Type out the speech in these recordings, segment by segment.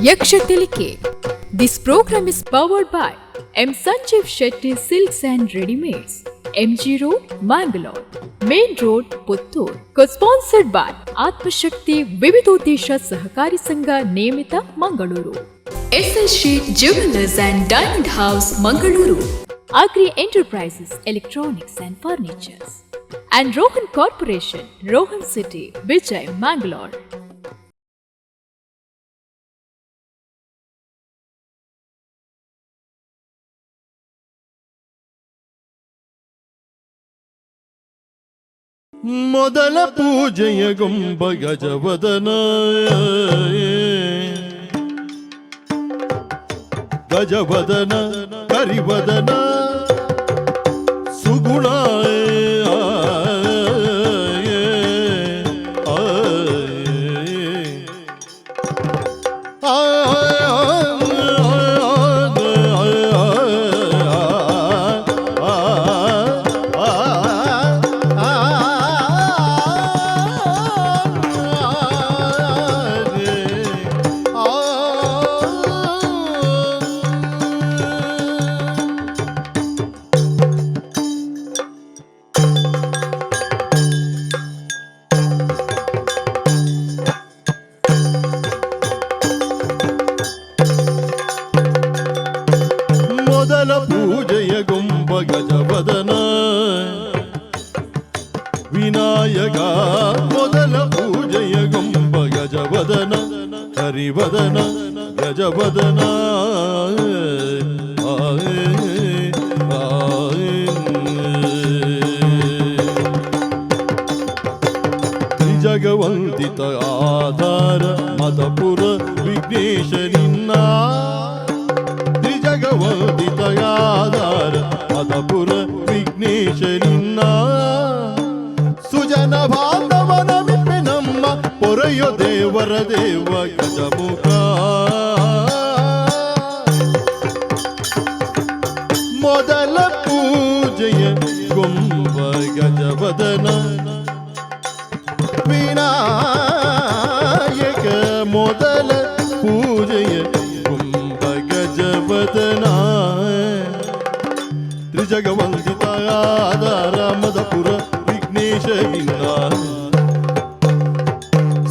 Yaksha Tilike. This program is powered by M. Sanjeev Shetty Silks and Readymades, MG Road, Mangalore, Main Road, Puttur. Co-sponsored by Atmashakti Vividodesha Sahakari Sangha Niyamita, Mangaluru. SL Sheet Jewelers and Diamond House, Mangaluru. Agri Enterprises, Electronics and Furnitures. And Rohan Corporation, Rohan City, Vijay, Mangalore. ಮೊದಲ ಪೂಜೆಯ ಗೊಂಬ ಗಜವದನ, ಗಜವದನ, ಕರಿವದನ, ಸುಗುಣ. ಮೊದಲ ಪೂಜೆಯ ಗೊಂಬ ಗಜವದನ ವಿನಾಯಕ, ಮೊದಲ ಪೂಜೆಯ ಗೊಂಬ ಗಜವದನ, ಕರಿವದನ, ಗಜವದನ. ಆಯೇ, ಆಯೇ. ತ್ರಿಜಗವಂದಿತ ಆಧಾರ ಮದಪುರ ವಿಘ್ನೇಶ ನಿನ್ನ, ತ್ರಿಜಗವಂದಿತ ಆಧಾರ ಮದಪುರ ವಿಘ್ನೇಶ ನಿನ್ನ, ಸುಜನ ಬಾಂಧವನ ನಮ್ಮ ಪೊರೆಯೋ ದೇವರ ದೇವ ಗಜಮುಖ. ಮೊದಲ ಪೂಜೆಯ ಗೊಂಬ ಗಜವದನ ವಿನಾಯಕ, ಮೊದಲ ಪೂಜೆಯ ಗೊಂಬ ಗಜವದನ, ತ್ರಿಜಗವಂದಿತ ಆಧಾರ ಮದಪುರ ವಿಘ್ನೇಶ ನಿನ್ನ,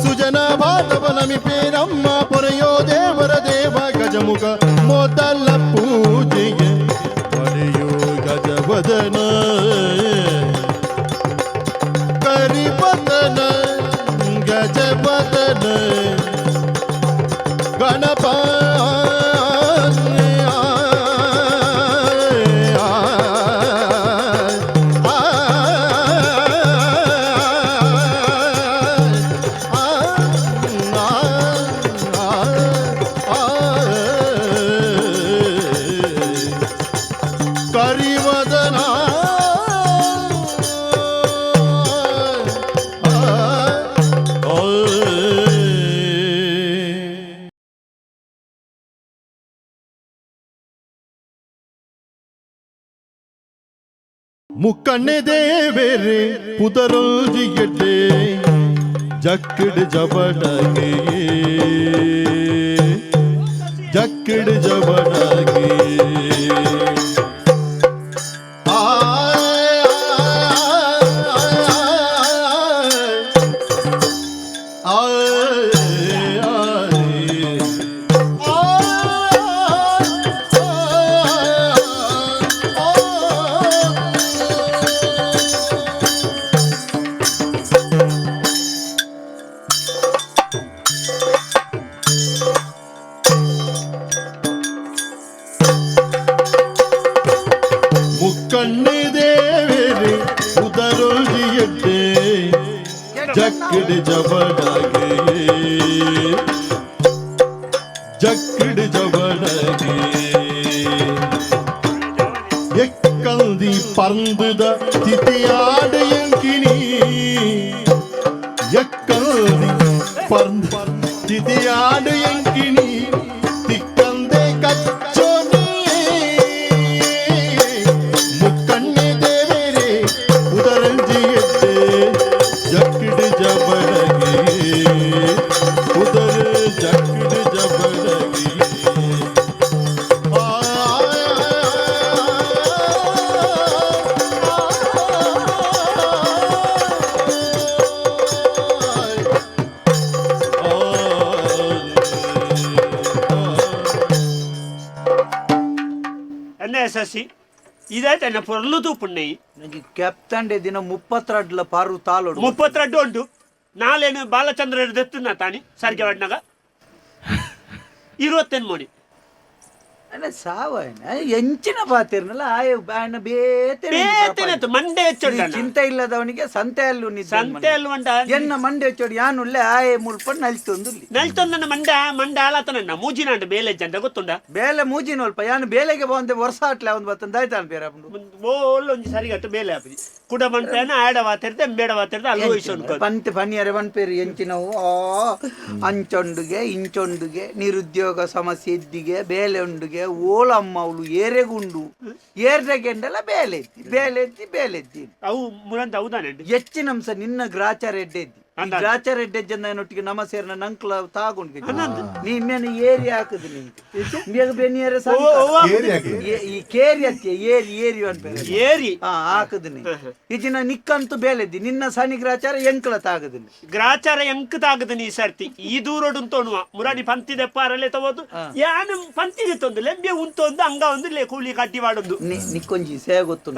ಸುಜನ ಬಾಂಧವನಮಿಪೇ ನಮ್ಮ ಪೊರೆಯೋ ದೇವರ ದೇವ ಗಜಮುಖ. ಮೊದಲ ಪೂಜೆಯ ಪಡೆಯೋ ಗಜವದನ, ಕರಿವದನ, ಗಜವದನ, ಗಣಪ. ಕರಿವದನ. ಮುಕ್ಕಣ್ಣೆ ದೇವೇರೆ ಪುದರೊಲ್ಜಿ ಎಡ್ಡೆ, ಜಕ್ಕಡ್ ಜಬಡಗೆ, ಜಕ್ಕಡ್ ಜಬಡಗೆ. ಮುಕ್ಕಣ್ಣೆ ದೇವೇರೆ ಪುದರೊಲ್ಜಿ ಎಡ್ಡೆ, ಜಕ್ಕಡ್ ಜಬಡಗೆ, ಜಕ್ಕಡ್ ಜಬಡಗೆ. ಎಕ್ಕಂದಿ ಪರ್ಂದುದ ತಿತಿಯಾಡು ಎಂಕಿನಿ, ಎಕ್ಕಂದಿ ಪರ್ಂದ ತಿತಿಯಾಡು ಎಂಕಿನಿ, ತಿಕ್ಕಂದೆ ಕಚ್ಚೋನಿ. ಮುಕ್ಕಣ್ಣೆ ದೇವೇರೆ ಪುದರಂಜಿ ಎಡ್ಡೆ, ಜಕ್ಕಡ್ ಜಬಡಗೆ, ಪುದರೊಂಜಿ ಸಸಿ ಇದಾಯ್ತು ಪೊರ್ಲು ತೂಪುಣ್ಣೈ. ನಂಗೆ ಕೆಪ್ತಂಡೆ ದಿನ 32 ಪಾರು ತಾಲೋಡು. 32 ಉಂಟು. ನಾಲೇನು ಬಾಲಚಂದ್ರ ದೆತ್ತುನ ತಾನಿ ಸರಿಗೆ ವಾಡ್ನಾಗ 28 ಮೋನಿ. ಅಣ್ಣ ಸಾವನ ಎಂಚಿನ ಪಾತಿರ್ನಲ್ಲ ಆಯ ಆಯನ ಬೇತೆ. ಬೇತೆನಾತು ಮಂಡೆ ಹೆಚ್ಚುಂಡ. ಚಿಂತೆ ಇಲ್ಲದವನಿಗೆ ಸಂತೆ ಅಲ್ಲೂ ನಿದ್ದೆ. ಸಂತೆ ಅಲ್ಲೂ ಉಂಟ. ಎನ್ನ ಮಂಡೆ ಹೆಚ್ಚೋಡು ಯಾನುಲ್ಲೆ ಆಯೆ ಮುಲ್ಪ ನಲ್ತೊಂದುಲ್ಲಿ. ನಲ್ತೊಂದನ ಮಂಡ ಮಂಡ ಆಲಾತನಣ್ಣ ಮೂಜಿನಾಂಡ ಬೇಲೆ ಜಂಡ ಗೊತ್ತುಂಡ. ಬೇಲೆ ಮೂಜಿನೋಲ್ಪ ಯಾನು ಬೇಲೆಗೆ ಬಂದೆ ವರ್ಷ ಆಟ್ಲೆ ಅವನು ಬತ್ತಂದಾಯ್ತಾನ ಬೇರೆ ಓಲೊಂಜಿ ಸರಿಗಟ್ಟು ಬೇಲೆ ಆಪುಜಿ ಕುಡ ಮನ್ಪೇನ ಆಡ ವಾತಿರ್ದೆ ಬೇಡ ವಾತಿರ್ದೆ ಅಲ್ಲಿ ಹೋಯ್ಸೊನ್ಕೊ. ಪಂತೆ ಪನಿಯರೆ ಪನ್ಪೇರು ಎಂಚಿನವು ಆ ಅಂಚೊಂಡುಗೆ ಇಂಚೊಂಡುಗೆ ನಿರುದ್ಯೋಗ ಸಮಸ್ಯೆ ಇದ್ದಿಗೆ ಬೇಲೆ ಉಂಡುಗೆ ಓಲ ಅಮ್ಮವಳು ಏರೆಗುಂಡು ಏರ್ದಗೆಂಡಲ ಬೇಲೆ ಎತ್ತಿ ಬೇಲೆ ಎತ್ತಿ ಬೇಲೆ ಎತ್ತಿ. ಅವು ಮುರಂತ ಹೌದಾನೆ. ಹೆಚ್ಚಿನಂಶ ನಿನ್ನ ಗ್ರಾಚಾರ ಎಡ್ಡೆ ಎದ್ದಿ. ಅಂದಾಜು. ಗ್ರಾಚಾರ ಎಡ್ಡೆ ಜನೊಟ್ಟಿಗೆ ನಮ ಸೇರ್ನ ನಂಕ್ಲ ತಾಗೊಂಡು ನೀ ಇನ್ನೇನು ಏರಿ ಹಾಕುದು ನಿಂಗೆ ಬೇಗ ಬೆನಿಯರೆ ಏರಿ ಹಾಕಿ. ಈ ಕೇರಿ ಅತ್ಯ ಏರಿ ಏರಿ ಅನ್ಪೇರೆ. ಏರಿ. ಹಾ ಹಾಕುದು ನೀ ಇಜಿನ ನಿಕ್ಕಂತೂ ಬೇಲೆದ್ದಿ ನಿನ್ನ ಸನಿ ಗ್ರಾಚಾರ ಎಂಕ್ಲ ತಾಗದು ನೀ. ಗ್ರಾಚಾರ ಎಂಕತಾಗದ ನೀ ಸರ್ತಿ ಈ ದೂರೋಡು ಉಂತೋಣುವ ಮುರಾಡಿ ಪಂತಿದೆ ಪಾರಲೆ ತಗೋದು ಯಾನು ಪಂತಿದೆ ತೊಂದು ಲೆಂಬೆ ಉಂತೊಂದು ಅಂಗ ಒಂದು ಲೇ ಕೂಲಿ ಕಡ್ಡಿ ಮಾಡೊಂದು. ನಿಕ್ಕೊಂಜಿ ಸೇ ಗೊತ್ತು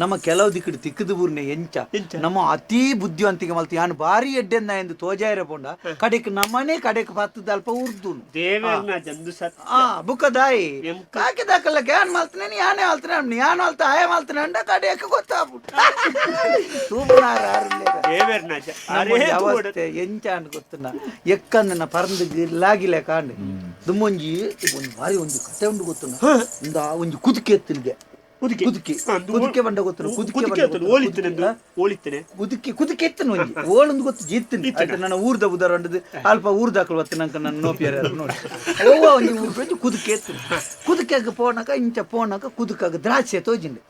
ನಮ್ಮ ಕೆಲವು ದಿಕ್ಕಡು ತಿಕ್ಕದು ಬೂರ್ನೆ ಎಂಚ ಎಂಚ? ನಮ್ಮ ಅತಿ ಬುದ್ಧಿವಂತಿಕೆ ಮಲ್ತು ಯಾನು ಭಾರಿ ಎಡ್ಡೆಂದ ಎಂದು ತೋಜಾಯಿರ ಪೋಂಡ ಕಡೆಕ್ ನಮ್ಮನೆ ಕಡೆಕ್ ಪತ್ತದ ಅಲ್ಪ ಉರ್ದುನು. ದೇವೇರ್ನ ಜಂದು ಸತ್. ಆ ಬುಕ್ಕದಾಯಿ ಎಂಕ? ಕಾಕಿ ದಾಕಲ್ಲ ಗ್ಯಾನ್ ಮಲ್ತನೆ ಯಾನೇ ಮಲ್ತನೆ ಯಾನ್ ಮಲ್ತ ಆಯ ಮಲ್ತನೆ ಅಂಡ ಕಡೆಕ್ ಗೊತ್ತಾಗ್ಬಿಟ್ಟು ತೂಪುನಾರ ಯಾರು ದೇವೇರ್ನ ಜ ಅರೇ ನಮ್ಮೊಂಜಿ ಅವಸ್ಥೆ ಎಂಚ ಅಂದ್ ಗೊತ್ತುನ ಎಕ್ಕಂದನ ಪರಂದು ಲಾಗಿಲೆ ಕಾಂಡೆ ದುಮ್ಮೊಂಜಿ ಒಂಜಿ ಭಾರಿ ಒಂಜಿ ಕತೆ ಉಂಡು ಗೊತ್ತುನ ಇಂದ ಒಂಜಿ ಕುದುಕೆ ಎತ್ತಿಲ್ಗೆ. ಕುದುಕೆ. ಕುದುಕೆ. ಕುದುಕೆ ಬಂಡ ಗೊತ್ತುನ ಕುದುಕೆ ಕುದುಕೆ ಬಂಡ ಎತ್ತುನು, ಗೊತ್ತುನ, ಓಲಿತ್ತನೆ ಕುದುಕೆ, ಓಲಿತ್ತನೆ. ಕುದುಕೆ ಕುದುಕೆ ಎತ್ತನು ಒಂಜಿ ಓಲೊಂದು ಗೊತ್ತು ಜಿತ್ತನೆ ಆಯ್ತು ನನ್ನ ಊರ್ದ ಉದಾರ ಉಂಡದು ಅಲ್ಪ ಊರ್ದಾಕಲು ಬತ್ತು ನಂಕ ನನ್ನ ನೋಪಿಯರ ನೋಡಿ ಓವ ಒಂಜಿ ಊರು ಒಂಜಿ ಕುದುಕೆ ಎತ್ತನು ಕುದುಕೆಗ್ ಪೋನಕ ಇಂಚ ಪೋನಕ ಕುದುಕಾಗ ದ್ರಾಕ್ಷಿ ತೋಜಿಂಡೆ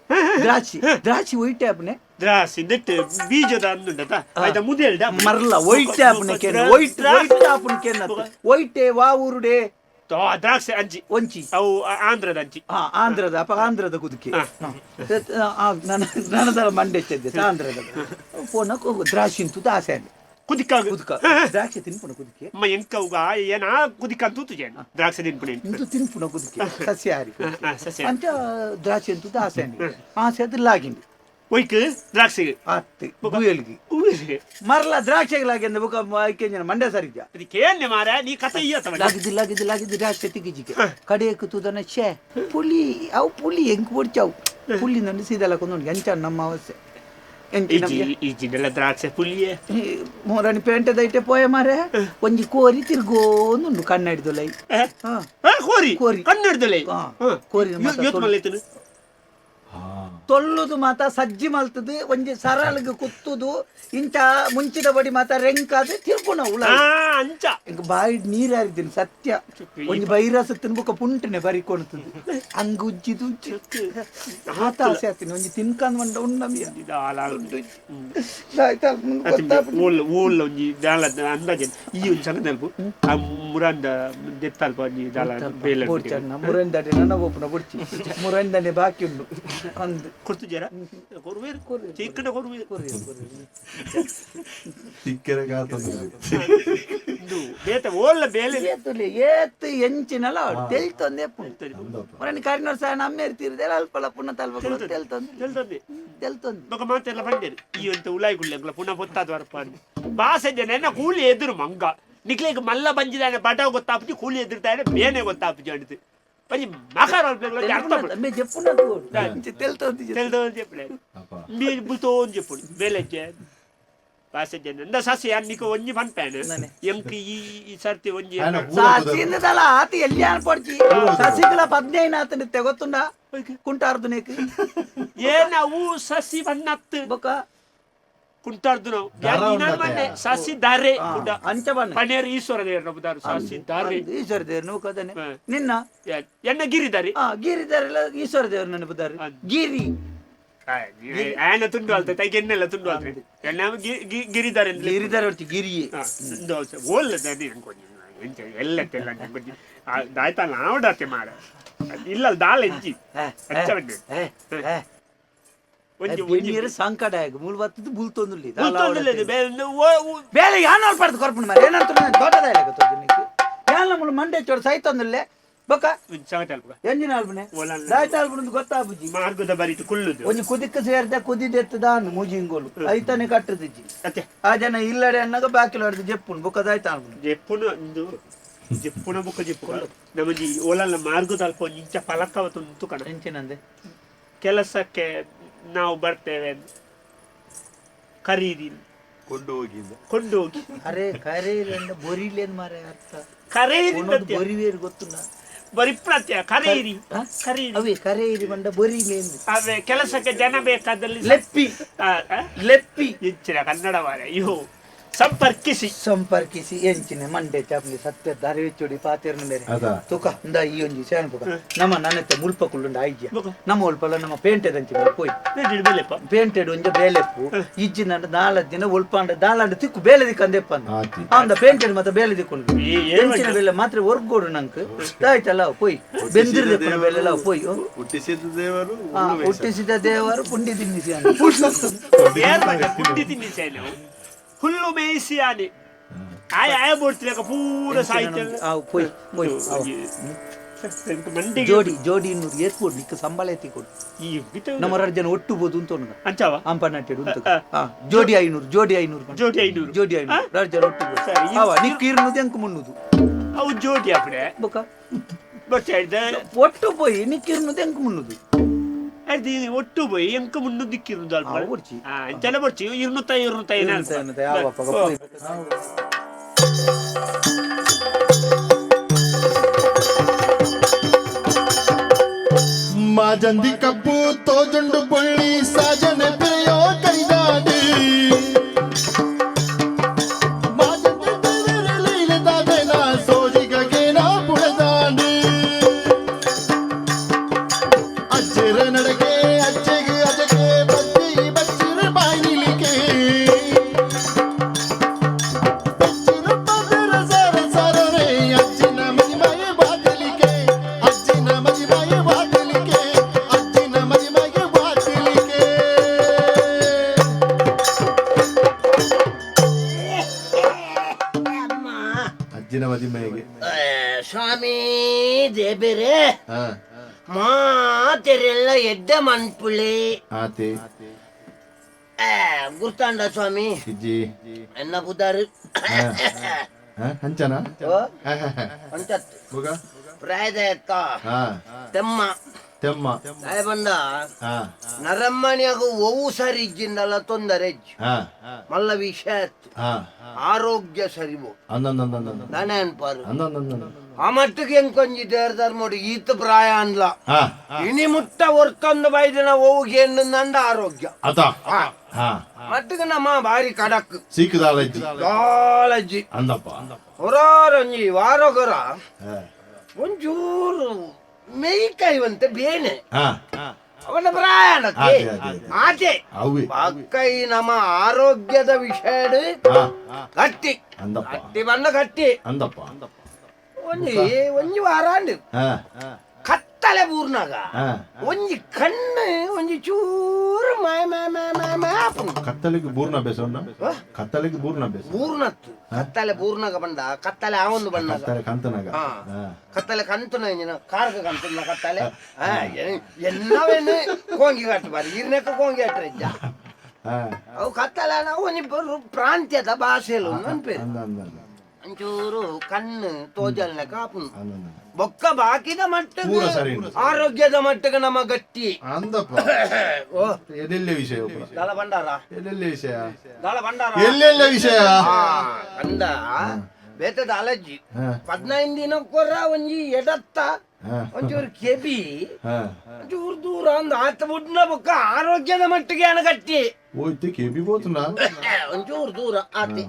ದ್ರಾಕ್ಷಿ ದ್ರಾಕ್ಷಿ ಒಯ್ಟೆ ಆಪನೆ. ದ್ರಾಸಿ ನೆಟ್ ಬೀಜದ ಅಂದುಂಡತ ಆಯ್ತಾ ಮುದೇಲ್ಡ. ಮರ್ಲ ವೈಟ್ ಆಪುನ ಕೆನ್ ವೈಟ್ ವೈಟ್ ಆಪುನ ಕೆನ್ ವೈಟೆ ವಾ ಊರುಡೆ. ದ್ರಾಕ್ಷಿ ಅಂಚಿ. ಒಂಚಿ. ಅವು ಆಂಧ್ರದ ಅಂಚಿ. ಹಾ ಆಂಧ್ರದ ಅಪ್ಪ ಆಂಧ್ರದ ಕುದುಕೆ ನನದರ ಮಂಡೆ ಚೆದ್ದೆ ಆಂಧ್ರದ ಪೋನಕ್ ದ್ರಾಕ್ಷಿ ಅಂತೂ ಆಸೆ ಅಲ್ಲಿ. ಕುದಿಕಾಗ. ಕುದುಕ ದ್ರಾಕ್ಷಿ ತಿನ್ಪುಣ ಕುದುಕೆ. ಅಮ್ಮ ಎಂಕ ಉಗ ಏನ ಕುದಿಕ ಅಂತ ತೂಜೇನ ದ್ರಾಕ್ಷಿ ತಿನ್ಪುಣೆ. ಇಂತು ತಿನ್ಪುಣ ಕುದುಕೆ ಸಸ್ಯಾಹಾರಿ ಕುದುಕೆ. ಸಸ್ಯ. ಅಂಚ ದ್ರಾಕ್ಷಿ ಅಂತೂ ಆಸೆ ಅಲ್ಲಿ ಆಸೆ ಅದು ಲಾಗಿಂಡು. ಒಯ್ಕ್ ದ್ರಾಕ್ಷಿ. ಅತ್ತೆ ಬುಯಲ್ಗಿ. ಮರ್ಲ ದ್ರಾಕ್ಷಿಗೆ ಲಾಗಿಂದ ಬುಕ ಐಕೆ ಮಂಡೆ ಸರಿದ್ಯಾ. ಅದಕ್ಕೆ ಏನ್ನೆ ಮಾರ ನೀ ಕತೆ ಇಯ್ಯತ್ತ. ಲಾಗಿದ್ದು ಲಾಗಿದ್ದು ಲಾಗಿದ್ದು ದ್ರಾಕ್ಷಿ ತಿಕ್ಕಿಜಿಗೆ ಕಡೆಯಕ್ಕೆ ತೂದನ ಛೇ ಪುಲಿ ಅವು ಪುಲಿ ಎಂಕ್ ಪೊಡ್ಚಾವು ಪುಲಿ ನನ್ನ ಸೀದಲ್ಲ ಕೊಂದು ಎಂಚ ನಮ್ಮ ಅವಸ್ಥೆ ಎಂಚ ನಮ್ಗೆ ಈಜಿನೆಲ್ಲ ದ್ರಾಕ್ಷಿ ಪುಲಿಯೇ. ಮೊರನಿ ಪೇಂಟೆ ದೈಟೆ ಪೋಯ ಮಾರೆ ಒಂಜಿ ಕೋರಿ ತಿರ್ಗೋಂದುಂಡು ಕನ್ನಡಿದೊಲೈ. ಹಾ. ಕೋರಿ. ಕೋರಿ. ಕನ್ನಡದಲ್ಲೇ. ಹಾ, ಕೋರಿ ಮಾತ್ರ. ಯೋತ್ ಮಲ್ಲೈತನು. ತೊಲ್ಲುದು ಮಾತ ಸಜ್ಜಿ ಮಲ್ತದು ಒಂಜಿ ಸರಳಗ್ ಕುತ್ತುದು ಇಂಚ ಮುಂಚಿದ ಬಡಿ ಮಾತ ರೆಂಕಾದ ತಿರ್ಪುಣ ಉಳ. ಅಂಚ. ಇಂಕ ಬಾಯಿ ನೀರು ಹರಿದಿನಿ ಸತ್ಯ ಒಂಜಿ ಬೈರಸ ತಿನ್ಬುಕ ಪುಂಟನೆ ಬರಿ ಕೊಣತದು ಅಂಗ್ ಉಜ್ಜಿದು ಉಜ್ಜಿ ಆತ ಆಸೆ ಆತೀನಿ ಒಂಜಿ ತಿನ್ಕಂದ್ ಮಂಡ ಉಂಡಮಿಯ. ಓಲ್ ಓಲ್ ಒಂಜಿ ದಾಲ ಅಂದಾಜೆ ಈ ಒಂಜಿ ಸಂಗದಲ್ಪ ಆ ಮುರಾಂದ ದೆತ್ತಲ್ಪ ಒಂಜಿ ದಾಲ ಬೇಲೆ. ಬೊಡ್ಚಣ್ಣ ಮುರಂದಡೆ ನನ್ನ ಒಪ್ಪುನ ಬೊಡ್ಚಿ ಮುರಂದನೆ ಬಾಕಿ ಉಂಡು ಅಂದ್. ಕೊರ್ತು ಜರ ಕೊರುವೇರು ಚಿಕ್ಕನ ಕೊರುವೇರು. ತಿಕ್ಕೆರೆ ಗಾತಂದು. ಇಂದು ಬೇತೆ ಓಲ್ಲ ಬೇಲೆ. ಏತುಲೆ ಏತ್ ಎಂಚಿನಲ ತೆಲ್ತೊಂದೆ ಪುಂಡು ಮುರನಿ ಕರಿನೋರ್ ಸಹ ನಮ್ಮೇರು ತೀರ್ದೆಲ್ಲ ಅಲ್ಪಲ ಪುಣ್ಣ ತಲ್ಪ ತೆಲ್ತೊಂದು. ತೆಲ್ತೊಂದೆ. ತೆಲ್ತೊಂದು. ಬೊಕ ಮಾತೆಲ್ಲ ಪಂಡೇರು ಈ ಒಂತ ಉಲಾಯಿ ಗುಳ್ಳೆ ಪುನಃ ಪೊತ್ತಾದ ವರಪ್ಪ ಬಾಸೆ ಜನ ಎನ್ನ ಕೂಲಿ ಎದುರು ಮಂಗ ನಿಕ್ಲೇಗ್ ಮಲ್ಲ ಬಂಜಿದಾನೆ ಬಡವ ಗೊತ್ತಾಪುಜಿ ಕೂಲಿ ಎದುರ್ತಾನೆ ಬೇನೆ ಗೊತ್ತಾಪುಜಿ ಅಂಡ್ದು ಒಂಜಿ ಮಕರ ಅರ್ಥ ಅಮ್ಮೆ ಜೆಪ್ಪುನ ತೆಲ್ತೊಂದು. ತೆಲ್ದೋ చెప్పలే మీరు బుతో చెప్పుడు వేలెచ్చే ಬಾಸೆ ಜನ ಅಂದ ಸಸಿ ಅನ್ನಿಕ ಒಂಜಿ ಪನ್ಪೇನೆ ಎಂಕ್ ಈ ಈ ಸರ್ತಿ ಒಂಜಿ. ఆయన ఊర కుదరదు. ಸಸಿಂದದಲ್ಲ ಆತ ಎಲ್ಲಿ ಅನ್ಪಡ್ಚಿ ಸಸಿಗಳ 15 ಆತನ ಗೊತ್ತುಂಡ ಕುಂಟಾರ್ದು ನೀಕು. ಏನ ಅವು ಸಸಿ ಬನ್ನತ್ತು. ಬೊಕ ಕುಂಟಾರ್ದು ನಾವು ದರ ಉಂಡತೆ. ಸಸಿ ದಾರೆ ಕುಂಡ. ಅಂಚ ಬಣ್ಣ. ಪನೇರು ಈಶ್ವರ ದೇವರ ಬುದಾರು ಸಸಿ ದಾರೆ. ಈಶ್ವರ ದೇವರು ನೀವು ಕದನೆ ಹಾ. ನಿನ್ನ ಎನ್ನ ಗಿರಿದಾರಿ. ಆ ಗಿರಿದಾರೆಲ್ಲ ಈಶ್ವರ ದೇವರು ನನ್ನ ಬುದಾರು ಗಿರಿ. ಆಯನ ತುಂಡು ಅಲ್ತೆ ತೈಗೆ ಎನ್ನೆಲ್ಲ ತುಂಡು ಅಲ್ತೆ ಎನ್ನ ಗಿರಿದಾರೆ ಅಂತ. ಗಿರಿದಾರೆ ಹೊರ್ತಿ ಗಿರಿಯೇ. ಓಲ್ಲದೆ ಎಲ್ಲ ತೆಲ್ಲ ದಾಯ್ತಲ್ಲ ಆವಡಾತೆ ಮಾಡ ಇಲ್ಲ ದಾಲ ಎಂಚಿ ಅಚ್ಚ ಒಂಜಿ ಒಂಜಿ ಬೆನ್ನಿಯರು ಸಂಕಟ ಆಗ ಮೂಲ ಬತ್ತದು ಬುಲ್ತೊಂದುಲ್ಲಿ. ಬುಲ್ತೊಂದುಲ್ಲೆದು ಬೇಲೆ ಯಾನ್ ಪಡ್ದು ಕೊರ್ಪುಂಡು ಮಾರೆ ಏನಂತ ದೊಡ್ಡದ ಯಾನ್ ಮುಳು ಮಂಡೆ ಚೋಡು ಸೈತೊಂದುಲ್ಲೆ. ಬೊಕ್ಕ ಸಂಗತಿ ಅಲ್ಪ ಎಂಜಿನ ಆಲ್ಪನೆ ಓಲಲ್ಲ. ದಾಯ್ತ ಆಲ್ಪುನ ಗೊತ್ತಾಪುಜಿ ಮಾರ್ಗದ ಬರಿತು ಕುಲ್ಲುದು ಒಂಜಿ ಕುದಿಕ್ಕ ಸೇರ್ದ ಕುದಿದೆತ್ತದಾನ್ ಮೂಜಿಂಗೋಲು ಐತಾನೆ ಕಟ್ಟದಿಜ್ಜಿ ಅತ್ತೆ ಆ ಜನ ಇಲ್ಲಡೆ ಅನ್ನಾಗ ಬಾಕಿಲು ಹೊಡೆದು ಜೆಪ್ಪುನು ಬೊಕ್ಕ ದಾಯ್ತ ಆಲ್ಪುನ ಜೆಪ್ಪುನ ಇಂದು ಜೆಪ್ಪುನ ಬುಕ್ಕ ಜೆಪ್ಪು ನಮ್ಮಜಿ ಓಲಲ್ಲ ಮಾರ್ಗದ ಅಲ್ಪ ಒಂಜಿ ಇಂಚ ಫಲಕವ ತುಂತು ಕಣ ಎಂಚಿನಂದೆ ಕೆಲಸಕ್ಕೆ ನಾವು ಬರ್ತೇವೆ ಅಂತ. ಕರೀರಿ ಕೊಂಡು ಹೋಗಿದ್ದ ಕೊಂಡು ಹೋಗಿ ಅರೆ ಕರೇರಿ ಅಂದ ಬೊರಿಲೇನ್ ಮಾರೆ ಅರ್ಥ ಕರೇರಿ ಉನ್ನೊಂದು ಬೊರಿವೇರು ಗೊತ್ತುಲ್ಲ ಬರಿಪ್ರತ್ಯ ಕರೇರಿ ಹಾ? ಕರೀರಿ ಅವೇ ಕರೇರಿ ಬಂಡ ಬೊರಿಲೇನ್ ಅವೇ ಕೆಲಸಕ್ಕೆ ಜನ ಬೇಕಾದಲ್ಲಿ ಲೆಪ್ಪಿ ಆ, ಆ? ಲೆಪ್ಪಿ ಇಂಚಿನ ಕನ್ನಡ ಮಾರೆ ಇವು ಸಂಪರ್ಕಿಸಿ ಸಂಪರ್ಕಿಸಿ ಎಂಚಿನ ಮಂಡೆ ಚಾಪ್ಲಿ ಸತ್ಯ ದಾರಿ ಪಾತೇರ್ನ ಬೇರೆ ಅದ ತುಕ ಇಂದ ಈ ಒಂಜಿ ಸೇನ್ ಪುಕ ನಮ್ಮ ನನ್ನತ್ತೆ ಮುಲ್ಪ ಕುಳ್ಳುಂಡ ಐಜ್ಯ ಬೊಕ. ನಮ್ಮ ಉಲ್ಪಲ ನಮ್ಮ ಪೇಂಟೆದಂಚಿ ಪೋಯ್ ಬೇಲೆಪ್ಪ ಪೇಂಟೆಡ್ ಒಂಜ ಬೇಲೆಪ್ಪು ಇಜ್ಜಿ ನನ್ನ ನಾಲ್ಕು ದಿನ ಉಲ್ಪಾಂಡ ದಾಲಾಂಡ ತಿಕ್ಕು ಬೇಲೆ ದಿಕ್ಕಂದೆಪ್ಪ ಆತಿ. ಅಂದ ಪೇಂಟೆಡ್ ಮತ್ತೆ ಬೇಲೆ ದಿಕ್ಕೊಂಡು ಏ, ಏನ್ ಎಂಚಿನ ಬೇಲೆ ಮಾತ್ರ ಒರ್ಗೋಡು ನಂಕ್ ಆಯ್ತಲ್ಲ ಪೋಯ್ ಬೆಂದಿರ್ದೆಪ್ಪನ ಬೇಲೆಲ್ಲ ಪೋಯ್ ಹುಟ್ಟಿಸಿದ ದೇವರು ಆ, ಹುಟ್ಟಿಸಿದ ದೇವರು ಪುಂಡಿ ತಿನ್ನಿಸಿ ಅಂತ. ಏರ್ ಬಂಡ ಪುಂಡಿ ತಿನ್ನಿಸಿ ನಾವು ಹುಲ್ಲು ಮೇಯಿಸಿ ಆನೆ ಆಯ ಆಯ ಬೋಡ್ತಿಲಕ ಪೂರ ಸಾಹಿತ್ಯ ಆ, ಪೋಯ್ ಪೋಯ್ ಅವ. ಮಂಡಿಗೆ ಜೋಡಿ ಜೋಡಿ ಇನ್ನೂರು ಏರ್ಪೋರ್ಟ್ ನಿಕ್ಕ ಸಂಬಳ ಎತ್ತಿ ಕೊಡು ಈ ಬಿಟ್ಟು ನಮ್ಮ ಎರಡು ಜನ ಒಟ್ಟು ಬೋದು ಅಂತ ಉಂಟು ಅಂಚವ ಅಂಪನಾಟೆಡ್ ಉಂಟು ಹಾ ಜೋಡಿ 500 ಜೋಡಿ 500 ಜೋಡಿ 500. ಜೋಡಿ 500 ಎರಡು ಜನ ಒಟ್ಟು ಬೋದು. ಸರಿ, ಅವ ನಿಕ್ಕ ಇರ್ನುದು ಎಂಕ್ ಮುನ್ನುದು ಅವು ಜೋಡಿ ಅಪ್ಪಡೆ ಬೊಕ ಬಸ್ ಹಿಡ್ದ ಒಟ್ಟು ಪೋಯಿ ನಿಕ್ಕ ಇರ್ನುದು ಎಂಕ್ ಮುನ್ನುದು ಅದು ಒಟ್ಟು ಪೋಯಿ ಎಂಕ ಮುನ್ನು ದಿಕ್ಕಿರುದು ಅಲ್ಪ ಆ, ಒಡ್ಚಿ. ಆ ಅಂಚನೆ ಬೊಡ್ಚಿ ಇರ್ನುತ್ತ ಇರ್ನುತ್ತ ಏನ ಇರ್ನುತ್ತ ಇರ್ನುತ್ತ ಯಾವ ಪಗ ಪೋಯಿ. ಮಾಜಂದಿ ಕಪ್ಪು ತೋಜುಂಡು ಪುಳ್ಳಿ ಸಾಜನೆ ಪ್ರಿಯೋ ಕೈದಾಡಿ ಮಾಜಂದಿ ದೇವರ ಲೀಲದಾದೆನ ಸೋಜಿಗೇನ ಪುಳದಾಡಿ ಅಜ್ಜರ ನಡಗೆ ಅಜ್ಜೆಗೆ ಅಜಗೆ ಬಜ್ಜಿ ಬಚ್ಚಿರ ಬಾಯಿಲಿಕೆ ಬಚ್ಚಿರ ಪದರ ಸರ ಸರರೆ ಅಜ್ಜಿನ ಮಜಿಮಯ ಬಾತಿಲಿಕೆ ಅಜ್ಜಿನ ಮಜಿಮಯ ಬಾತಿಲಿಕೆ ಅಜ್ಜಿನ ಮಜಿಮಯ ಬಾತಿಲಿಕೆ ಅಜ್ಜಿನ ಮದಿಮೆಗೆ ಸ್ವಾಮಿ ದೇಬೇರೆ ಹಾ ಮಾತೆರೆಲ್ಲ ಎಡ್ಡೆ ಮನ್ಪುಳಿ ಆತಿ ಗುರ್ತಾಂಡ ಸ್ವಾಮಿ ಇಜ್ಜಿ ಎನ್ನ ಬುದಾರು ಹಾ, ಅಂಚನ ಅಂಚತ್ತು ಬುಗ ಪ್ರಾಯದ ಎತ್ತ ಹಾ ತೆಮ್ಮ ತೆಮ್ಮ ಬಂದ ಹಾ ನರಮ್ಮನಿಯಾಗ ಒವು ಸರಿ ಇಜ್ಜಿಂದಲ್ಲ ತೊಂದರೆ ಇಜ್ಜಿ ಹಾ ಮಲ್ಲ ವಿಷಯ ಅತ್ತು. ಹಾ ಆರೋಗ್ಯ ಸರಿಬೋ ಅಂದಂದಂದಂದ ನಾನೇ ಅನ್ಪಾರು ಅಂದಂದಂದ ಆ ಮಟ್ಟಿಗೆ ಎಂಕೊಂಜಿ ದೇರ್ದಾರ್ ನೋಡಿ ಈತ ಪ್ರಾಯ ಅನ್ಲ ಹಾ ಇನಿ ಮುಟ್ಟ ಒರ್ತೊಂದು ಬೈದಿನ ಒವುಗೆ ನಂದ ಆರೋಗ್ಯ ಅದ ಹಾ ಹಾ ಮಟ್ಟಿಗೆ ನಮ್ಮ ಭಾರಿ ಕಡಕ್ ಸೀಕದಾಳಜ್ಜಿ ದಾಲಜ್ಜಿ ಅಂದಪ್ಪ ಹೊರಾರೊಂಜಿ ವಾರೊಗರ ಹಾ ಒಂಚೂರು ಮೇಯ್ಕಾಯುವಂತೆ ಬೇನೆ ಹಾ ಅವನ ಪ್ರಾಯಣಕ್ಕೆ ಅದೇ, ಅದೇ, ಅದೇ. ಆಚೆ ಅವಿ ಪಕ್ಕ ಈ ನಮ್ಮ ಆರೋಗ್ಯದ ವಿಷಯ ಹಾ ಗಟ್ಟಿ ಅಂದಪ್ಪ ಗಟ್ಟಿ ಬಂದ ಗಟ್ಟಿ ಅಂದಪ್ಪ ಒಂಜಿ ಒಂಜಿ ವಾರಾಂಡು ಹಾ ಕತ್ತಲೆ ಬೂರ್ನಾಗ ಹಾ ಒಂಜಿ ಕಣ್ಣು ಒಂಜಿ ಚೂರು ಮಾಯ ಮಾಯ ಮಾಯ ಮಾಯ ಮಾಯ ಆಪುಂಡು. ಕತ್ತಲಿಗೆ ಬೂರ್ನ ಅಭ್ಯಾಸ ಉಂಟಾ ಕತ್ತಲಿಗೆ ಬೂರ್ನ ಅಭ್ಯಾಸ ಬೂರ್ನತ್ತು ಕತ್ತಲೆ ಬೂರ್ನಾಗ ಬಂದ ಕತ್ತಲೆ ಆವೊಂದು ಬಣ್ಣಗ ಕತ್ತಲೆ ಕಂತನಾಗ ಹಾ. ಹಾ ಕತ್ತಲೆ ಕಂತುನ ಇಂಜಿನ ಕಾರ್ಗ ಕಂತುನ ಕತ್ತಲೆ ಆ, ಎನ್ನವೇನು ಕೋಂಗಿ ಕಟ್ಟಬಾರಿ ಇರ್ನೆಕ್ಕ ಕೋಂಗಿ ಕಟ್ಟರೆ ಇಜ್ಜ ಹಾ ಅವು ಕತ್ತಲೆ ನಾವು ಒಂಜಿ ಪ್ರಾಂತ್ಯದ ಭಾಷೆಲು ಅನ್ಪೇರು ಅಂದ ಅಂದ ಅಂದ ಒಂಚೂರು ಕಣ್ಣು ತೋಜಲ್ನ ಕಾಪುನು ಅಂದ ಅಂದ. ಬೊಕ್ಕ ಬಾಕಿದ ಪೂರ ಸರಿ ಮಟ್ಟಕ್ಕೆ ಉಂಟು. ಆರೋಗ್ಯದ ಮಟ್ಟಕ್ಕೆ ನಮ್ಮ ಗಟ್ಟಿ ಅಂದಪ್ಪ ಓ ಎಲ್ಲೆಲ್ಲ ವಿಷಯ ಒಬ್ಬ ದಳ ಭಂಡಾರ ಎಲ್ಲೆಲ್ಲ ವಿಷಯ ದಳ ಭಂಡಾರ ಎಲ್ಲೆಲ್ಲ ವಿಷಯ ಆ, ಕಂದ ಬೇತದ ಅಲರ್ಜಿ ಹಾ. 15 ದಿನಕ್ಕೊರ ಒಂಜಿ ಎಡತ್ತ ಹಾ. ಒಂಚೂರು ಕೆಬಿ ಹಾ ಒಂಚೂರು ದೂರ ಒಂದು ಆತ ಬುಡ್ನ ಬೊಕ್ಕ ಆರೋಗ್ಯದ ಮಟ್ಟಿಗೆ ಅಣಗಟ್ಟಿ ಹೋಯ್ತು ಕೆಬಿ ಬೋತುನ ಒಂಚೂರು ದೂರ ಆತಿ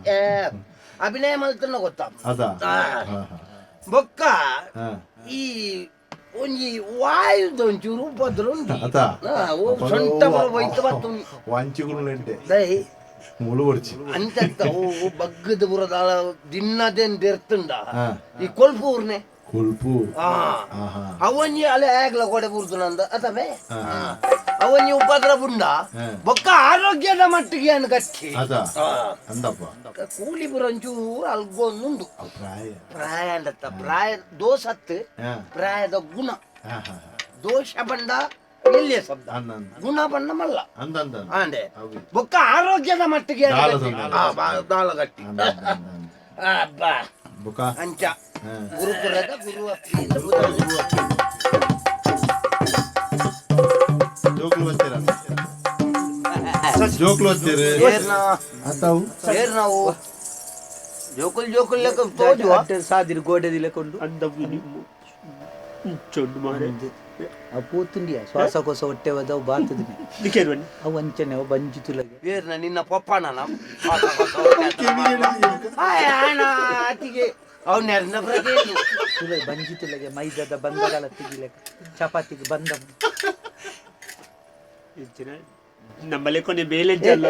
ಅಭಿನಯ ಮಲ್ತನ ಗೊತ್ತಾ ಅದ ಆ. ಹಾ ಹಾ ಬೊಕ್ಕ ಹಾ ಈ ಒಂಜಿ ವಾಯುದ ಒಂಚೂರು ಉಪದ್ರ ಉಂಟು ಅದ ಆ, ಓ ಸೊಂಟ ಬರ ಹೋಯ್ತು ಬತ್ತು ವಂಚಿಗುಳುಂಟೆ ದೈ ಮುಳು ಹೊಡ್ಚಿ ಅಂತ ಅವು ಬಗ್ಗದ ಬುರದಾಳ ದಿನ್ನದೇನ್ ಬೆರ್ತುಂಡ ಹಾ. ಈ ಕೊಲ್ಪು ಊರ್ನೆ ಕೊಲ್ಪು. ಆ ಆಹಾ. ಅವನ್ನಿ ಅಲೆ ಆಗ್ಲ ಕೊಡೆ ಬುರ್ದು ನಂದ ಅಥವೇ ಹಾ. ಅವನ್ನಿ ಉಪದ್ರ ಬುಂಡ ಹಾ. ಬೊಕ್ಕ ಆರೋಗ್ಯದ ಮಟ್ಟಿಗೆ ಅನ್ ಗಟ್ಟಿ ಅದ ಆ. ಅಂದಪ್ಪ. ಕೂಲಿ ಬುರಂಚೂರು ಅಲ್ಗೊಂದುಂಡು. ಅವ್ ಪ್ರಾಯ. ಪ್ರಾಯ ಅಂಡತ್ತ ಪ್ರಾಯ ದೋಸತ್ತು. ಹಾ. ಪ್ರಾಯದ ಗುಣ. ಹಾ, ಹಾ, ಹಾ. ದೋಷ ಬಂಡ ಎಲ್ಲಿಯ ಶಬ್ದ. ಅಂದ ಅಂದ. ಗುಣ ಬಂಡ ಮಲ್ಲ. ಅಂದ ಅಂದ ಅಂದ. ಆಂಡೆ. ಅವು. ಬೊಕ್ಕ ಆರೋಗ್ಯದ ಮಟ್ಟಿಗೆ ಅನ್ ದಾಲ ಗಟ್ಟಿ. ತೊಂದರೆ. ಆ, ದಾಲ ಗಟ್ಟಿ. ಅಂದ ಅಂದ ಅಂದ ಅಂದ. ಅಬ್ಬಾ. ಬುಕ. ಅಂಚ. ಹಾ. ಗುರುಕುಲದ ಗುರು ಅಪ್ಪಿ ಅಂತ ಗುರು ಅಪ್ಪಿ. ಜೋಕ್ಲು ಬರ್ತೀರ, ಜೋಕ್ಲು ಬರ್ತೀರಿ. ಏರ್ನ ಆತಾವು. ಏರ್ ನಾವು ಜೋಕುಲ್ ಜೋಕುಲ್ ಲೆಕ್ಕ ತೋಜುವ. ಅಡ್ಡ ಸಾದಿರು ಗೋಡೆ ದಿಲೆಕೊಂಡು. ಅಂದವು ನಿಮ್ಮ ಚೊಡ್ಡು ಮಾರೆ. ಆ ಪೂತುಂಡಿಯ ಶ್ವಾಸಕೋಶ ಹೊಟ್ಟೆ ಹೋದವು ಬಾತದಿನಿ. ನಿಖೇರ್ವಣ್ಣಿ. ಅವು ಅಂಚನೆ ಅವು ಬಂಜಿತುಲಗೆ. ಏರ್ನ ನಿನ್ನ ಪೊಪ್ಪನ ಅತಿಗೆ ಅವ್ನ ಪ್ರತಿ ತುಲೆ ಬಂಜಿತುಲಗೆ ಮೈದಾದ ಬಂದಗಳ ತೆಗಿಲೆಕ ಚಪಾತಿಗೆ ಬಂದ. ಇಂಚಿನ ನಮ್ಮಲ್ಲಿ ಕೊನೆ ಬೇಲೆ ಅಲ್ಲ.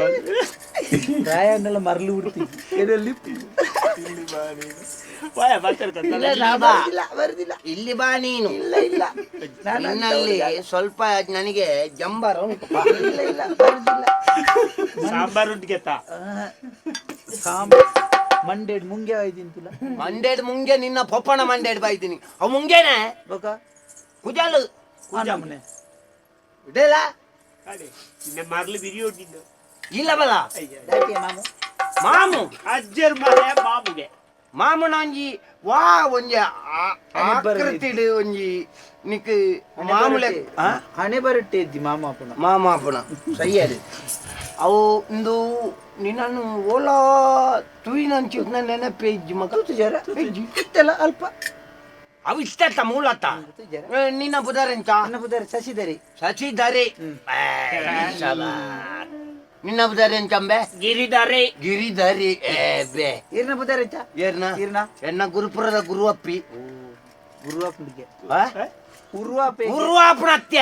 ಪ್ರಾಯನೆಲ್ಲ ಮರಳು ಬಿಡ್ತೀವಿ ಎಲ್ಲಿ. ವಾಯ ಮಾತಾಡ್ತಾರೆ. ಇಲ್ಲಿ ಬಾ. ಇಲ್ಲಿ ಬಾ ನೀನು. ಇಲ್ಲ ಇಲ್ಲ, ನಾನು ನಿನ್ನಲ್ಲಿ ಸ್ವಲ್ಪ ನನಗೆ ಜಂಬಾರ ಉಂಟು. ಇಲ್ಲ ಇಲ್ಲ, ಬರುದಿಲ್ಲ. ಸಾಂಬಾರ್ ಉಂಟು ಗೆತ್ತಾ. ಮಂಡೇಡ್ ಮುಂಗೆ ಆಯ್ದಿಂತಿಲ್ಲ. ಮಂಡೇಡ್ ಮುಂಗೆ ನಿನ್ನ ಪೊಪ್ಪಣ ಮಂಡೇಡ್ ಬಾಯ್ತೀನಿ ಅವ್ ಮುಂಗೇನೆ. ಬೊಕ ಕುಜಾಲು. ನಮ್ಮನೆ. ಇದೇಲ. ಅಡೆ ನಿನ್ನ ಮರ್ಲು ಬಿರಿಯೋಡು ನಿನ್ನ. ಇಲ್ಲ ಬಲ. ದಾಟಿ ಮಾಮು. ಮಾಮು. ಅಜ್ಜರ್ ಮಾರೆ ಮಾಮುಗೆ. ಮಾಮುನ ಒಂಜಿ ವಾ ಒಂಜಿ ಆಕೃತಿಡ್ ಒಂಜಿ ನಿಕ್ ಮಾಮೂಲೆ. ಹಣೆ ಬರಟ್ಟೆ ಇದ್ದಿ ಮಾಮ ಪುನ. ಮಾಮಾಪುನ ಸಯ್ಯದು ಅವು ಇಂದು ನಿನ್ನನ್ನು ಓಲಾ ತುಯಿನಂಚಿ ನೆನಪೇ ಇಜ್ಜಿ ಮಗ. ಜರ ಇತ್ತೆಲ್ಲ ಅಲ್ಪ. ಅವು ಇಷ್ಟತ್ತ ಮೂಲತ್ತ. ಜರ. ನಿನ್ನ ಬುಧರೆಂತ? ನನ್ನ ಬುಧರೆ ಶಶಿಧರಿ. ಶಶಿಧರಿ. ನಿನ್ನ ಬುಧರೆಂಚಂಬೆ? ಗಿರಿಧಾರೆ. ಗಿರಿಧರಿ ಏ ಬೇ. ಇರ್ನ ಬುಧರೆಂಚ? ಏರ್ನ? ಇರ್ನ. ಎನ್ನ ಗುರುಪುರದ ಗುರುವಪ್ಪಿ. ಗುರುವಪ್ಪನಿಗೆ. ಆ? ಉರುವಾಪೆ. ಗುರುವಾಪುನತ್ಯ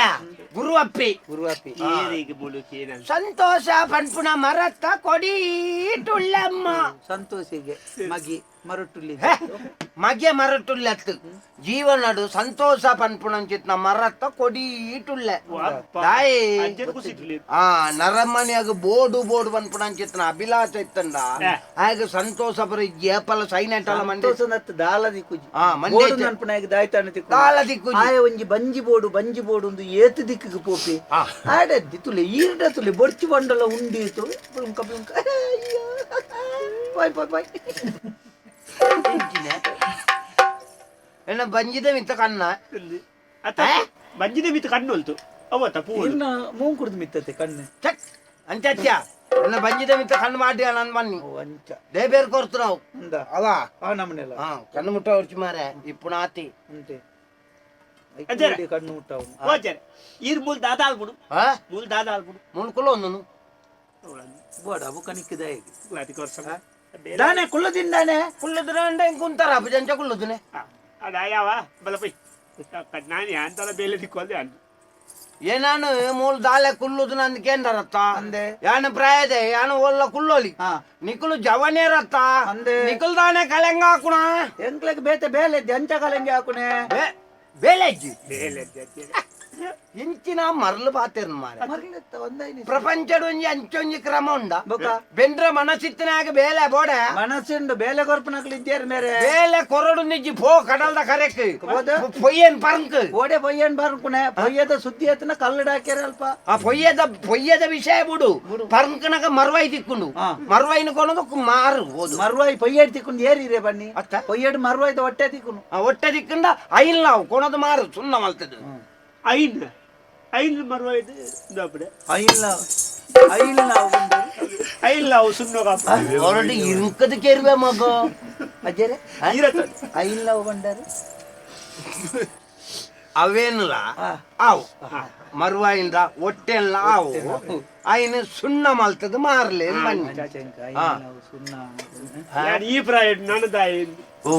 ಗುರುವಪ್ಪಿ. ಗುರುವಾಪಿ. ಏರಿಗೆ ಮುಳುಕಿ ಏನಂತ. ಸಂತೋಷ ಪನ್ಪುನ ಮರತ್ತ ಕೊಡೀಟುಳ್ಳಮ್ಮ. ಸಂತೋಷಿಗೆ ಮಗಿ ಮರಟುಲ್ಲಿ. ಹೇ, ಮಗೆ ಮರಟುಲ್ಲತ್ತು ಜೀವನಡು ಸಂತೋಷ ಪನ್ಪುನಂಚಿತ್ನ ಮರತ್ತ ಕೊಡೀಟುಳ್ಳೆ ದಾಯಿ. ಅಜ್ಜರ್ ಕುಸಿಟ್ಲಿ. ಆ ನರಮನೆಯಾಗ ಬೋಡು ಬೋಡು ಪನ್ಪುನಂಚಿತ್ನ ಅಭಿಲಾಷ ಇತ್ತಂಡ. ಹೇ. ಆಗ ಸಂತೋಷ ಬರ ಏಪಲ ಸೈನೆಟ್ ಅಲ್ಲ ಮಂಡೆ. ಸಂತೋಷ ದಾಲ ದಿಕ್ಕುಜಿ. ಆ, ಮಂಡೆ ಬೋಡು ಇತ್ತೆ. ನನ್ಪುನಾಗ ದಾಯ್ತಾನ ತಿಕ್ಕು. ದಾಲ ದಿಕ್ಕುಜಿ. ಆಯ ಒಂಜಿ ಬಂಜಿ ಬೋಡು ಬಂಜಿ ಬೋಡು ಒಂದು ಏತು ದಿಕ್ಕಿಗೆ ಪೋಪಿ. ಆ. ಆಡದ್ದಿ ತುಲೆ ಈರ್ಡ ತುಲೆ ಬೊಡ್ಚಿ ಬಂಡಲ ಉಂಡೀತು ಬುಳುಂಕ ಬುಳುಂಕ. ಅಯ್ಯೋ. Bye bye bye. ಎನ್ನ ಬಂಜಿದ ಮಿತ್ತ ಕಣ್ಣ. ಅತ್ತ ಬಂಜಿದ ಮಿತ್ತು ಕಣ್ಣು ಅವತ್ತ ಪೂ. ಇರ್ನ ಮೂಂಗ್ ಕುಡ್ದು ಮಿತ್ತತೆ ಕಣ್ಣು. ಚಕ್ ಅಂತ್ಯ ಎನ್ನ ಬಂಜಿದ ಮಿತ್ತ ಕಣ್ಣು ಮಾಡಿ ನನ್ ಬನ್ನಿ. ಓ ಅಂಚ. ದೇಬೇರ್ ಕೊರ್ತು ನಾವು. ಅಂದ. ಅವ. ಆ ನಮ್ಮನೆಲ್ಲ. ಹಾ ಕಣ್ಣು ಮುಟ್ಟ ಹೊರ್ಚಿ ಮಾರೆ ಇಪ್ಪುಣಾತಿ. ಅಂತೆ. ಅಜ್ಜರ. ಕಣ್ಣು ಮುಟ್ಟವನು. ಓಜರ್ ಈರ್ ಮೂಲ್ ದಾದ ಆಲ್ಬುಡು. ಆ ಮೂಲ್ ದಾದ ಆಲ್ಬುಡು. ಮುನ್ಕುಲ ಒಂದನು. ಬೋಡ ಅವು ಕನಿಕ್ಕಿದ ಹೇಗೆ. ಅದಕ್ಕೋಸ್ಕರ ದಾನೆ ಕುಲ್ಲದಿಂದಾನೆ. ಕುಲ್ಲುದ್ರ ಅಂಡ ಕುಂತಾರ ಅಪಜಂಚ ಕುಲ್ಲುದುನೆ. ಅದ ಯಾವ ಬಲ ಪೈ ನಾನು ಅಂತಲ ಬೇಲೆ ದಿಕ್ಕೋದೆ ಅನ್. ಏನಾನು ಮೂಲ ದಾಲೆ ಕುಲ್ಲುದು ನಂದು ಕೇಂದ್ರತ್ತ. ಅಂದೆ. ಯಾನು ಪ್ರಾಯದೆ ಯಾನು ಒಲ್ಲ ಕುಲ್ಲೋಲಿ. ಹಾ. ನಿಕುಲು ಜವನೇರತ್ತ. ಅಂದೆ. ನಿಕುಲ್ ದಾನೆ ಕಲೆಂಗ ಹಾಕುಣ. ಎಂಕ್ಲೆಗ್ ಬೇತೆ ಬೇಲೆ ಇದ್ದೆ ಅಂಚ ಕಲೆಂಗೆ ಹಾಕುನೆ. ಬೇಲೆ ಇಜ್ಜಿ. ಬೇಲೆ ಇಂಚಿನ ಮರಳು ಪಾತೇರ್ನ ಮಾರೆ. ಮರ್ಲೆತ್ತ ಒಂದೈನಿ. ಪ್ರಪಂಚಡ್ ಒಂಜಿ ಅಂಚೊಂಜಿ ಕ್ರಮ ಉಂಡ. ಬೊಕ ಬೆಂದ್ರ ಮನಸ್ಸಿತ್ತನಾಗ ಬೇಲೆ ಬೋಡೆ. ಮನಸ್ಸುಂಡು ಬೇಲೆ ಕೊರ್ಪನಕ್ಲು ಇದ್ದೇರ್ ಮೇರೆ. ಬೇಲೆ ಕೊರಡು ನಿಜ್ಜಿ ಪೋ ಕಡಲ್ದ ಕರೆಕ್. ಹೋದ? ಪೊಯ್ಯನ್ ಪರಂಕ್. ಓಡೆ ಪೊಯ್ಯನ್ ಬರ್ಕುನೆ ಪೊಯ್ಯದ ಸುದ್ದಿ ಆತನ ಕಲ್ಲಡ ಹಾಕ್ಯಾರ ಅಲ್ಪ. ಆ ಪೊಯ್ಯದ ಪೊಯ್ಯದ ವಿಷಯ ಬಿಡು, ಪರಂಕನಕ ಮರ್ವಾಯಿ ತಿಕ್ಕೊಂಡು. ಹಾ. ಮರ್ವಾಯಿನ ಕೊನದು ಮಾರು ಹೋದು. ಮರ್ವಾಯಿ ಪೊಯ್ಯಡ್ ತಿಕ್ಕೊಂಡು ಏರಿರೆ ಬನ್ನಿ. ಅತ್ತ? ಪೊಯ್ಯಡ್ ಮರ್ವಾಯ್ದ ಹೊಟ್ಟೆ ತಿಕ್ಕುನು. ಆ ಹೊಟ್ಟೆ ತಿಕ್ಕಂಡ ಐಲ್ ನಾವು ಕೊನದು ಮಾರು ಸುಣ್ಣ ಮಲ್ತದು. ಐನ್ ಐನ್ ಮರುವ ಇದು ಅಪ್ಪಡೆ. ಐಲ್ ಐಲ್ ನಾವು ಬಂದು. ಐನ್ ನಾವು ಸುಣ್ಣೋ ಕಾಪು. ಹೊರಡು ಇರುಕದ ಕೇರುವೆ ಮಗ. ಅಜ್ಜರೆ. ಇರತ್ತ. ಐಲ್ ನಾವು ಬಂಡಾರೆ. ಅವೇನುಲ ಆ. ಆವು ಮರುವಾಯಿಂದ ಹೊಟ್ಟೆಲ್ಲ ಆವು ಐನ್ ಸುಣ್ಣ ಮಲ್ತದ ಮಾರ್ಲೆ ಬನ್ನಿ. ಐಲ್ ಆ. ನಾವು ಸುಣ್ಣ. ನಾನು ಈ ಪ್ರಾಯ ನಾನು ದಾಯಿ. ಓ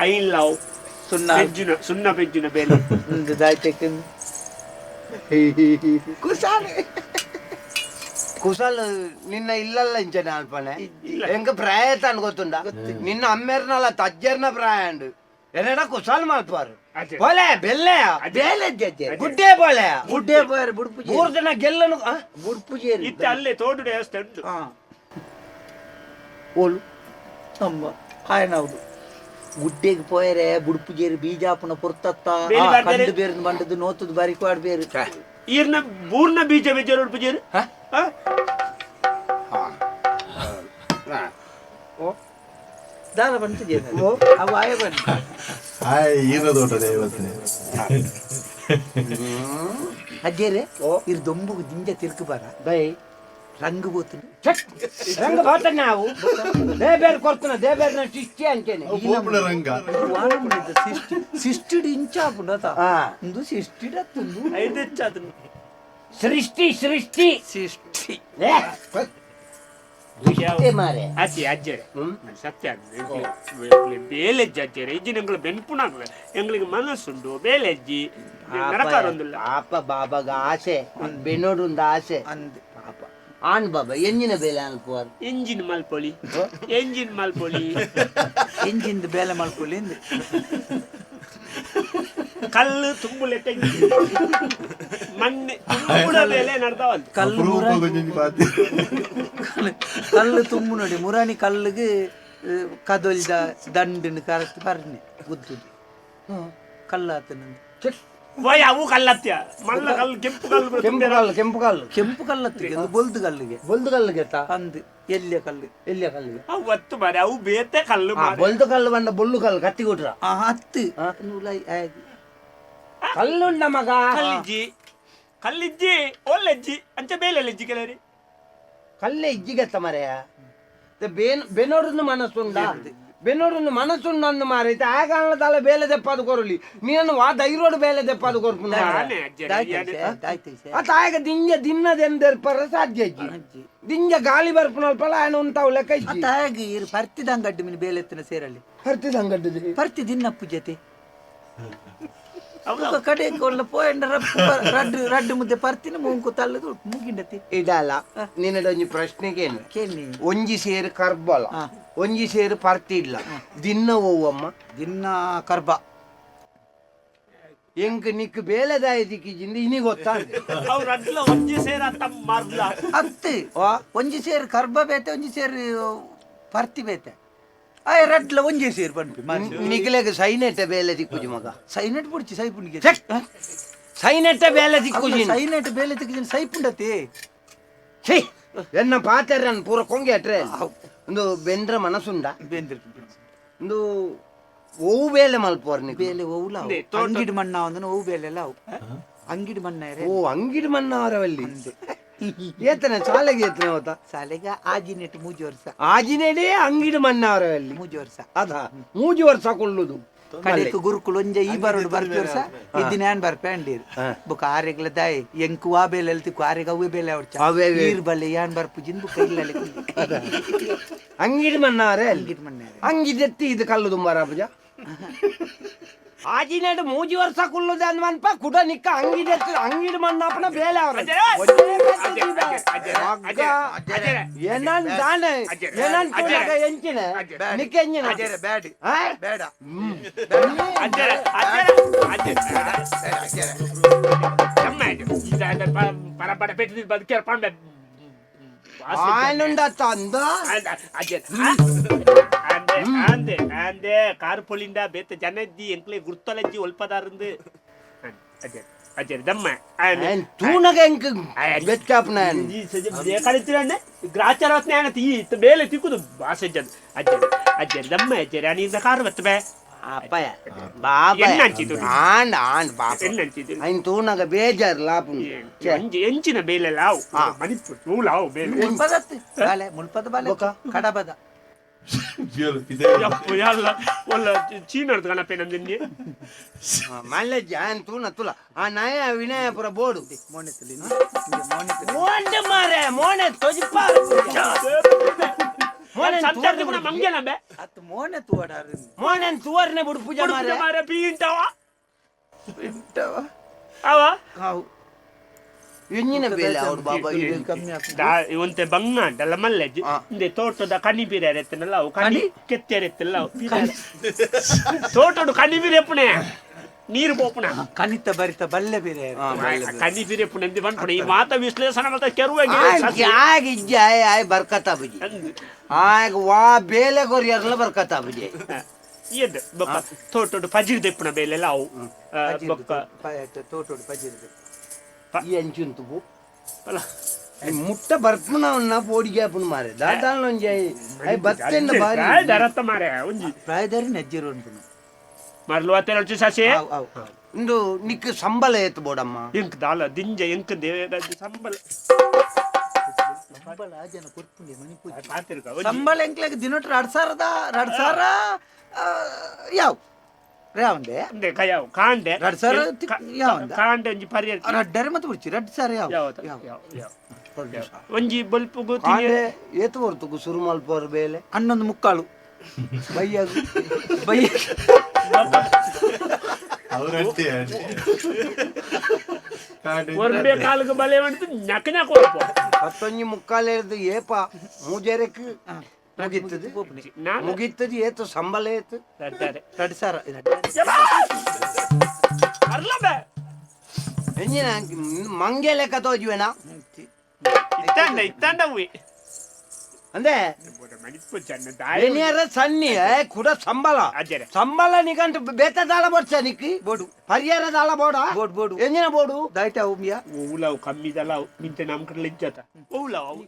ಐನ್ ಲಾವ್ ಸುಣ್ಣ. ಪೆಜ್ಜುನ ಸುಣ್ಣ ಪೆಜ್ಜುನ ಬೇಲೆ. ಒಂದು ದಾಯ್ತೆಕ್ ಕುಸಾನೆ. Kushal ನಿನ್ನ ಇಲ್ಲಲ್ಲ ಇಂಚನೆ ಅಲ್ಪನೆ ಎಂಕ ಪ್ರಾಯ ತಾನು ಗೊತ್ತುಂಡ ನಿನ್ನ ಅಮ್ಮೇರ್ನಲ್ಲ ತಜ್ಜರ್ನ ಪ್ರಾಯ ಅಂಡು ಎನ್ನಡ ಕುಶಾಲ್ ಮಲ್ಪಾರು ಬೋಲೆ ಬೆಲ್ಲೆ ಬೇಲೆ ಅಜ್ಜೆ ಗುಡ್ಡೆ ಬೋಲೆ ಗುಡ್ಡೆ ಬೋಯರ್ ಬುಡ್ಪು ಮೂರು ಜನ ಗೆಲ್ಲನು ಬುಡ್ಪು ಜೇರಿ ಇತ್ತೆ ಅಲ್ಲೇ ತೋಟು ದೇವಸ್ಥಾನ ಉಂಟು. ಓಲು ನಮ್ಮ ಹಾಯನೌದು ಗುಡ್ಡೆಗೆ ಪೋಯರೆ ಬುಡ್ಪು ಜೇರಿ ಬೀಜಾಪುನ ಪೊರ್ತತ್ತ ಬೇಲಿ ಬಾರ್ದರೆ. ಕಂಡು ಬೇರು ಬಂಡದು ನೋತದ ಬಾರಿ ಕ್ವಾಡ್ ಬೇರು ಈರ್ನ ಬೂರ್ನ ಬೀಜ ಬೀಜ ಉಡುಪು ಜೇರು ಹಾ? ದಾಲ ಬಂತು ಜೇರು ಅವು ಆಯ ಬಂತು ಹಾಯ್ ಈರ ತೋಟದ ಇವತ್ತು ಅಜ್ಜೇರೆ ಇರ್ ದೊಂಬುಗು ದಿಂಜ ತಿರ್ಕು ಬಾರ ಬೈ ರಂಗು ಬೋತು ರಂಗ ಬಾತ ನಾವು ದೇಬೇರ್ ಕೊಡ್ತಾನ ದೇಬೇರ್ನ ಶಿಷ್ಟಿ ಅಂತೇನೆ ಪೋಪುಣ ರಂಗ ಸಿಸ್ಟಿಡ್ ಇಂಚಾಪುಂಡ ಹಾ. ಒಂದು ಸಿಸ್ಟಿಡ್ ಅತ್ತುಂದು ಐದು ಹೆಚ್ಚಾತು. ಸೃಷ್ಟಿ ಸೃಷ್ಟಿ ಸಿಸ್ಟಿ ಏ, ಸೃಷ್ಟಿ ಮಾರೆ ಅಜ್ಜಿ ಅಜ್ಜರೆ ಸತ್ಯ ಬೇಲೆಜ್ಜಿ ಅಜ್ಜರೆ ಇಜ್ಜಿ ಎಂಗಳ ಬೆನ್ಪುಣಾಗ್ಲ ಎಂಗಳಿಗೆ ಮನಸ್ಸುಂಡು ಬೇಲೆಜ್ಜಿ ನರಕಾರೊಂದಿಲ್ಲ ಪಾಪ ಬಾಬಾಗ ಆಸೆ ಬೆನ್ನೋಡುಂದ ಆಸೆ ಅಂದ್ ಪಾಪ ಆನ್ ಬಾಬಾ ಎಂಜಿನ ಬೇಲೆ ಅನ್ಪುವಾರ್ ಎಂಜಿನ್ ಮಲ್ಪೊಲಿ ಎಂಜಿನ್ ಮಲ್ಪೊಲಿ ಎಂಜಿಂದ ಬೇಲೆ ಮಲ್ಕೊಳ್ಳಿ ಅಂದ್ ಕಲ್ಲು ತುಂಬು ಲೆಕ್ಕ ಮಣ್ಣೆ ತುಂಬುಡ ಮೇಲೆ ನಡ್ದಾವಲ್ ಕಲ್ಲು ಅಪರೂಪ ಮುರಾಣಿ ಗೊಂಜಿ ಪಾತಿ ಕಲ್ಲು ತುಂಬು ನೋಡಿ ಮುರಾಣಿ ಕಲ್ಲಿಗೆ ಕದೊಲ್ದ ದಂಡಿನ ಕರೆಕ್ಟ್ ಬರ್ನೆ ಗುದ್ದುದು ಕಲ್ಲಾತನಂದು ವಯ್ ಅವು ಕಲ್ಲತ್ಯ ಮಲ್ಲ ಕಲ್ಲು ಕೆಂಪು ಕಲ್ಲು ಕೆಂಪು ಕಲ್ಲು ಕೆಂಪು ಕಲ್ಲು ಕೆಂಪು ಕಲ್ಲತ್ತಿಗೆ ಅದು ಬೊಲ್ದು ಕಲ್ಲಿಗೆ ಬೊಲ್ದು ಕಲ್ಲು ಗೆತ್ತ ಅಂದ್ ಎಲ್ಲಿಯ ಕಲ್ಲು ಎಲ್ಲಿಯ ಕಲ್ಲಿಗೆ ಅವು ಒತ್ತು ಮಾರೆ ಅವು ಬೇತೆ ಕಲ್ಲು ಆ, ಮಾರೆ ಬೊಲ್ದು ಕಲ್ಲು ಬಂದ ಬೊಲ್ಲು ಕಲ್ಲು ಕತ್ತಿ ಕೊಟ್ರ ಆ ಹತ್ತು ನೂಲ ಆಗಿ ಕಲ್ಲುಂಡ ಮಗ ಕಲ್ಲಿಜ್ಜಿ ಕಲ್ಲಿಜ್ಜಿ ಒಲ್ಲೆಜ್ಜಿ ಅಂಚೆ ಬೇಲೆಜ್ಜಿ ಕೆಲರಿ ಕಲ್ಲೇ ಇಜ್ಜಿಗೆತ್ತ ಮರೆಯ ಬೇನ್ ಬೆನ್ನೋಡನ್ನು ಮನಸ್ಸುಂಡ ಬೆನ್ನೋಡನ್ನು ಮನಸ್ಸುಂಡ ಅಂದು ಮಾರೈತೆ ಆ ಕಾಲದ ಬೇಲೆ ದೆಪ್ಪಾದು ಕೊರಲಿ ನೀನು ವಾ ಧೈರ್ಯೋಡು ಬೇಲೆ ದೆಪ್ಪಾದು ಕೊರ್ಪು ನಾನೇ ಅಜ್ಜರೆ ಯಾನೆ. ದಾಯ್ತೈಸೆ ಆ ತಾಯಗ ದಿಂಜ ದಿನ್ನದೆಂದೆರ್ಪರ ಸಾಧ್ಯ ಇಜ್ಜಿ ಅಜ್ಜಿ ದಿಂಜ ಗಾಳಿ ಬರ್ಪುನಲ್ಪಲ ఆయన ఉంటావు లెక్క ಇಜ್ಜಿ ತಾಯಾಗಿ ಇರು ಪರ್ತಿದಂಗಡ್ಡು ಮಿನಿ ಬೇಲೆತ್ತಿನ ಸೇರಲಿ ಹರ್ತಿದಂಗಡ್ಡది ಪರ್ತಿ ದಿನ್ನಪ್ಪು ಜೊತೆ ಬೊಕ ಕಡೆ ಒಲ್ಲ ಪೋಯಂಡ ರಡ್ಡು ರಡ್ಡು ಮುದ್ದೆ ಪರ್ತಿನ ಮೂಂಕು ತಲ್ಲದು ಮುಗಿಂಡತಿ ಇಡಲ್ಲ ನಿನ್ನಡ ಒಂಜಿ ಪ್ರಶ್ನೆಗೇನು ಕೇಳಿ ಒಂಜಿ ಸೇರು ಕರ್ಬಲ ಆ. ಒಂಜಿ ಸೇರು ಪರ್ತಿ ಇಲ್ಲ ದಿನ್ನ ಓವಮ್ಮ ದಿನ್ನ ಕರ್ಬ ಎಂಕ್ ನಿಕ್ ಬೇಲೆದಾಯ ದಿಕ್ಕಿಜಿಂದ ಇನಿ ಗೊತ್ತಾಂದೆ ಅವು ರಡ್ಲ ಒಂಜಿ ಸೇರ ತಮ್ಮ ಮಾರ್ಲ ಅತ್ತು ಒಂಜಿ ಸೇರು ಕರ್ಬ ಬೇತೆ ಒಂಜಿ ಸೇರು ಪರ್ತಿ ಬೇತೆ ಆಯ್ ರಡ್ಲ ಒಂಜಿ ಸೇರು ಪನ್ಪಿ ಮಾರಿ ನಿಕ್ಲೆಗ್ ಸೈನೆಟ್ಟ ಬೇಲೆ ದಿಕ್ಕುಜಿ ಮಗ ಸೈನೆಟ್ ಪುಡ್ಚಿ ಸೈಪುಂಡಿಗೆ ಸೈನೆಟ್ಟ ಬೇಲೆ ದಿಕ್ಕುಜಿ ಸೈನೆಟ್ ಬೇಲೆ ತಿಕ್ಕಿಜಿನ ಸೈಪುಂಡತಿ ಛೀ ಎನ್ನ ಪಾತೆರನ್ ಪೂರ ಕೊಂಗೆ ಅಟ್ರೆ ಒಂದು ಬೆಂದ್ರ ಮನಸ್ಸುಂಡ ಬೇಂದ್ರ ಒಂದು ಓವು ಬೇಲೆ ಮಲ್ಪೋರ್ ನಿಕ್ ಬೇಲೆ ಓವುಲ ಅವು. ಅಂಗಿಡ್ ಮಣ್ಣ ಒಂದನು ಓವು ಬೇಲೆ ಎಲ್ಲ ಅವು ಅಂಗಿಡ್ ಮಣ್ಣ ಇರೆ ಓ ಅಂಗಿಡ್ ಮಣ್ಣ ಅವರವಲ್ಲಿ ಏತನೆ ಶಾಲೆಗೆ ಏತನೆ ಹೋತ ಸಾಲೆಗ ಆಜಿನೆಟ್ ಮೂಜಿ ವರ್ಷ ಆಜಿನೆಡೆ ಅಂಗಿಡ್ ಮಣ್ಣ ಅವರವಲ್ಲಿ ಮೂಜಿ ವರ್ಷ ಅದ ಮೂಜಿ ವರ್ಷ ಕೊಳ್ಳುದು ಕಡೆಕ್ ಗುರುಕುಲು ಒಂಜ ಈ ಬರೋಡು ಬರ್ಪಿ ವರ್ಷ ಇದ್ದಿನ ಏನ್ ಬರ್ಪೆ ಅಂಡೀರ್ ಬುಕ್ಕ ಆರೆಗ್ಲ ದಾಯಿ ಎಂಕು ಆ ಬೇಲೆ ಎಲ್ತಿಕ್ಕು ಆರೆಗ್ ಅವೇ ಬೇಲೆ ಅವಡ್ಚ ಅವೇ ಬೇಲೆ. ನೀರ್ ಬಲ್ಲೆ ಯಾನ್ ಬರ್ಪುಜಿನ್ ಬುಕ್ಕ ಇಲ್ಲಲೆ ಅಂಗಿಡ್ ಮಣ್ಣ ಅವರೇ ಅಲ್ಲಿ ಅಂಗಿಡ್ ಮಣ್ಣ ಇರೆ. ಅಂಗಿದೆತ್ತಿ ಇದು ಕಲ್ಲು ತುಂಬಾರ ಪೂಜ ಆಜಿನೆಡ್ ಮೂಜಿ ವರ್ಷ ಕುಲ್ಲುದ ಅನ್ವನ್ಪ ಕುಡ ನಿಕ್ಕ ಅಂಗಿದೆತ್ತಿ ಅಂಗಿಡ್ ಮಣ್ಣಪ್ಪನ ಬೇಲೆ ಅವರ ಏನನ್ ದಾನೆ ಏನನ್ ತೋಡಗ ಎಂಚಿನ ನಿಕ್ಕ ಎಂಜಿನ ಬೇಡ ಆ? ಬೇಡ ಅಜ್ಜರೆ ಅಜ್ಜರೆ ಅಜ್ಜರೆ ನಮ್ಮ ಪರಪಡ ಪೆಟ್ಟು ಬದುಕ್ಯಾರ ಪಾಂಡೆ ಆಯನುಂಡ ತಂದ ಅಂದೆ ಅಂದೆ ಅಂದೆ ಕಾರ್ ಪೊಲಿಂದ ಬೇತ ಜನಜ್ಜಿ ಎಂಕ್ಲೆ ಗುರ್ತಲಜ್ಜಿ ಒಲ್ಪದಾರಂದು ಅಜ್ಜರೆ ಅಜ್ಜರೆ ದಮ್ಮ ಆಯನ್ ತೂನಗ ಎಂಕ್ ಬೆಚ್ಚಾಪ್ನ ಕಳಿತಿರಣ್ಣೆ ಗ್ರಾಚಾರ ಈ ಬೇಲೆ ತಿಕ್ಕುದು ಬಾಸೆಜ್ಜದು ಅಜ್ಜರೆ ಅಜ್ಜರೆ ದಮ್ಮ ಅಜ್ಜರೆ ಅನಿಂದ ಕಾರು ಬತ್ತ ಬೇ ಅಪ್ಪಯ್ಯ ಬಾಬಾ ಎನ್ನ ಅಂಚಿತು? ಆಂಡ್ ಆಂಡ್ ಬಾಪ ಎನ್ನ ಅಂಚಿತು? ಐನ್ ತೂನಗ ಬೇಜಾರ್ ಲಾಪುನು ಛೆ. ಎಂಚಿನ ಬೇಲೆ ಲಾವು ಮಣಿಪು ತೂಲಾವು ಬೇಲೆ ಮುಲ್ಪದತ್ತು ಬಾಲೆ ಮುಲ್ಪದ ಬಾಲೆ ಕಡಬದ ಯಪ್ಪು ಯಲ್ಲ ಒಲ್ಲ ಚೀನರ್ದು ಗಣಪೆ ನಂದಿನ್ನಿ ಮಲ್ಲಜ್ಜಿ ಆಯನ್ ತೂನ ತುಲ ಆ ನಯ ವಿನಯ ಪುರ ಬೋಡು ಮೋನೆತ್ತಲಿ ಮೋನೆತ್ತಲಿ ಮೋಂಡೆ ಮಾರೆ ಮೋನೆ ತೊಜಿಪ್ಪ ಮೋನೆ ಸಂಚಾರದ ಕೂಡ ಮಂಗೆ ನಂಬೆ ಅತ್ತು ಮೋನೆ ತೂವಡಾರು ಮೋನೆ ತುವರ್ನೆ ಬುಡು ಪೂಜೆ ಮಾರೆ ಮಾರೆ ಪೀಂಟವ ಅವ ಹಾವು ಎಂಜಿನ ಬೇಲೆ ಅವ್ರು ಬಾಬಾ ಕಮ್ಮಿ ಆಪುಂಡು. ಒಂತೆ ಬಂಗ ಅಂಟಲ್ಲ ಮಲ್ಲೆಜ್ ಇಂದೆ ತೋಟದ ಕಣಿ ಬೀರ ಎತ್ತನಲ್ಲ ಅವು ಕಣಿ ಕೆತ್ತೆರೆ ಎತ್ತಲ್ಲ ಅವು ತೋಟಡು ಕಣಿ ಬೀರ ಎಪ್ಪುನೆ ನೀರು ಪೋಪುನ ಕನಿತ ಬರಿತ ಬಲ್ಲೆ ಬೇರೆ ಕಣಿ ಬೀರ ಎಪ್ಪುನೆ ಅಂದೆ ಪನ್ಪುಣ ಈ ಮಾತ ವಿಶ್ಲೇಷಣೆ ಮಾತ ಕೆರುವ ಆಗ ಇಜ್ಜೆ ಆಯ್ ಆಯ್ ಬರ್ಕತಾ ಬುಜಿ ಆಗ ವಾ ಬೇಲೆ ಕೊರಿಯರ್ಲ ಬರ್ಕತಾ ಬುಜಿ ಎದ್ದು ಬೊಕ್ಕ ತೋಟಡು ಪಜಿರ್ ದೆಪ್ಪುನ ಬೇಲೆಲ್ಲ ಅವು ಬೊಕ್ಕ ತೋಟೋಡು ಪಜಿರ್ದು ಈ ಅಂಚುಂತು ಬು ಅಲ್ಲ ಮುಟ್ಟ ಬರ್ಪುನ ಪೋಡಿಗೆ ಆಪುನ ಮಾರೆ ದಾದಾನ ಒಂಜಿ I ಬತ್ತೆನ್ನ ಬಾರಿ ದರತ್ತ ಮಾರೆ ಒಂಜಿ ಪ್ರಾಯದಾರಿ ನಜ್ಜಿರು ಅನ್ಪುನು ಮರ್ಲು ಅತ್ತೆ ಸಸಿ ಆವ್ ಆವ್ ಇಂದು ನಿಕ್ ಸಂಬಳ ಏತ್ ಬೋಡಮ್ಮ ಎಂಕ್ ದಾಲ ದಿಂಜ ಎಂಕ್ ದೇವ ಸಂಬಳ ಸಂಬಳ ಜನ ಕೊರ್ಪುಂಡೆ ಮಣಿಪುಜಿ ಪಾತಿರ್ಕ ಸಂಬಳ ಎಂಕ್ಲೆಗ್ ದಿನಟ್ 2000 2000 ಯಾವ ರೇವಂದೆ ಅಂದೆ ಕಯಾವ್ ಕಾಂಡೆ 2000 ಯಾವಂದ ಕಾಂಡೆ ಒಂಜಿ ಪರಿಯರ್ ರಡ್ಡರೆ ಮತ್ತೆ ಬಿಡ್ಚಿ 2000 ಯಾವ ಯಾವತ ಯಾವ ಯಾವ ಯಾವ ಒಂಜಿ ಬಲ್ಪುಗು ಕಾಂಡೆ ಏತ್ ಹೊರ್ತುಗು ಸುರು ಮಲ್ಪೋರ್ ಬೇಲೆ 11:45 ಬೈಯಾಗು ಬೈ ಅವರಂತೆ ಒರ್ಬೆ ಕಾಲುಗು ಬಲೆ వంటి ನಕ ನಕ ಒರ್ಪು 11:45 ಇರ್ದು ಏಪ ಮೂಜೆರೆಕ್ ಮುಗಿತ್ತದು ನಾನು ಮುಗಿತ್ತದು ಏತು ಸಂಬಳ ಏತು ರಡ್ಡರೆ 2000 ಅರ್ಲ ಬೇ ಎಂಜಿನ ಮಂಗೆ ಲೆಕ್ಕ ತೋಜುವೆನಾ ಇತ್ತಾಂಡ ಇತ್ತಾಂಡ ಉಯ್ ಅಂದೆ ಮಣಿಪು ಚನ್ನ ದಾಯ ಬೆನಿಯರ ಸನ್ನಿ ಕುಡ ಸಂಬಳ ಅಜ್ಜರೆ. ಸಂಬಳ ನಿಕಂಟು ಬೇತ ದಾಳ ಬೋಡ್ಸ ನಿಕ್ಕಿ ಬೋಡು ಪರಿಹಾರ ದಾಳ ಬೋಡ ಬೋಡ್ ಬೋಡು ಎಂಜಿನ ಬೋಡು ದಾಯ್ತ ಉಮಿಯಾ ಓಲಾವ್ ಕಮ್ಮಿದಲಾವ್ ಮಿಂತೆ ನಮ್ ಕಡೆ ಇಜ್ಜತ ಓಲಾವ್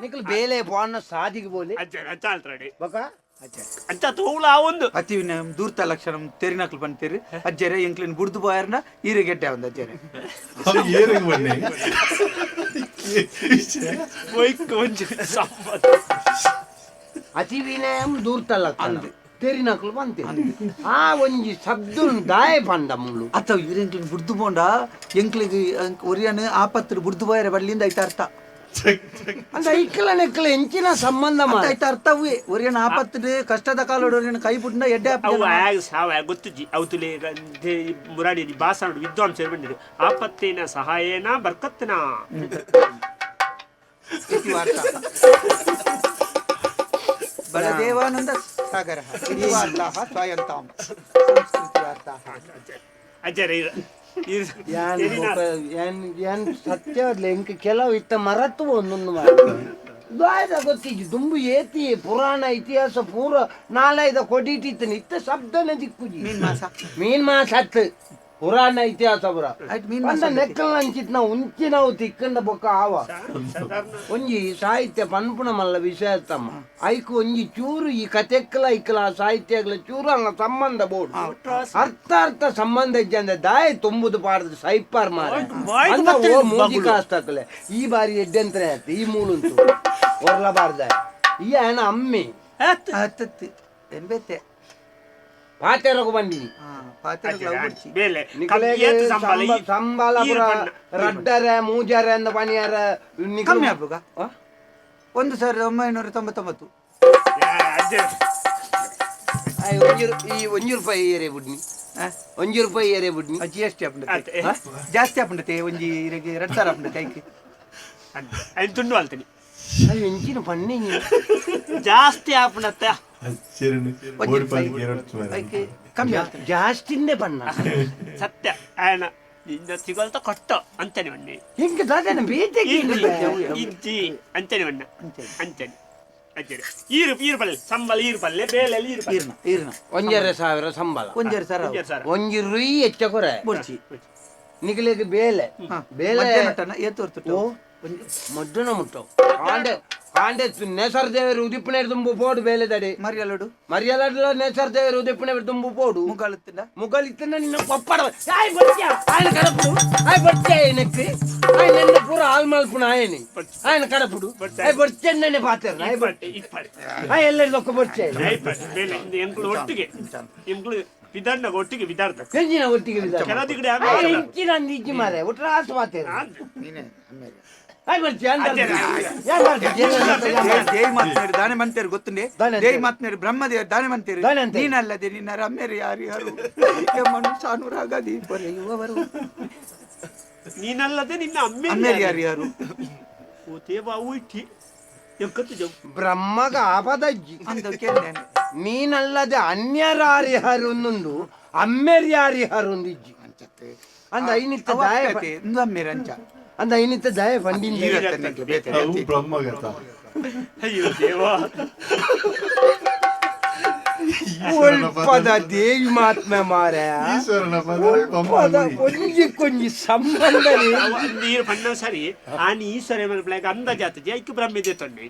ನಿಕಲ್ ಬೇಲೆ ಬಾಣ ಸಾದಿಗೆ ಬೋಲೆ ಅಜ್ಜರೆ ಚಾಲ್ತ್ರಾಡಿ ಬಕ ಅಂಚ ತೋಲ ಒಂದು ಅತಿ ದೂರ್ತ ಲಕ್ಷಣ ತೆರಿನಕ್ಲು ಬಂತೀರಿ ಅಜ್ಜರೆ ಎಂಕ್ಲಿನ್ ಬುಡ್ದು ಬೋಯರ್ನ ಈರೆ ಗೆಡ್ಡೆ ಒಂದು ಅಜ್ಜರೆ ಏರಿಗೆ ಬನ್ನಿ ಒಯ್ಕ್ ಒಂಜಿ ಸಂಬಳ ಅತಿ ವಿನಯಂ ದೂರ್ತ ಲಕ್ಷಣ ತೆರಿನಕ್ಲು ಬಂತೆ ಆ ಒಂಜಿ ಶಬ್ದ ದಾಯ ಪಂಡ ಮುಳ್ಳು ಅತ್ತ ಇವ್ರೆಂಕ್ಲಿನ್ ಬುಡ್ದು ಬೋಂಡ ಎಂಕ್ಲಿಗೆ ಒರಿಯನ್ ಆಪತ್ತು ಬುಡ್ದು ಬೋಯರೆ ಬಡ್ಲಿಂದ ಐತ ಅರ್ಥ ಅಂದ್ರೆ ಐಕ್ಲ ನೆಕ್ಲ ಎಂಚಿನ ಸಂಬಂಧ ಅತ್ತ ಮಾಡ ಐತ ಅರ್ಥವೇ ಒರಿಯನ್ ಆಪತ್ತು ಕಷ್ಟದ ಕಾಲೋಡು ಒರಿಯನ್ ಕೈ ಬುಡ್ನ ಎಡ್ಡೆ ಅವು ಆಗ ಸಾವ ಗೊತ್ತುಜಿ ಅವು ತುಲೆ ಮುರಾಡಿ ಭಾಷಣ ವಿದ್ವಾಂಸರು ಬಂದಿರು ಆಪತ್ತೇನ ಸಹಾಯೇನ ಬರ್ಕತ್ತನ ಬಲದೇವಾನಂದ ಸಾಗರ ವಾರ್ತಾಃ ಸ್ವಾಯಂತಾಂ ಸಂಸ್ಕೃತಿ ವಾರ್ತಾಃ ಅಜ್ಜರೆ ಯಾನ್ ಬೊಕ ಯಾನ್ ಯಾನ್ ಸತ್ಯವಾದ್ಲೆ ಇಂಕ ಕೆಲವು ಇತ್ತ ಮರತ್ತು ಒಂದೊಂದು ಮಾಡ ದ್ವಾಯದ ಗೊತ್ತಿಜ್ಜಿ ದುಂಬು ಏತಿ ಪುರಾಣ ಇತಿಹಾಸ ಪೂರ ನಾಲೈದ ಕೊಡಿಟಿತ್ತನ ಇತ್ತ ಶಬ್ದನೆ ದಿಕ್ಕುಜಿ ಮೀನ್ ಮಾಸ ಮೀನ್ ಮಾಸ ಹತ್ತು ಪುರಾಣ ಇತಿಹಾಸ ಪುರ ಆಯ್ತು, ಮೀನ್ ಮಾಸ ಪಂಡ ನೆಕ್ಕಲ್ ಅಂಚಿತ್ ನಾವು ಉಂಚಿ ನಾವು ತಿಕ್ಕಂಡ ಬೊಕ್ಕ ಆವ ಒಂಜಿ ಸಾಹಿತ್ಯ ಪನ್ಪುಣ ಮಲ್ಲ ವಿಷಯ ತಮ್ಮ ಐಕ್ ಒಂಜಿ ಚೂರು ಈ ಕತೆಕ್ಕಲ ಐಕ್ಲ ಆ ಸಾಹಿತ್ಯಗಳ ಚೂರು ಅಂಗ ಸಂಬಂಧ ಬೋಡು ಅರ್ಥ ಅರ್ಥ ಸಂಬಂಧ ಇಜ್ಜಂದೆ ದಾಯ ತುಂಬುದು ಪಾಡ್ದು ಸೈಪಾರ್ ಮಾರ ಅಂದ ಓ ಮೂಜಿ ಕಾಸ್ತಕಲೆ ಈ ಬಾರಿ ಎಡ್ಡೆಂತ್ರ ಆಯ್ತು ಈ ಮೂಲುಂತು ಒರ್ಲಬಾರ್ದ ಈ ಆಯನ ಅಮ್ಮಿ ಹತ್ತತ್ತು ಎಂಬತ್ತೆ ಪಾತೆರಗು ಬಂದಿನಿ ಪಾತ್ರೆ ಬೇಲೆ ನಿಕಲೆಗೆ ಸಂಬಳ ಪುರ ರಡ್ಡರೆ ಮೂಜರೆ ಅಂದ ಪನಿಯಾರ ಕಮ್ಮಿ ಆಗ್ಬೋಗ 1999 ಈ ಒಂಜಿ ರೂಪಾಯಿ ಏರೆ ಬುಡ್ನಿ ಒಂಜಿ ರೂಪಾಯಿ ಏರೆ ಬುಡ್ನಿ G S T ಆಪುಂಡತೆ ಜಾಸ್ತಿ ಆಪುಂಡತೆ ಒಂಜಿ ಇರೆಗೆ 2000 ಆಪುಂಡತೆ ಐಕೆ ತುಂಡು ಅಲ್ತೀನಿ ಅಯ್ಯೋ ಎಂಚಿನ ಪನ್ನೆ ಜಾಸ್ತಿ ಆಪುಣತ್ತೆ ಐಕೆ ಕಮ್ಮಿ ಆಗ್ತದೆ ಜಾಸ್ತಿಂದೆ ಬಣ್ಣ ಸತ್ಯ ಆಯನ ನಿನ್ನ ಸಿಗಲ್ತ ಕಷ್ಟ ಅಂತಾನೆ ಬನ್ನಿ ಹಿಂಗೆ ದಾದನ ಬೇತೆ ಇಜ್ಜಿ ಅಂತಾನೆ ಬಣ್ಣ ಅಂತಾನೆ ಅಜ್ಜರೆ ಈರು ಈರು ಪಲ್ಲೆ ಸಂಬಳ ಈರು ಪಲ್ಲೆ ಬೇಲೆ ಈರು ಪಲ್ಲೆ ಈರ್ನ ಈರ್ನ 1,500 ಸಂಬಳ 1,500 ಒಂಜೆರೆ ಸಾವಿರ ಒಂಜಿ ರುಯಿ ಹೆಚ್ಚ ಕೊರೆ ಬೊಡ್ಚಿ ನಿಗಲಿಗೆ ಬೇಲೆ ಬೇಲೆ ಮಧ್ಯಾಹ್ನ ಏತು ಹೊರ್ತು ಓ ಮಡ್ಡುನ ಮುಟ್ಟವು ಕಾಂಡೆ ಕಾಂಡೆ ನೇಸರ್ ದೇವರು ಉದಿಪ್ಪನೆ ತುಂಬು ಪೋಡು ಬೇಲೆ ದಡಿ ಮರಿಯಲಡು ಮರಿಯಲಡ್ಲ ನೇಸರ್ ದೇವರು ಉದಿಪ್ಪನೆ ತುಂಬು ಪೋಡು ಮುಗಾಳುತ್ತಿಲ್ಲ ಮುಗಲಿತ್ತನ ನಿನ್ನ ಕೊಪ್ಪಡ ಆಯ್ ಬರ್ತ್ಯಾ ఆయన కడపుడు ಆಯ್ ಬರ್ತ್ಯಾ ಎನಕ್ಕೆ ಆಯ್ ನನ್ನ ಪೂರ ಹಾಲ್ ಮಲ್ಪುನ ಆಯನಿ ఆయన ಕಡಪುಡು ಆಯ್ ಬರ್ಚೆನ್ನೇ ಪಾತೇರ್ ಆಯ್ ಇಪ್ಪಟ್ಟೆ ಇಪ್ಪಟ್ಟೆ ಆಯ್ ಎಲ್ಲರ ದೊಕ್ಕ ಬರ್ಚೆ ಇಪ್ಪಟ್ಟೆ ಬೇಲೆ ಎಂಕ್ಲು ಒಟ್ಟಿಗೆ ಎಂಕ್ಲು ವಿಧಾನ ಒಟ್ಟಿಗೆ ವಿದಾರ್ಥ ಎಂಜಿನ ಒಟ್ಟಿಗೆ ಕೆಲವು ಕಡೆ ಆಯ್ ಇಂಚಿನ ಅಂದಿಜ್ಜಿ ಮಾರೆ ಒಟ್ಟ ರಾಸ್ ಪಾತೇರ್ ನೀನೇ ಅಮ್ಮೇಲೆ ದೇವಿ ಮಾತನಾಡಿ ದಾನೆ ಮಂತೇರು ಗೊತ್ತುಂಡೆ ದೇವಿ ಮಾತನಾಡಿ ಬ್ರಹ್ಮದೇವರು ದಾನೆ ಮಂತೇರು ನೀನಲ್ಲದೆ ನಿನ್ನ ರಮ್ಯರು ಯಾರು ಯಾರು ಮನುಷ್ಯಾನುರಾಗ ದೀಪರೆಯುವವರು ನೀನಲ್ಲದೆ ನಿನ್ನ ಅಮ್ಮೆ ಅಮ್ಮೇರು ಯಾರು ಯಾರು ಬ್ರಹ್ಮಗ ಆಪದಜ್ಜಿ ಅಂತ ಕೇಳಿದ್ದೇನೆ. ನೀನಲ್ಲದೆ ಅನ್ಯರಾರಿಹರು ಒಂದುಂಡು ಅಮ್ಮೆರ್ಯಾರಿಹರು ಒಂದಿಜ್ಜಿ ಅಂದ ಐನಿತ್ತ ದಾಯ ಇಂದು ಅಮ್ಮೇರು ಅಂಚ ಅಂದ ಐನಿತ್ತ ದಾಯ ಫಂಡಿನ ಅವು ಬ್ರಹ್ಮಗತ. ಅಯ್ಯೋ ದೇವಾ. ಒಲ್ಪದ ದೇವಿ ಮಾತ್ಮೆ ಮಾರ. ಈಶ್ವರನ ಪದ ಒಲ್ಪದ ಒಂಜಿ ಕೊಂಜಿ ಸಂಬಂಧ. ನೀರು ಪಣ್ಣ ಸರಿ ಆನಿ ಈಶ್ವರ ಮಲ್ಪಲಾಗ ಅಂದಾಜಾತ ಜೈಕ್ ಬ್ರಹ್ಮ ತೊಂಡೆ.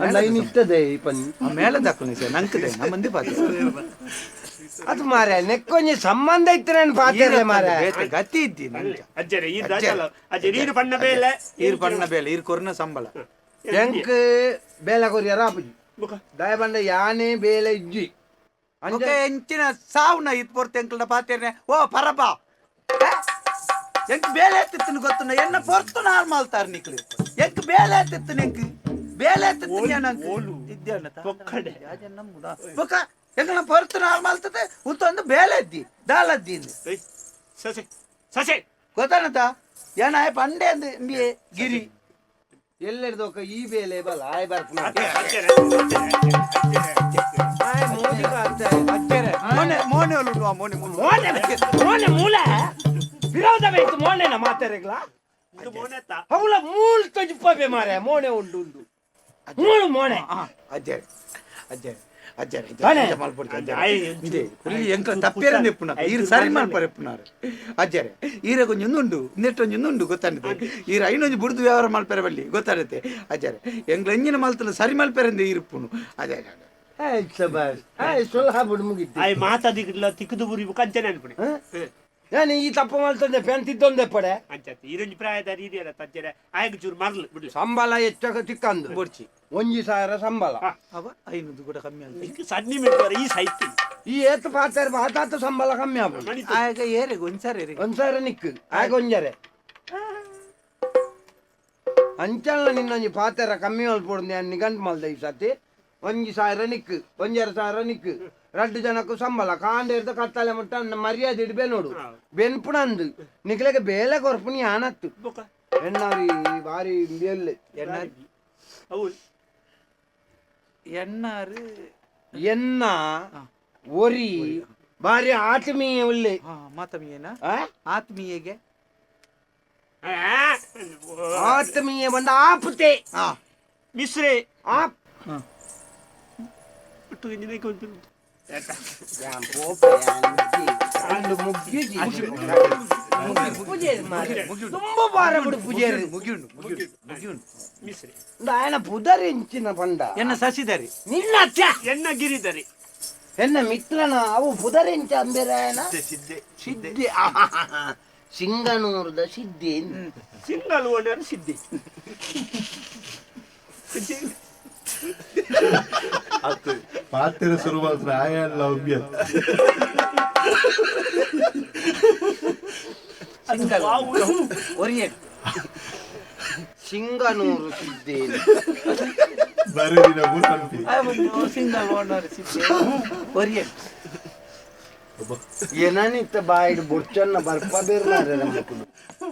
ಅಂದ ಐನಿತ್ತದೆ ಈ ಪನ್ ಮೇಳದಾಕುನಿ ಸರ್ ನಂಕದೆ ನಮ್ಮ ಮಂದಿ ಪಾತ್ರ ಅದು ಮಾರ ನೆಕ್ಕೊಂಜಿ ಸಂಬಂಧ ಇತ್ತು ನಾನು ಪಾತ್ರ ಮಾರ. ಬೇತೆ ಗತಿ ಇದ್ದೀನಿ ಅಂಚ. ಅಜ್ಜರೆ ಈ ದಾಚಲ ಅಜ್ಜೆ ನೀರು ಪಣ್ಣ ಬೇಲೆ. ಈರ್ ಪಣ್ಣ ಬೇಲೆ ಈರ್ ಕೊರ್ನ ಸಂಬಳ. ಎಂಕ್ ಬೇಲೆ ಕೊರಿಯರ ಆಪುಜಿ. ಮುಖ ದಯ ಬಂಡ ಯಾನೇ ಬೇಲೆ ಇಜ್ಜಿ. ಅಂಚ ಎಂಚಿನ ಸಾವುನ ಇತ್ ಪೊರ್ತು ಎಂಕಲ್ನ ಪಾತೇರ್ನೆ ಓ ಪರಬ ಎಂಕ್ ಬೇಲೆ ಎತ್ತಿತ್ತನು ಗೊತ್ತುನ ಎನ್ನ ಪೊರ್ತು ನಾರ್ಮಲ್ ತಾರ್ ನಿಕ್ಲು ಎಂಕ್ ಬೇಲೆ ಎತ್ತಿತ್ತನು ಎಂಕ್ ಬೇಲೆ ಎತ್ತಿತ್ತು. ಓಲು. ಪೊಕ್ಕಡೆ. ಬೊಕ ಎಂಕಲ್ನ ಪೊರ್ತು ನಾರ್ಮಲ್ ತತೆ ಉಂತೊಂದು ಬೇಲೆ ಎದ್ದಿ ದಾಲದ್ದಿ. ಏಯ್, ಸಸೆ ಸಸೆ. ಗೊತ್ತಾನತ ಏನ ಪಂಡೆ ಅಂದ್ ಇಂಬಿಯೆ ಗಿರಿ. ಎಲ್ಲೆಡ್ದೊಕ್ಕ ಈ ಬೇಲೆ ಬಲ ಆಯ್ ಬರ್ಪುನ. ಅಜ್ಜರೆ ಆಯ್ ಮೋದಿಗ ಅತ್ತೆ. ಅಚ್ಚರೆ ಮೋನೆ ಮೋನೆ ಒಲ್ಲುಂಡು ಆ ಮೋನೆ ಮೋನೆ. ಮೋನೆ ಮೋನೆ ಮೂಲ ವಿರೋಧ ಬೇಕು ಮೋನೆನ ಮಾತಾರೆಗ್ಲ. ಇದು ಮೋನೆತ್ತ. ಅವಳ ಮೂಲ್ ತೊಜಿಪ್ಪಬೆ ಮಾರೆ ಮೋನೆ ಉಂಡು ಉಂಡು ಮೂಳು ಮೋನೆ. ಅಜ್ಜರೆ ಅಜ್ಜರೆ ಅಜ್ಜರೆ. ತಾನೆ? ಮಲ್ಪೊಡ್ಚಿ ಅಜ್ಜರೆ. ಆಯ್. ಇಂದೆ ಪುಲ್ಲಿ ಎಂಕ ತಪ್ಪೇರನೆ ಇಪ್ಪುನ ಈರು ಸರಿ ಮಲ್ಪರೆ ಇಪ್ಪುನಾರು ಅಜ್ಜರೆ. ಈರ ಕೊಂಚ ಉಂಡು ನೆಟ್ ಒಂಜಿ ಉಂಡು ಗೊತ್ತಾಂಡತೆ. ಈರ ಐನೊಂಜಿ ಬುಡ್ದು ವ್ಯವಹಾರ ಮಲ್ಪೆರೆ ಬಲ್ಲಿ ಗೊತ್ತಾಡತ್ತೆ ಅಜ್ಜರೆ. ಎಂಕ್ಲ ಎಂಜಿನ ಮಲ್ತನ ಸರಿ ಮಲ್ಪೆರೆಂದೆ ಈರುಪ್ಪುನು ಅದೇ. ಆಯ್ ಸಬಾಸ್ ಆಯ್ ಸೊಲ್ಹ ಬುಡ್ ಮುಗಿತ್ತು. ಆಯ್ ಮಾತಾದಿಗ್ಲ ತಿಕ್ಕದು ಬುರಿ ಕಂಚನೆ ಅನ್ಪುಣೆ. ನಾನು ಈ ತಪ್ಪು ಮಲ್ತಂದೆ ಪೆನ್ ತಿದ್ದೊಂದೆ ಪಡೆ. ಅಂಚತ್ತೆ ಈರೊಂಜಿ ಪ್ರಾಯದ ರೀತಿಯಲ್ಲ ತಜ್ಜರೆ ಆಯ್ಗ್ ಚೂರು ಮರ್ಲು ಬಿಡ್ಲಿ. ಸಂಬಳ ಹೆಚ್ಚಾಗ ತಿಕ್ಕಂದು ಬೊಡ್ಚಿ. 1000 ಸಂಬಳ. ಅವ 500 ಕೂಡ ಕಮ್ಮಿ ಆಯ್ತು. ಇಂಕ್ ಸನ್ನಿ ಮಿಡ್ತಾರೆ ಈ ಸೈತಿ. ಈ ಏತ್ ಪಾತಾರೆ ಆತಾತ ಸಂಬಳ ಕಮ್ಮಿ ಆಪುಂಡು. ಮಣಿತು. ಆಗ ಏರೆಗ್ ಒಂದ್ಸಾರಿ ಏರೆಗ್. 1000 ನಿಕ್ಕು ಆಗ ಒಂಜರೆ ಅಂಚಲ್ಲ ನಿನ್ನೊಂಜಿ ಪಾತೆರ ಕಮ್ಮಿ ಮಲ್ಪೊಡು ನಾನು ನಿಗಂಟು ಮಲ್ದ ಈ ಸತಿ 1000 ನಿಕ್ಕು 1500 ನಿಕ್ಕು ರಡ್ಡು ಜನಕ್ಕೂ ಸಂಬಳ ಕಾಂಡೇರ್ದ ಕತ್ತಲೆ ಮುಟ್ಟ ಮರ್ಯಾದೆ ಇಡ್ಬೆ ನೋಡು ಬೆನ್ಪುಣಂದು ನಿಕ್ಲೆಗೆ ಬೇಲೆ ಕೊರ್ಪುನಿ ಆನತ್ತು. ಬೊಕ ಎಣ್ಣಾರಿ ಬಾರಿ ಬೇಲೆ. ಎಣ್ಣಾರು. ಅವು ಎಣ್ಣಾರು. ಎನ್ನ ಒರಿ ಬಾರಿ ಆತ್ಮೀಯ ಉಲ್ಲೆ. ಹಾ ಮಾತಮೀಯನ. ಆ? ಆತ್ಮೀಯಗೆ. ಆತ್ಮೀಯ ಬಂದ ಆಪತೆ. ಹಾ ಮಿಶ್ರೆ ಆಪ್ ಒಟ್ಟು ಇಂಜಿನ ಉಂಟು. ತುಂಬ ಬಾರ ಬಿಡು ಪೂಜಾರಿ. ಮುಗಿಯುಂಡು ಮುಗಿಯುಂಡು ಮುಗಿಯುಂಡು. ಮಿಶ್ರೆ. ఆయన ಪುದರಿಂಚಿನ ಪಂಡ. ಎನ್ನ ಸಸಿದರಿ. ನಿನ್ನ ಅತ್ಯ. ಎನ್ನ ಗಿರಿಧರಿ. ಎನ್ನ ಮಿತ್ರನ ಅವು ಪುದರಿಂಚ ಅಂಬೇರಾಯನ ಸಿದ್ದೆ. ಸಿದ್ಧಿ ಸಿಂಗನೂರದ ಸಿದ್ಧಿ. ಸಿಂಗಲ್ ಓನರ್ ಸಿದ್ಧಿ. ಪಾತ್ರೆ ಶುರು ಮಾಡ್ತಾರೆ ಆಯಲ್ಲ ಒಬ್ಬಿಯ. ಒರಿಯೆ. ಸಿಂಗನೂರು ಸಿದ್ಧಿ. ಬರೀ ದಿನ ಊರು ಸಿಂಗಲ್ ಓನರ್ ಸಿದ್ಧಿ ಒರಿಯೆ. ಏನನಿತ್ತ ಬಾಯಿಡ್ ಬುಡ್ಚನ್ನ ಬರ್ಪ ಬೇರ್ಲಾರೆ ನಮ್ಮಕುಲು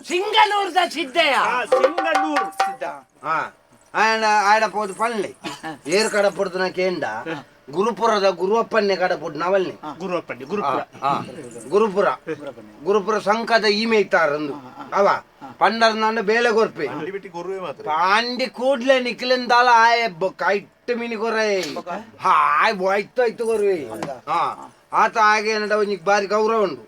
ಸಿಂಗನೂರ್ದ ಸಿದ್ದಯ್ಯ. ಸಿಂಗನೂರು ಸಿದ್ಧ. ಹಾ ಆಯನ ಆಯಡ ಪೋದು ಪನ್ಲೆ ಏರ್ ಕಡ ಪೊಡ್ದುನ ಕೇಂಡ ಗುರುಪುರದ ಗುರುವಪ್ಪನ್ನೆ ಕಡ ಪೊಡ್ ನವಲ್ನೆ. ಗುರುವಪ್ಪಣ್ಣಿ ಗುರುಪುರ. ಆ, ಗುರುಪುರ ಗುರುಪುರ ಸಂಕದ ಈಮೆ ಇತ್ತಾರಂದು ಅವ ಪಂಡರ್ ನಾನು ಬೇಲೆ ಕೊರ್ಪೆ. ಬಿಟ್ಟು ಕೊರುವೆ ಮಾತ್ರ. ಪಾಂಡಿ ಕೂಡ್ಲೆ ನಿಕ್ಲೆಂದಾಲ ಆಯ್ ಕೈಟ್ ಮಿನಿ ಕೊರೆ ಹಾಯ್ ಹೋಯ್ತು ಆಯ್ತು ಕೊರುವೆ. ಹಾ ಆತ ಹಾಗೆ ಏನಡ ಒಂಜಿ ಬಾರಿ ಗೌರವ ಉಂಡು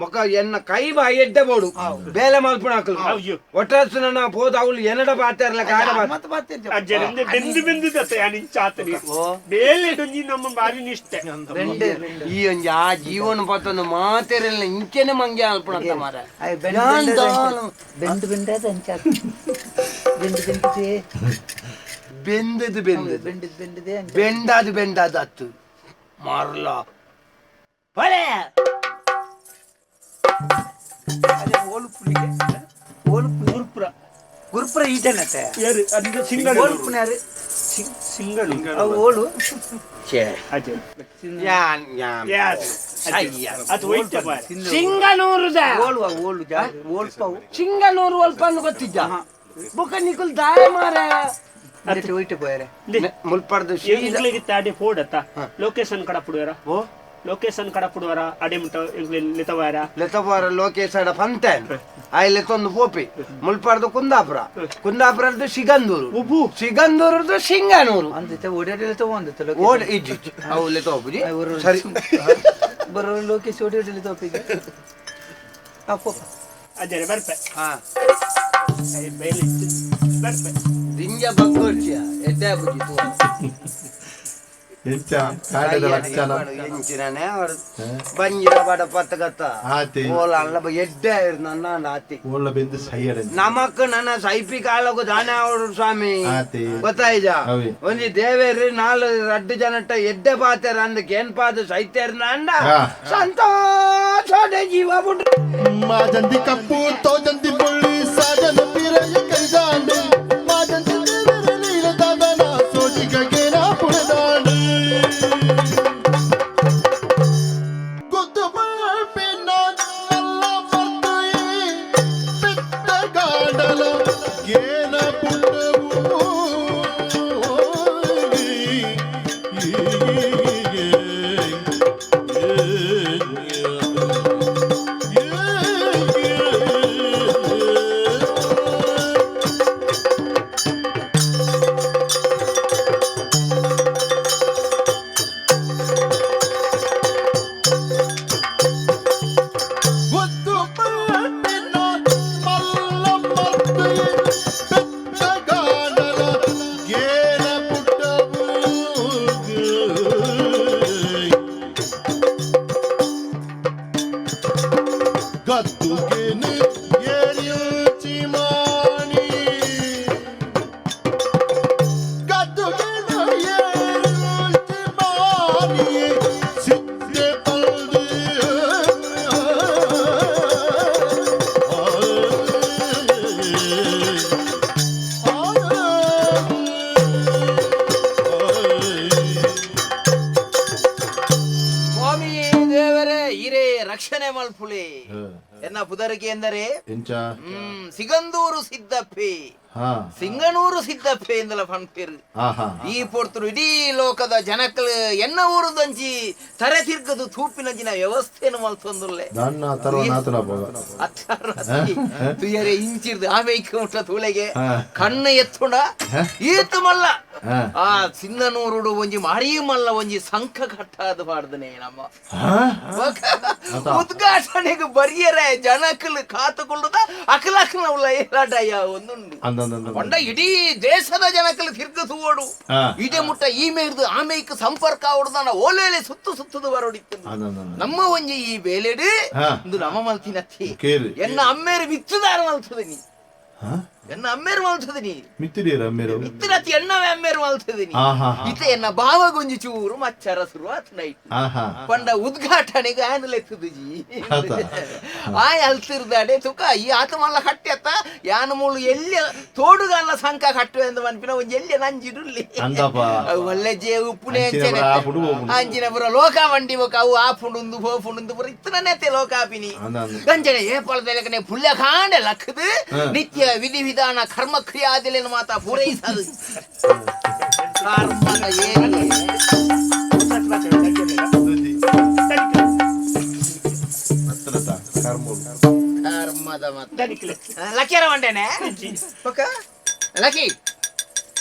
ಮೊಕ ಎನ್ನ ಕೈ ಬಾಯಿ ಎಡ್ಡೆ ಬೋಡು ಬೇಲೆ ಮಲ್ಪುಣಾಕಲು. ಅಯ್ಯೋ. ಒಟ್ಟಾಸು ನನ್ನ ಪೋದ ಅವಳು ಎನ್ನಡ ಬಾತಾರ್ಲ ಕಾಡ ಬಾತ. ಮತ್ತೆ ಬಾತೇರ್ ಅಜ್ಜರಿಂದ ಬೆಂದು ಬೆಂದು ದತ್ತ ಯಾನಿಂಚಾತನಿ ಬೇಲೆ ಡೊಂಜಿ ನಮ್ಮ ಬಾರಿ ನಿಷ್ಠೆ. రెండు ಈ ಒಂಜಿ ಆ ಜೀವನ ಪತ್ತೊಂದು ಮಾತೆರೆಲ್ಲ ಇಂಚೆನೆ ಮಂಗೆ ಅಲ್ಪಣಂತ ಮಾರ. ಬೆಂದು ಬೆಂಡಾದ ಅಂಚ ಬೆಂದು ಬೆಂದಿದೆ. ಬೆಂದದು ಬೆಂದದು. ಬೆಂಡಿದ್ ಬೆಂಡಿದೆ ಅಂಚ. ಬೆಂಡಾದು ಬೆಂಡಾದು ಅತ್ತು ಮಾರ್ಲ ಬಲೆ. ಅದೇ ಓಲು ಪುಲ್ಲಿಗೆ. Gurpura Gurpura ಈ ಜನತೆ ಏರು ಅದು ಸಿಂಗಲ್ ಓಲ್ಪುನಾರು ಸಿಂಗಲ್ ಅವು ಓಳು ಅಜೆ ಯಾನ್ ಯಾನ್ ಯಾಸ್ ಅದು ಒಯ್ತ ಬಾರ ಸಿಂಗನೂರುದ ಓಳು ಅವು ಓಳು ಜಾ ಓಲ್ಪವು ಸಿಂಗನೂರು ಒಲ್ಪ ಅಂದ್ ಗೊತ್ತಿದ್ದ ಬುಕ್ಕ ನಿಕುಲ್ ದಾಯ ಮಾರ ಒಯ್ಟು ಪೋಯರೆ ಮುಲ್ಪಡ್ದು ಸೀದಾ ಎಂಗ್ಲಿಗೆ ಅಡೆ ಫೋಡತ್ತ ಲೊಕೇಶನ್ ಕಡಪುಡುವರ ಲೊಕೇಶನ್ ಕಡಪುಡುವರ ಅಡೆ ಮುಟ್ಟ ಎಂಗ್ಲಿ ಲಿತವಾರ ಲೆತಪೋರ ಲೋಕೇಶಡ ಪಂತೆ ಆಯ್ ಲೆತೊಂದು ಪೋಪಿ ಮುಲ್ಪಡ್ದು ಕುಂದಾಪುರ ಕುಂದಾಪುರದ್ದು ಸಿಗಂದೂರು ಉಬ್ಬು ಸಿಗಂದೂರದ್ದು ಸಿಂಗನೂರು ಅಂದಿತ್ತೆ ಓಡಾಡಲಿ ತಗೊಂಡಿತ್ತು ಓಡ್ ಇಜ್ಜಿ ಅವು ಲೆತೋಪುಜಿ ಸರಿ ಬರೋ ಲೋಕೇಶ್ ಓಡಾಡಲಿ ತೋಪಿಗೆ ಅಪ್ಪ ಅಜೆ ಬರ್ಪೆ ಹಾ ಬೇಲಿ ಬರ್ಪೆ ದಿಂಜ ಬಗ್ಗೋಡ್ಚಿಯ ಎಡ್ಡೆ ಬುಜಿ ತೂ ಎಂಚ ಕಾಡದ ಲಕ್ಷಣ ಎಂಚಿನನೇ ಅವರು ಬಂಜಿರ ಬಡ ಪತ್ತಗತ್ತ ಆತಿ. ಓಲ ಅಲ್ಲ ಎಡ್ಡೆ ನನ್ನ ಆತಿ ಓಳ್ಳ ಬೆಂದು ಸೈಯಡ ನಮಕ್ ನನ್ನ ಸೈಪಿ ಕಾಲಗು ದಾನೆ ಅವರು ಸ್ವಾಮಿ ಆತಿ. ಗೊತ್ತಾಯ್ಜ ಅವೆ. ಒಂಜಿ ದೇವೇರಿ ನಾಲ್ ರಡ್ಡು ಜನಟ ಎಡ್ಡೆ ಪಾತೆರ ಅಂದ್ ಕೇನ್ ಪಾದ ಸೈತೇರ್ ಅಂಡ ಹಾ. ಸಂತೋಷ ಜೀವ ಬಿಡ್ರಿ ಮಾಜಂದಿ ಕಪ್ಪು ತೋಜಂದಿ ಬುಳ್ಳಿ ಸಾಜನ ಪಿರಯ ಕೈದಾಂಡು ಮಾಜಂದಿ ದೇವರ ಲೀಲದಾದನ ಸೋಜಿಗಗೆ ನಾ ಪುಣದಾಂಡು ಗೊತ್ತು ಪಿನ್ನ ನಲ್ಲ ಮರ್ತುಯಿ ಪಿತ್ತ ಗಾಂಡಲ ಗೇನ ಪುಟ್ಟವು ಗೊತ್ತು ಪಟ್ಟಿನ ಮಲ್ಲ ಮರ್ತು ಬೆತ್ತಗಾಡಲ ಗೇನ ಪುಟ್ಟವು ಗದ್ದುಗೆನು ಏರಿಯುಚಿ ಮಾಣಿ ಗದ್ದುಗೆನು ಏರಿಯುಚಿ ಮಾಣಿ ಸಿದ್ದೆ ಪಲ್ದು ಸ್ವಾಮಿ ದೇವರೇ ಹಿರೇ ರಕ್ಷಣೆ ಮಲ್ಪುಳಿ ಎನ್ನ ಪುದರಿಕೆ ಎಂದರೆ ಎಂಚ ಸಿಗಂದೂರು ಸಿದ್ದಪ್ಪೆ ಹಾ ಸಿಂಗನೂರು ಸಿದ್ದಪ್ಪೆ ಎಂದಲ ಪನ್ಪೇರು ಆಹಾ ಈ ಪೊರ್ತುಡು ಇಡೀ ಲೋಕದ ಜನಕಲ್ ಎನ್ನ ಊರುದಂಚಿ ತರೆ ತಿರ್ಗದು ತೂಪಿನಂಚಿನ ವ್ಯವಸ್ಥೆಯನ್ನು ಮಲ್ತೊಂದುಲ್ಲೆ ದಾನ್ನ ತರುವ ನಾತನ ಪೋಗ ಅತ್ತಾರಸಿ ತುಯರೆ ಇಂಚಿರ್ದು ಆಮೇಕೆ ಉಂಟ ತುಳೆಗೆ ಹಾ. ಕಣ್ಣು ಎತ್ತುಂಡ ಈತು ಮಲ್ಲ ಹಾ. ಆ ಸಿಂಗನೂರುಡು ಒಂಜಿ ಮಾರಿ ಮಲ್ಲ ಒಂಜಿ ಸಂಖ ಕಟ್ಟಾದ ಪಾಡ್ದನೆ ನಮ್ಮ ಹಾ ಉದ್ಘಾಟನೆಗೆ ಬರಿಯರೆ ಜನಕಲ್ ಕಾತುಕೊಳ್ಳುದ ಅಕಲಕ್ನ ಉಲ್ಲ ಏಲಾಟಯ್ಯ ಒಂದುಂಡು ಅಂದಂದಂದ ಒಂಡ ಇಡೀ ದೇಶದ ಜನಕಲ್ ತಿರ್ಗ ತೂವಡು ಹಾ. ಇದೇ ಮುಟ್ಟ ಈ ಮೇರ್ದು ಆಮೇಕ್ ಸಂಪರ್ಕ ಅವಡ್ದಾನ ಓಲೇಲೆ ಸುತ್ತು ಸುತ್ತದು ಬರೋಡಿತ್ತು ಅಂದಂದಂದ ನಮ್ಮ ಒಂಜಿ ಈ ಬೇಲೆಡು ಹಾ. ಇಂದು ನಮ್ಮ ಮಲ್ತಿನತ್ತಿ ಕೇರು. ಎನ್ನ ಅಮ್ಮೇರು ಮಿತ್ತುದಾರ ಮಲ್ತದ ನೀ ಹಾ ಎನ್ನ ಅಮ್ಮೇರು ಮಲ್ತದ ನೀ ಮಿತ್ತಿಡೀರ ಅಮ್ಮೇರು ಮಿತ್ತುನತ್ತಿ ಎಣ್ಣವೇ ಅಮ್ಮೇರು ಮಲ್ತದ ನೀ ಆಹಾ. ಇತ್ತೆ ಎನ್ನ ಭಾವಗೊಂಜಿ ಚೂರು ಮಚ್ಚರ ಶುರುವಾತ್ ನೈಟ್ ಆಹಾ ಪಂಡ ಉದ್ಘಾಟನೆಗೆ ಆನಲೆತ್ತದು ಜಿ ಆತ. ಆಯ್ ಅಲ್ತಿರ್ದಾಡೆ ತುಕ ಈ ಆತ ಮಲ್ಲ ಕಟ್ಟೆತ್ತ ಯಾನ ಮೂಳು ಎಲ್ಲಿ ತೋಡುಗಲ್ಲ ಸಂಕ ಕಟ್ಟುವೆ ಅಂದ ಮನ್ಪಿನ ಒಂಜಿ ಎಲ್ಲಿ ನಂಜಿಡುಲ್ಲಿ ಅಂದಪ್ಪ. ಅವು ಒಳ್ಳೆ ಜೇ ಉಪ್ಪುನೆ ಅಂಚಿನ ಅಂಚನೆ ಪುರ ಆಪುಂಡು ಪೋಪುಂಡು. ಅಂಚಿನ ಪುರ ಲೋಕ ಬಂಡಿ ಬೊಕ ಅವು ಆಪುಂಡುಂದು ಪೋಪುಂಡುಂದು ಪುರ ಇತ್ತನನೆತ್ತೆ ಲೋಕಾಪಿನಿ ಅಂದ ಅಂದ. ಗಂಜನೆ ಏ ಪಳದೆಲಕನೆ ಪುಲ್ಯ ಕಾಂಡೆ ಲಕ್ಕದು ಹಾ. ನಿತ್ಯ ವಿಧಿ ವಿಧಾನ ಕರ್ಮ ಕ್ರಿಯಾದಿಲೇನು ಮಾತ ಪೂರೈಸದು ಕರ್ಮದ ಏರಿಯೆ ಕರ್ಮದ ಮತ್ತ ದನಿಕ್ಲೆ ಲಕ್ಕಿಯರ వండేనే ఒక ಲಕ್ಕಿ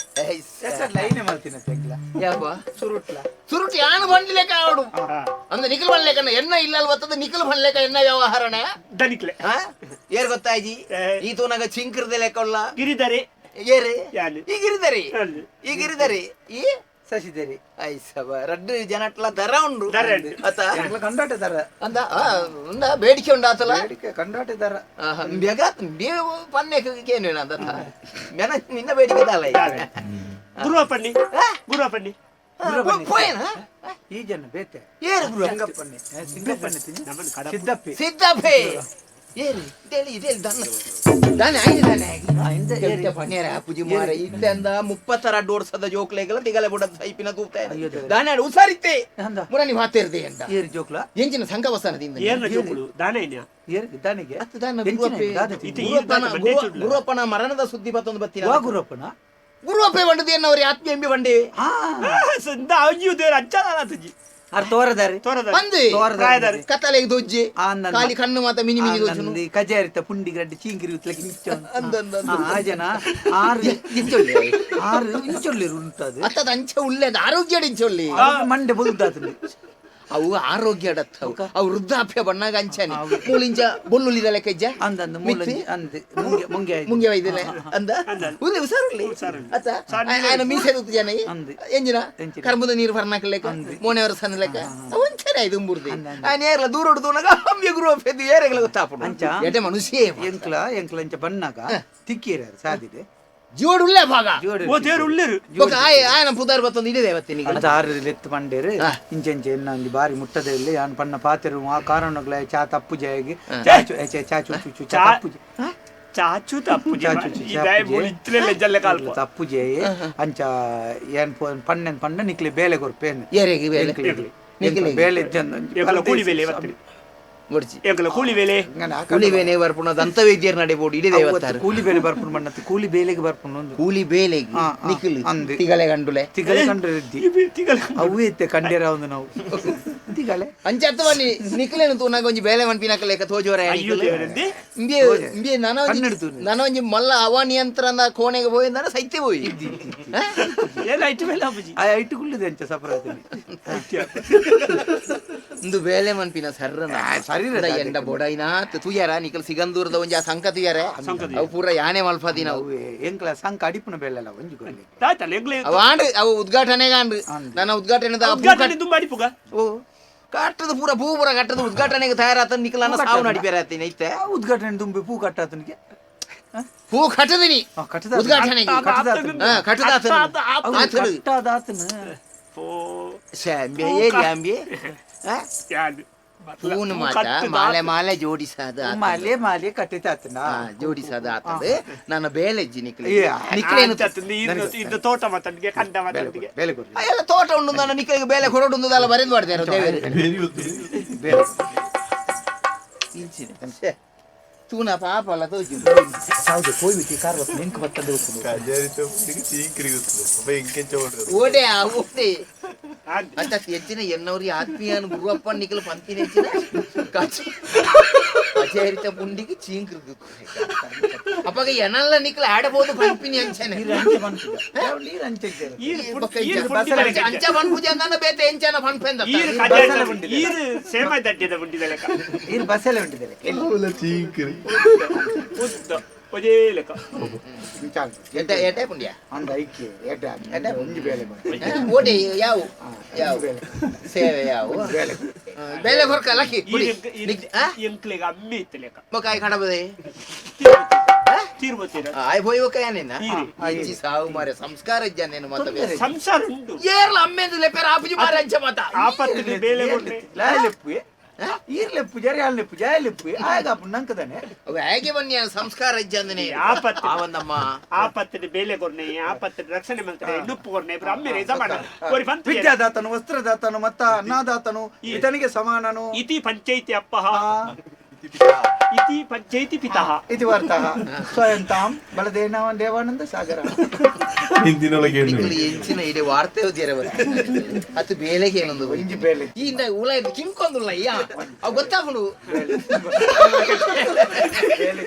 ಲೈನೆ ಮಲ್ತಿನ ತೆಗ್ಲ ಯಾವ ಸುರುಟ್ಲ ಸುರುಟಿ ಯಾನು ಬಂಡ್ಲೇಕ ಆವಡು ಅಂದ್ರೆ ನಿಖಲ್ ಬಂಡ್ಲೇಕನ್ನ ಎನ್ನ ಇಲ್ಲ ಬರ್ತದೆ ನಿಖಲ್ ಬಂಡ್ಲೇಕ ಎನ್ನ ವ್ಯವಹಾರಣ ದನಿಕ್ಲೆ ಹಾ ಏರ್ ಗೊತ್ತಾಯ್ಜಿ ಏ. ಈ ತೂನಗ ಚಿಂಕ್ರದೆ ಲೆಕ್ಕೊಲ್ಲ ಗಿರಿಧರೆ ಏರು ಯಾನು? ಈ ಗಿರಿಧರಿ ಅಲ್ಲಿ. ಈ ಗಿರಿಧರಿ ಈ ಶಶಿಧರಿ ಐಸಬ ರಡ್ಡು ಜನಟ್ಲ ದರ ಉಂಡು ದರ ಉಂಡು. ಅತ ಎಂಗ್ಲ ಕಂಡಾಟ ದರ ಅಂದ ಆ, ಉಂಡ ಬೇಡಿಕೆ ಉಂಡಾತಲ ಬೇಡಿಕೆ ಕಂಡಾಟ ದರ ಬೇಗ ಪನ್ನೆ ಕೇನು ಅಂದ ಮೆನ ನಿನ್ನ ಬೇಡಿಕೆ ದಾಲ ಈಗ. ಗುರುವಪ್ಪಣ್ಣಿ ಗುರುವಪ್ಪಣ್ಣಿ ಪೋಯನ ಈ ಜನ ಬೇತೆ ಏರು ಗುರು ಸಿಂಗಪ್ಪಣ್ಣೆ ಸಿಂಗಪ್ಪಣ್ಣೆ ತಿಂದು ನಮ್ಮನ್ನ ಕಡ ಸಿದ್ದಪ್ಪಿ ಸಿದ್ದಪ್ಪೆ ಏರಿ ಇದೇಳಿ ಇದೇಳಿ ದನ್ನ ದಾನೆ ಆಯ್ತು ದಾನೆ ಪನೇರ ಪೂಜೆ ಮಾರ ಇತ್ತಂದ 32 ವರ್ಷದ ಜೋಕ್ಲೆಗಲ ತಿಗಲೆ ಬುಡದ ಸೈಪಿನ ತೂತ ದಾನೆ ಉಸಾರಿತ್ತೆ ಮುರ ನೀವು ಹಾತಿರ್ದೆ ಅಂತ ಏರಿ ಜೋಕ್ಲ ಎಂಜಿನ ಸಂಘ ವಸನದಿಂದ ಏರ್ನ ಜೋಕುಲು ದಾನೆ ಇನ್ಯಾ ಏರಿ ದಾನಿಗೆ ಅತ್ತು ದಾನ ಗುರುವಪ್ಪನ ಗುರುವಪ್ಪನ ಮರಣದ ಸುದ್ದಿ ಬತ್ತೊಂದು ಬತ್ತಿನ ವಾ ಗುರುವಪ್ಪನ ಗುರುವಪ್ಪೆ ಬಂಡದು ಏನವರಿ ಆತ್ಮೀಯ ಎಂಬಿ ಬಂಡೆ ಹಾ ಸಂದ ಅಯ್ಯೋ ದೇವರ ಅಜ್ಜಾಲ ತುಜಿ ಅರ್ ತೋರದಾರಿ ತೋರದಾರಿ ಬಂದು ತೋರದಾರಿ ಕತ್ತಲೆಗೆ ದೊಜ್ಜೆ ಖಾಲಿ ಕಣ್ಣು ಮಾತ ಮಿನಿ ಮಿನಿ ದೊಜ್ಜುನು ಕಜಾರಿತ ಪುಂಡಿ ಗಡ್ಡೆ ಚೀಂಗಿರಿ ಉತ್ಲಕ್ಕೆ ಅಂದ ಅಂದ ಆ ಜನ ಆರು ಆರು ಇಂಚೊಳ್ಳಿರು ಉಂಟದು ಅತ್ತದ ಅಂಚೆ ಉಳ್ಳೆ ಆರೋಗ್ಯ ಇಂಚೊಳ್ಳಿ ಮಂಡೆ ಬೊಲ್ದಾತುಂಡು ಅವು ಆರೋಗ್ಯ ಅಡತ್ತವು ಅವು ವೃದ್ಧಾಪ್ಯ ಬಣ್ಣಾಗ ಅಂಚಾನೆ ಮೂಲಿಂಚ ಬೊಲ್ಲುಲಿದ ಲೆಕ್ಕಜ್ಜ ಅಂದಂದು ಮೂಲ ಅಂದ್ ಮುಂಗೆ ಮುಂಗೆ ಮುಂಗೆ ವೈದಲೆ ಅಂದ ಉಲ್ಲೆ ಹುಷಾರುಳ್ಳಿ ಅತ್ತ ಆಯನ ಮೀಸೆ ತುತ್ತು ಜನ ಎಂಜಿನ ಕರ್ಮದ ನೀರು ಬರ್ನಾಕ ಲೆಕ್ಕ ಮೋನೆಯವರ ಸಣ್ಣ ಲೆಕ್ಕ ಒಂಚನೆ ಆಯ್ತು ಉಂಬುರ್ದಿ ಆಯನ ಏರ್ಲ ದೂರ ಹೊಡ್ದು ಅಂಬ್ಯ ಗುರು ಫೆದ್ದು ಏರೆಗಳ ಗೊತ್ತಾಪಡು ಅಂಚ ಎಟೆ ಮನುಷ್ಯ ಎಂಕ್ಲ ಎಂಕ್ಲ ಅಂಚ ಬಣ್ಣಾಗ ತಿಕ್ಕಿರ ಸಾದಿದೆ ಜೋಡು ಉಳ್ಳೆ ಭಾಗ ಓ ದೇವರು ಉಳ್ಳೇರು ಬೊಕ ಆಯ ಆಯನ ಪುದಾರ್ ಬತ್ತೊಂದು ಇದೆ ದೇವತ್ತಿನಿಗೆ ಅದು ಆರು ಲೆತ್ತು ಪಂಡೇರು ಇಂಚೆ ಇಂಚೆ ಎನ್ನ ಒಂಜಿ ಬಾರಿ ಮುಟ್ಟದ ಇಲ್ಲಿ ಯಾನ್ ಪಣ್ಣ ಪಾತೆರು ಆ ಕಾರಣಗಳ ಚಾ ತಪ್ಪು ಜಯಗೆ ಚಾಚು ಚಾಚು ಚುಚು ಚಾ ತಪ್ಪು ಚಾಚು ತಪ್ಪು ಜಯ ತಪ್ಪು ಜಯ ಅಂಚ ಏನ್ ಪಣ್ಣೆನ್ ಪಣ್ಣ ನಿಕ್ಲೆ ಬೇಲೆ ಕೊರ್ಪೇನು ಏರೆಗೆ ಬೇಲೆ ಬೇಲೆ ಕೂಲಿ ಬೇಲೆ ಎಂಕಲ ಕೂಲಿ ಬೇಲೆ ಕೂಲಿ ಬೇಲೆ ಬರ್ಪುಣ ದಂತ ವೈದ್ಯರ ನಡೆ ಬೋಡು ಇಡೀ ದೇವತಾರ ಕೂಲಿ ಬೇಲೆ ಬರ್ಪುಣ ಮಣ್ಣತ್ತು ಕೂಲಿ ಬೇಲೆಗೆ ಬರ್ಪುಣ ಒಂದು ಕೂಲಿ ಬೇಲೆಗೆ ನಿಖಿಲ್ ತಿಗಲೆ ಗಂಡುಲೆ ತಿಗಲೆ ಕಂಡ್ರೆ ತಿಗಲೆ ಅವು ಇತ್ತೆ ಕಂಡೇರ ಒಂದು ನಾವು ತಿಗಲೆ ಅಂಚತ್ತು ಬನ್ನಿ ನಿಖಿಲೇನು ತೂನಾಗ ಒಂಜಿ ಬೇಲೆ ಮನ್ಪಿನಕ ಲೇಕ ತೋಜೋರ ಇಂಬೆ ಇಂಬೆ ನನ ಒಂಜಿ ಮಲ್ಲ ಅವಾನಿಯಂತ್ರಣ ಕೋಣೆಗೆ ಹೋಯಿಂದಾನ ಸೈತೆ ಹೋಯಿ ಆ ಐಟು ಕುಳ್ಳಿದೆ ಅಂಚ ಸಪರಾತನಿ ಇಂದು ಬೇಲೆ ಮನ್ಪಿನ ಸರ್ರನ ಸರಿ ಎಂಡ ಬೊಡೈನಾ ತುಯ್ಯಾರ ನಿಕಲ್ ಸಿಗಂದೂರದ ಒಂಜಿ ಆ ಸಂಕ ತುಯ್ಯಾರ ಅವು ಪೂರ ಯಾನೆ ಮಲ್ಪದಿ ನಾವು ಎಂಕ್ಲ ಸಂಕ ಅಡಿಪುನ ಬೇಲೆಲ್ಲ ಒಂಜಿ ಗೊಲ್ಲೆ ಅವು ಆಂಡ್ ಅವು ಉದ್ಘಾಟನೆಗೆ ಆಂಡ್ ನನ್ನ ಉದ್ಘಾಟನೆದ ಉದ್ಘಾಟನೆ ತುಂಬ ಅಡಿಪುಗ ಓ ಕಟ್ಟದ ಪೂರ ಪೂ ಪೂರ ಕಟ್ಟದ ಉದ್ಘಾಟನೆಗೆ ತಯಾರಾತ ನಿಕಲನ್ನ ಸಾವು ನಡಿಪೇರಾತೀನಿ ಐತೆ ಉದ್ಘಾಟನೆ ತುಂಬಿ ಪೂ ಕಟ್ಟಾತನಿಗೆ ಪೂ ಕಟ್ಟದಿನಿ ಉದ್ಘಾಟನೆಗೆ ಕಟ್ಟದಾತನ ಶಾಂಬೆ ಏರಿ ಅಂಬೆ ಪೂನು ಮಾತ ಮಾಲೆ ಮಾಲೆ ಜೋಡಿಸಾದ ಮಾಲೆ ಮಾಲೆ ಕಟ್ಟಿತಾತನ ಜೋಡಿಸಾದ ಆತದೆ ನನ್ನ ಬೇಲೆಜ್ಜಿ ನಿಕ್ಲೆ ನಿಕ್ಲೇನು ಇದು ತೋಟ ಮಾತನಿಗೆ ಕಂಡ ಮಾತನಿಗೆ ಬೇಲೆ ಕೊಡಿ ಎಲ್ಲ ತೋಟ ಉಂಟು ನನ್ನ ನಿಕ್ಲೆಗೆ ಬೇಲೆ ಕೊರಡುಂದಲ್ಲ ಬರೆದು ಮಾಡ್ತಾರೆ ದೇವರು ಬೇಲೆ ತೂನ ಪಾಪ ಅಲ್ಲ ತೋಜು ಹೌದು ಕೋಯ್ಬಿಟ್ಟು ಕಾರ್ ಬರ್ತದೆ ಎಂಕ್ ಬರ್ತದೆ ಓಡೆ ಓಡೆ ಅಂತ ಹೆಚ್ಚಿನ ಎನ್ನವ್ರಿ ಆತ್ಮೀಯನ ಗುರುವಪ್ಪ ನಿಖಲ್ ಪಂತಿನ ಹೆಚ್ಚಿನ ಕಚೇರಿತ ಪುಂಡಿಗೆ ಚೀಂಕ್ರದು ಅಪ್ಪಾಗ ಎನಲ್ಲ ನಿಖಲ್ ಆಡಬಹುದು ಪಂಪಿನಿ ಅಂಚನೆ ಅಂಚ ಪನ್ಪುಜಿ ಅಂದಾನ ಬೇತೆ ಎಂಚನ ಪನ್ಪೆಂದ ಸೇಮ ದಡ್ಡಿದ ಪುಂಡಿದ ಲೆಕ್ಕ ಈರು ಬಸ್ಸೆಲ್ಲ ಉಂಟಿದೆ ಚೀಂಕ್ರಿ ಉದ್ದ ಒಜೇ ಲೆಕ್ಕ ಎಟೆ ಎಟೆ ಪುಂಡಿಯ ಅಂದ ಐಕೆ ಎಟೆ ಎಟೆ ಒಂಜಿ ಬೇಲೆ ಓಡೆ ಯಾವ ಯಾವ ಸೇವೆ ಯಾವ ಬೇಲೆ ಬೇಲೆ ಕೊರ್ಕ ಲಕ್ಕಿ ಎಂಕ್ಲೆಗ ಅಮ್ಮಿ ಇತ್ತು ಲೆಕ್ಕ ಮೊಕಾಯಿ ಕಡಬದೆ ತೀರ್ಬೋತೀರ ಆಯ್ ಪೋಯ್ ಒಕ್ಕ ಇಚ್ಚಿ ಸಾವು ಮಾರೆ ಸಂಸ್ಕಾರ ಇಜ್ಜಾನೇನು ಮಾತ ಸಂಸಾರ ಉಂಟು ಏರ್ಲ ಅಮ್ಮೆಂದು ಲೆಪ್ಪೆರ ಆಪುಜಿ ಮಾರೆ ಅಂಚ ಮಾತ ಆಪತ್ತಿನ ಬೇಲೆ ಕೊಡ್ರೆ ಲೆಪ್ಪು ಈರ್ಲೆಪ್ಪು ಜರಿ ಅಲ್ಲೆಪ್ಪು ಜಾಯಲೆಪ್ಪು ಆಗ ನಂಕದಾನೆ ಅವು ಹೇಗೆ ಬನ್ನಿ ಸಂಸ್ಕಾರ ಇಜ್ಜಂದನೆ ಆಪತ್ತು ಆವಂದಮ್ಮ ಆಪತ್ತಿನ ಬೇಲೆ ಕೊರ್ನೆ ಆಪತ್ತಿನ ರಕ್ಷಣೆ ಮಾಡ್ತಾರೆ ನುಪ್ಪು ಕೊರ್ನೆ ಇಬ್ರು ಅಮ್ಮೆರೆ ಸಮಾನ ಒರಿ ಪಂತ ವಿದ್ಯಾದಾತನು ವಸ್ತ್ರದಾತನು ಮತ್ತ ಅನ್ನದಾತನು ಇತನಿಗೆ ಸಮಾನನು ಇತಿ ಪಂಚೈತಿ ಅಪ್ಪಃ ಇತಿ ಪಂಚೈತಿ ಪಿತಃ ಇತಿ ವಾರ್ತಃ ಸ್ವಯಂ ತಾಂ ಬಲದೇನ ದೇವಾನಂದ ಸಾಗರ ಹಿಂದಿನೊಳಗೆ ಎಂಚಿನ ಇಡೀ ವಾರ್ತೆ ಅದು ಬೇಲೆಗೆ ಏನೊಂದು ಒಂಜಿ ಬೇಲೆ ಈ ಉಳ ಕಿಂಕೊಂದುಲ್ಲ ಅಯ್ಯ ಅವು ಗೊತ್ತಾಗುಂಡು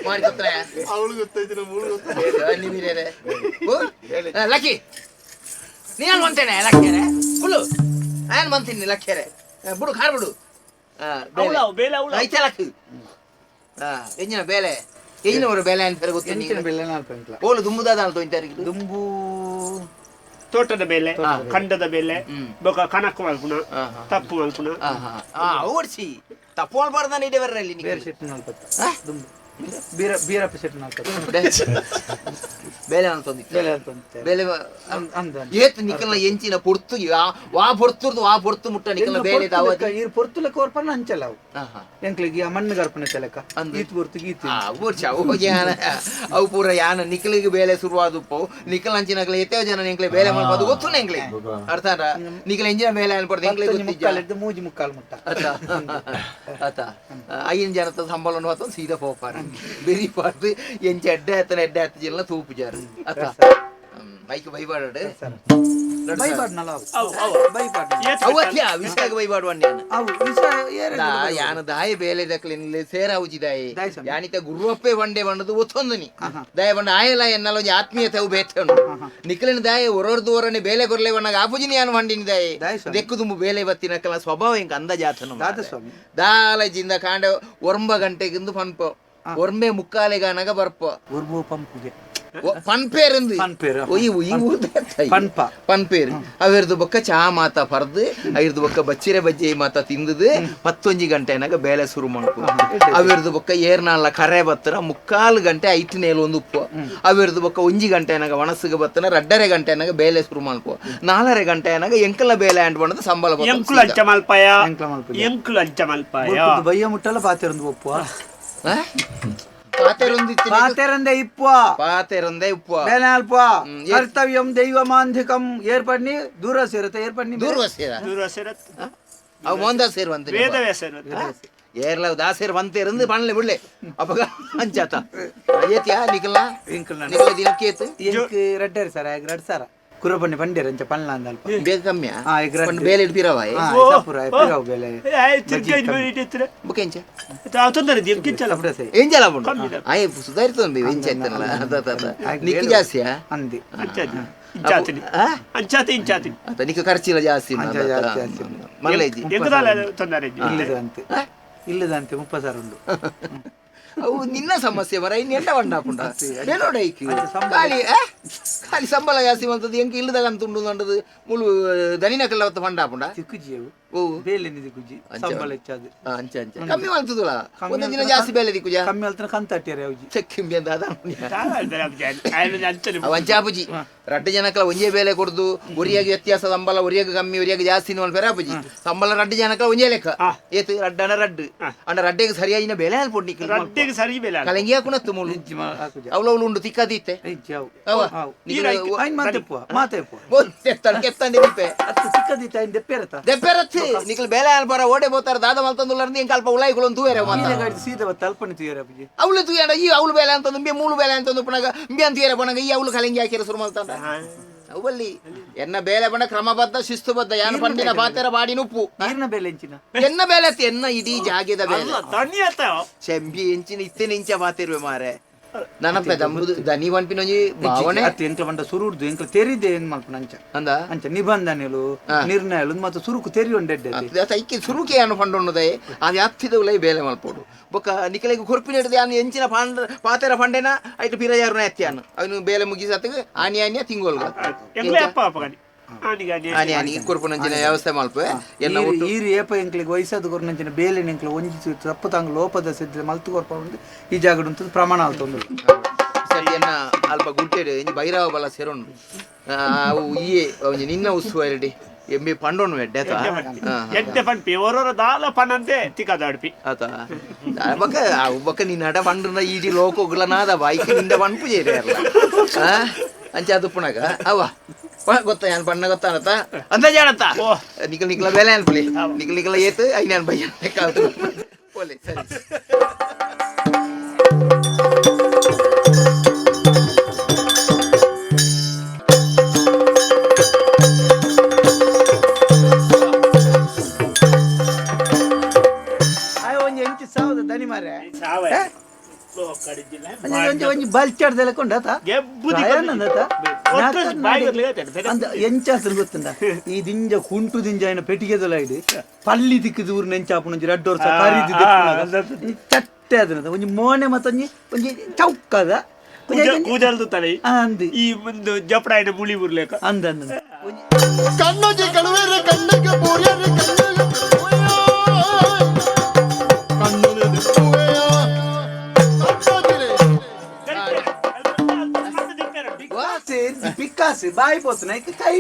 ಮಾಡಿ ಗೊತ್ತ ಅವಳು ಗೊತ್ತಾಯ್ತು ಲಕ್ಕಿ ನೀನು ಬಂತೇನೆ ಲಕ್ಕಿಯರೆ ಕುಲ್ಲು ನಾನು ಬಂತೀನಿ ಲಕ್ಕಿಯರೆ ಬಿಡು ಖಾರ್ ಬಿಡು ಐತೆ ಲಕ್ಕಿ ಎಂಜಿನ ಬೇಲೆ ಎಂಜಿನ ಬೇಲೆ ಅಂತ ಗೊತ್ತಿಲ್ಲ ಬೇಲೆ ನಾಲ್ಕು ಓಲು ದುಂಬುದಾದ ಅಲ್ತು ಇಂತರಿಗೆ ದುಂಬು ತೋಟದ ಮೇಲೆ ಖಂಡದ ಮೇಲೆ ಬೊಕ ಕಣಕ್ ಮಲ್ಪುಣ ತಪ್ಪು ಮಲ್ಪುಣ ಓಡಿಸಿ ತಪ್ಪು ಮಲ್ಬಾರ್ದಾನೆ ಇಡೇ ಬರ್ರಲ್ಲಿ ಬೇರೆ ಶೆಟ್ಟು ನಲ್ಪತ್ತ ದುಂಬು ಬೀರ ಬೀರಪ್ಪ ಶೆಟ್ಟಿ ನಾಲ್ಕು ಬೇಲೆ ಅಂತಂದಿತ್ತು. ಬೇಲೆ ಅಂತಂದಿತ್ತು. ಬೇಲೆ ಅಂದ. ಏತ್ ನಿಕಲ್ನ ಎಂಚಿನ ಪೊರ್ತು ವಾ ಪೊರ್ತುರ್ದು ವಾ ಪೊರ್ತು ಮುಟ್ಟ ನಿಕಲ್ನ ಬೇಲೆ ದಾವತಿ. ಈರ್ ಪೊರ್ತು ಲೆಕ್ಕ ಒರ್ಪನ ಅಂಚಲ್ಲ ಅವು. ಎಂಕ್ಲಿಗೆ ಆ ಮಣ್ಣು ಗರ್ಪಣೆ ತಲೆಕ ಈತ್ ಪೊರ್ತು ಗೀತ. ಅವು ಯಾನ ಅವು ಪೂರ ಯಾನ ನಿಕಲಿಗೆ ಬೇಲೆ ಶುರುವಾದುಪ್ಪು ನಿಕಲ್ ಅಂಚಿನಕ್ಲೆ ಎತ್ತೇವ ಜನ ಎಂಕ್ಲೆ ಬೇಲೆ ಮಲ್ಪದು ಗೊತ್ತು ಎಂಕ್ಲೆ ಅರ್ಥ ನಿಕಲ್ ಎಂಜಿನ ಬೇಲೆ ಅನ್ಪಡ್ದು ಎಂಕ್ಲೆ ಗೊತ್ತಿಜ್ಜ. ಮೂಜಿ ಮುಕ್ಕಾಲು ಮುಟ್ಟ ಅತ್ತ ಅತ್ತ ಐನ್ ಜನತ ಸಂಬಳವನ್ನು ಹೊತ್ತು ಸೀದಾ ಪೋಪಾರ ಬೆರಿ ಪಾಡ್ದು ಎಂಚ ಎಡ್ಡೆ ಆತನ ಎಡ್ಡೆ ಆತ ಜಿಲ್ಲ ತೂಪುಜಾರು ಅತ್ತ ಮೈಕ್ ಬೈಬಾಡು ಬೈಬಾಡ್ನಲ್ಲ ಅವು ವಿಷಯ ಬೈಬಾಡುವಣ್ಣ ಯಾನ ದಾಯ ಬೇಲೆ ದಕ್ಲೆ ಸೇರಾವುಜಿ ದಾಯಿ ಯಾನಿತ ಗುರುವಪ್ಪೆ ಬಂಡೆ ಬಂಡದು ಒತ್ತೊಂದುನಿ ದಾಯ ಬಂಡ ಆಯಲ ಎನ್ನಲ ಒಂಜಿ ಆತ್ಮೀಯತೆ ಅವು ಬೇತೆ ಉಂಡು ನಿಕ್ಲಿನ ದಾಯ ಒರೊರ್ದು ಒರನೆ ಬೇಲೆ ಕೊರ್ಲೆ ಬಣ್ಣಗ ಆಪುಜಿನಿ ಯಾನು ಬಂಡಿನಿ ದಾಯಿ ದೆಕ್ಕು ಬೇಲೆ ಬತ್ತಿನಕಲ ಸ್ವಭಾವ ಇಂಕ ಅಂದಾಜಾತನು ದಾಲ ಜಿಂದ ಕಾಂಡ ಒರಂಬ ಗಂಟೆಗಿಂದು ಪನ್ಪ ಒರ್ಮೆ ಮುಕ್ಕಾಲೆಗಾನಗ ಬರ್ಪ ಉರ್ಮು ಪಂಪುಗೆ ಪನ್ಪೇರ್ ಪನ್ಪ ಪನ್ಪೇರ್ ಅವಿರ್ದು ಬೊಕ್ಕ ಚಾ ಮಾತ ಪರ್ದು ಐರ್ದು ಬೊಕ್ಕ ಬಚ್ಚಿರೆ ಬಜ್ಜೆ ಮಾತ ತಿಂದದು 11 ಗಂಟೆನಾಗ ಬೇಲೆ ಶುರು ಮಾಡ್ಕೊ ಅವಿರ್ದು ಬೊಕ್ಕ ಏರ್ನಾಲ ಕರೆ ಬತ್ತರ 3/4 ಗಂಟೆ ಐಟ್ ನೇಲು ಒಂದು ಉಪ್ಪು ಅವಿರ್ದು ಬೊಕ್ಕ 1 ಗಂಟೆನಾಗ ಒಣಸಿಗೆ ಬತ್ತನ 2.5 ಗಂಟೆನಾಗ ಬೇಲೆ ಶುರು ಮಾಡ್ಕೊ 4.5 ಗಂಟೆನಾಗ ಎಂಕಲ ಬೇಲೆ ಅಂಡ್ ಬಣ್ಣದ ಸಂಬಳ ಎಂಕುಲು ಅಂಚ ಮಲ್ಪಾಯ ಎಂಕುಲು ಅಂಚ ಮಲ್ಪಾಯ ಬಯ್ಯ ಮುಟ್ಟಲ್ಲ ಪಾತಿರಂದು ಒಪ್ಪುವ ಪಾತೆರಂದೆ ಇಪ್ಪ ಪಾತೆರಂದೆ ಉಪ್ಪ ಬೇಲೆ ಅಲ್ಪ ಕರ್ತವ್ಯಂ ದೈವಮಾಂಧಿಕಂ ಏರ್ಪಡ್ನಿ ದೂರ ಸೇರುತ್ತೆ ಏರ್ಪಡ್ನಿ ದೂರ ಸೇರ ದೂರ ಸೇರ ಅವು ಮೋಂದ ಸೇರುವಂತ ವೇದವ್ಯಾಸ ಏರ್ಲ ದಾಸೇರ್ వంతేరంದು పనలే ಬಿಡ್ಲೆ ಅಪ್ಪಗ ಅಂಚಾತ ಏತಿಯಾ ನಿಕಲ ನಿಕಲ ದಿನಕ್ಕೆ ಏತು ಎಂಕ್ ರೆಡ್ಡರ್ ಸರ್ ಆಗ ರೆಡ್ ಸರ ಕುರಪಣ್ಣಿ ಬಂಡೇರ್ ಅಂಚ ಪನ್ಲ ಅಂದ ಅಲ್ಪ ಬೇಗ ಕಮ್ಮಿಯಾ ಪಂಡ್ ಬೇಲೆ ಇಡ್ಪಿರವ ಸಪುರ ಪಿರವ ಬೇಲೆ ಬುಕ್ ಎಂಚ ತೊಂದರೆ ಎಂಕಿಂಚಲ ಎಂಚಲ ಪುಂಡು ಆಯ್ ಸುಧಾರಿತೊಂದು ಎಂಚ ಆಯ್ತಲ್ಲ ಅದ ನಿಕ್ ಜಾಸ್ತಿಯಾ ಅಂದಿ ಇಂಚಾತಿನಿ ಅಂಚಾತಿ ಇಂಚಾತಿನಿ ಅತ ನಿಕ್ ಖರ್ಚಿಲ್ಲ ಜಾಸ್ತಿ ಮಲ್ಲೇಜಿ ಎಂಕದಾಲ ತೊಂದರೆ ಇಲ್ಲದಂತೆ ಇಲ್ಲದಂತೆ 30,000 ಉಂಡು ಅವು ನಿನ್ನ ಸಮಸ್ಯೆ ಬರ ಇನ್ನು ಎಂಟ ಬಂಡಾಪುಂಡ ಬೇಲೋಡೈಕ್ ಖಾಲಿ ಖಾಲಿ ಸಂಬಳ ಜಾಸ್ತಿ ಬಂತದ್ದು ಎಂಕ ಇಲ್ಲದಾಗ ಅಂತ ಉಂಡು ಅಂಡದು ಮುಳು ದನಿನ ಕಲ್ಲವತ್ತ ಬಂಡಾಪುಂಡ ತಿಕ್ಕುಜಿ ಅವು ಓ ಬೇಲೆ ದಿಕ್ಕುಜಿ ಸಂಬಳ ಹೆಚ್ಚಾದ ಅಂಚ ಅಂಚ ಕಮ್ಮಿ ಮಾಡ್ತದಲ್ಲ ಒಂದೊಂದು ದಿನ ಜಾಸ್ತಿ ಬೇಲೆ ದಿಕ್ಕುಜ ಕಮ್ಮಿ ಅಲ್ತನ ಕಂತಟ್ಟಿಯರೆ ಅವ್ಜಿ ಚೆಕ್ಕಿಂಬಿ ಅಂತ ಅದ ಅವಂಚಾಪುಜಿ ರಡ್ಡು ಜನಕ್ಕಲ ಒಂಜೇ ಬೇಲೆ ಕೊಡ್ದು ಒರಿಯಾಗಿ ವ್ಯತ್ಯಾಸ ಸಂಬಳ ಒರಿಯಾಗ ಕಮ್ಮಿ ಒರಿಯಾಗ ಜಾಸ್ತಿ ಪೆರ ಅಪುಜಿ ಸಂಬಳ ರಡ್ಡು ಜನಕ್ಕಲ ಒಂಜೇ ಲೆಕ್ಕ ಏತು ರಡ್ಡನ ರಡ್ಡು ಅಂಡ ರಡ್ಡೆಗೆ ಸರಿಯಾಗಿನ ಬೇಲೆ ಅಲ್ಪೊಡ್ ನಿಕ್ಕಲ್ ರಡ್ಡೆಗೆ ಸರಿ ಬೇಲೆ ಕಲಂಗಿ ಹಾಕುನತ್ತು ಮುಳು ಅವಳು ಅವಳು ಉಂಡು ತಿಕ್ಕದಿತ್ತೆ ಅವ ನಿಕಲ್ ಬೇಲೆ ಅಲ್ಪರ ಓಡೆ ಬೋತಾರ ದಾದ ಮಲ್ತಂದುಲ್ಲರ್ದು ಎಂಕ ಅಲ್ಪ ಉಲಾಯಿಗಳು ತೂವೇರೆ ಸೀದಾ ತಲ್ಪಣಿ ತೂಯರೆ ಅಪ್ಪುಜಿ ಅವಳು ತೂಯಂಡ ಈ ಅವಳು ಬೇಲೆ ಅಂತಂದು ಇಂಬೆ ಮೂಳು ಬೇಲೆ ಅಂತಂದು ಪುನಗ ಇಂಬೆ ಅಂತ ತೂಯರೆ ಪುನಗ ಈ ಅವಳು ಕಲಂಗಿ ಹಾಕಿರ ಶುರು ಮಲ್ತಂಡ ಅವಲ್ಲಿ ಎನ್ನ ಬೇಲೆ ಬಣ್ಣ ಕ್ರಮಬದ್ಧ ಶಿಸ್ತುಬದ್ಧ ಯಾನು ಪಂಡಿನ ಪಾತೆರ ಬಾಡಿ ನುಪ್ಪು ನೀರಿನ ಬೇಲೆ ಎಂಚಿನ ಎನ್ನ ಬೇಲೆ ಎನ್ನ ಇಡೀ ಜಾಗೆದ ಬೇಲೆ ಚೆಂಬಿ ಎಂಚಿನ ಇತ್ತೇನೆ ಇಂಚ ಪಾತಿರುವೆ ಮಾರೆ ನನಪ್ಪ ದಮ್ಮುದು ದನಿ ಪನ್ಪಿನೊಂಜಿ ಭಾವನೆ ಅತ್ತೆ ಎಂಕ್ಲ ಬಂಡ ಸುರುಡ್ದು ಎಂಕ್ಲ ತೆರಿದೆ ಏನ್ ಮಲ್ಪುನ ಅಂಚ ಅಂದ ಅಂಚ ನಿಬಂಧನೆಲು ನಿರ್ಣಯಲು ಮತ್ತು ಸುರುಕು ತೆರಿ ಉಂಡೆಡ್ಡೆ ಐಕೆ ಸುರುಕೆ ಯಾನು ಪಂಡೊಣ್ಣದೆ ಆ ವ್ಯಾಪ್ತಿದ ಉಲೈ ಬೇಲೆ ಮಲ್ಪೋಡು ಬೊಕ್ಕ ನಿಕಲೆಗ್ ಕೊರ್ಪಿನ ಹಿಡ್ದು ಯಾನು ಎಂಚಿನ ಪಾಂಡ ಪಾತೆರ ಪಂಡೆನ ಐಟು ಪಿರಯಾರುನ ಎತ್ತಿಯಾನು ಅವನು ಬೇಲೆ ಮುಗಿಸತ್ತಗ ಆನಿ ಆನಿಯ ತಿಂಗೋಲ್ಗ ಆನಿ ಆನಿ ಕೊರ್ಪುನಂಚಿನ ವ್ಯವಸ್ಥೆ ಮಲ್ಪೆ ಎಲ್ಲ ಒಟ್ಟು ಈರು ಏಪ ಎಂಕ್ಲಿಗೆ ವಯಸ್ಸಾದ ಕೊರ್ನಂಚಿನ ಬೇಲೆ ಎಂಕ್ಲ ಒಂಜಿ ತಪ್ಪು ತಂಗ್ ಲೋಪದ ಸಿದ್ಧ ಮಲ್ತು ಕೊರ್ಪ ಉಂಡು ಈ ಜಾಗಡ್ ಉಂಟು ಪ್ರಮಾಣ ಆಲ್ತೊಂದು ಸರಿ ಎನ್ನ ಅಲ್ಪ ಗುಡ್ಟೆಡ್ ಇಂಜಿ ಬೈರವ ಬಲ ಸೆರೊಂಡು ಅವು ಈಯೆ ಒಂಜಿ ನಿನ್ನ ಉಸ್ತುವಾರಿ ಎಂಬಿ ಪಂಡೊಣ್ಣು ಎಡ್ಡೆ ಎಡ್ಡೆ ಪನ್ಪಿ ಒರೊರ ದಾಲ ಪನಂತೆ ತಿಕ್ಕದಾಡ್ಪಿ ಆತ ಬೊಕ್ಕ ಬೊಕ್ಕ ನಿನ್ನ ಅಡ ಪಂಡ್ರನ ಈಡಿ ಲೋಕೋಗ್ಲನಾದ ಬಾಯ್ಕ್ ನಿಂದ ಪನ್ಪು ಜೇರಿ ಅಂಚ ಅದು ಪುನಗ ಅವ ಗೊತ್ತ ಯಾನ್ ಬಣ್ಣ ಗೊತ್ತಾನತ್ತ ಅಂದ ಜಾಣತ್ತ ನಿಕಲ್ ನಿಕಲ ಬೇಲೆ ಅನ್ಪುಲಿ ನಿಕಲ್ ನಿಕಲ ಏತು ಐನಾನ್ ಬಯ್ಯ ಪೋಲೆ ಸರಿ ಒಂಜಿ ಎಂಚು ಸಾವದ ದನಿ ಮಾರೆ ಒಂಜಿ ಒಂಜಿ ಬಲ್ಚಾಡ್ದೆಲ್ಲ ಕೊಂಡಾತ ಎಂಚಾತ್ರ ಗೊತ್ತುಂಡ ಈ ದಿಂಜ ಕುಂಟು ದಿಂಜ ಏನ ಪೆಟ್ಟಿಗೆದಲ್ಲ ಇಡಿ ಪಲ್ಲಿ ದಿಕ್ಕದ ಊರು ನೆಂಚಾಪುನೊಂಜಿ ರಡ್ಡು ವರ್ಷ ಕರಿದು ಚಟ್ಟೆ ಅದನ್ನ ಒಂಜಿ ಮೋನೆ ಮತ್ತೊಂಜಿ ಒಂಜಿ ಚೌಕದ ಕೂದಲ್ದು ತಲೆ ಅಂದಿ ಈ ಒಂದು ಜಪಡಾಯಿನ ಮುಳಿ ಬುರ್ಲೇಕ ಅಂದ ಅಂದ ಕಣ್ಣೊಜಿ ಕಳುವೆರೆ ಕಣ್ಣಿಗೆ ಬೋರ್ಯರೆ ಕಣ್ಣಿಗೆ ಕಣ್ಣುಲೆ ದಿಪ್ಪುವೆಯ. ಪಿಕ್ಕಾಸು ಬಾಯಿ ಪೋತು ನೈಕ್ ಕೈ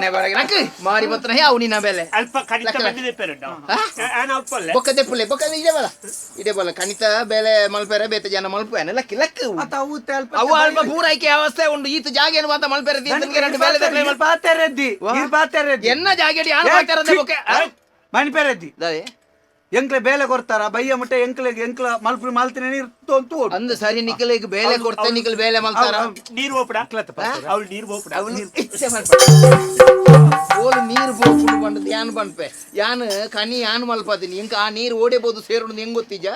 ನಕ್ ಮಾರಿ ಬತ್ತನ ಅವು ನಿನ್ನ ಬೆಲೆ ಅಲ್ಪ ಕಣಿತ ಬಂದಿದೆ ಪೇರುಂಡ ಅಲ್ಪಲ್ಲ ಬೊಕ್ಕ ದೆಪ್ಪುಲೆ ಬೊಕ್ಕ ಇದೇ ಬಲ ಇದೇ ಬಲ ಕಣಿತ ಬೇಲೆ ಮಲ್ಪೆರೆ ಬೇತ ಜನ ಮಲ್ಪೇನೆ ಲಕ್ಕಿ ಲಕ್ಕ ಅವು ಅಲ್ಪ ಪೂರೈಕೆ ಅವಸ್ಥೆ ಉಂಡು ಈತ ಜಾಗ ಏನು ಅಂತ ಮಲ್ಪೆರೆ ಎನ್ನ ಜಾಗೆಡಿ ಯಾರು ಪಾತೆರದ್ದೆ ಬೊಕ್ಕ ಮಣಿಪೆರೆದ್ದಿ ಎಂಕ್ಲೆ ಬೇಲೆ ಕೊಡ್ತಾರ ಬಯ್ಯ ಮುಟ್ಟೆ ಎಂಕ್ಲೆ ಎಂಕ್ಲ ಮಲ್ಪು ಮಾಲ್ತಿನ ನೀರು ತೋಂತು ಅಂದು ಸರಿ ನಿಕ್ಕಲಿಗೆ ಬೇಲೆ ಕೊಡ್ತೆ ನಿಕ್ಕಲ್ ಬೇಲೆ ಮಲ್ತಾರ ನೀರು ಹೋಗ್ಬಿಡ ಅವಳು ನೀರು ಹೋಗ್ಬಿಡ ಅವಳು ಇಚ್ಛೆ ಮಲ್ಪ ಓಲು ನೀರು ಬೋಪುಡು ಬಂಡದು ಯಾನ್ ಬಂಡ್ಪೆ ಯಾನ್ ಕನಿ ಯಾನ್ ಮಲ್ಪದಿನಿ ಇಂಕ ಆ ನೀರು ಓಡೇಬೋದು ಸೇರುಂಡು ಹೆಂಗ್ ಗೊತ್ತಿಜ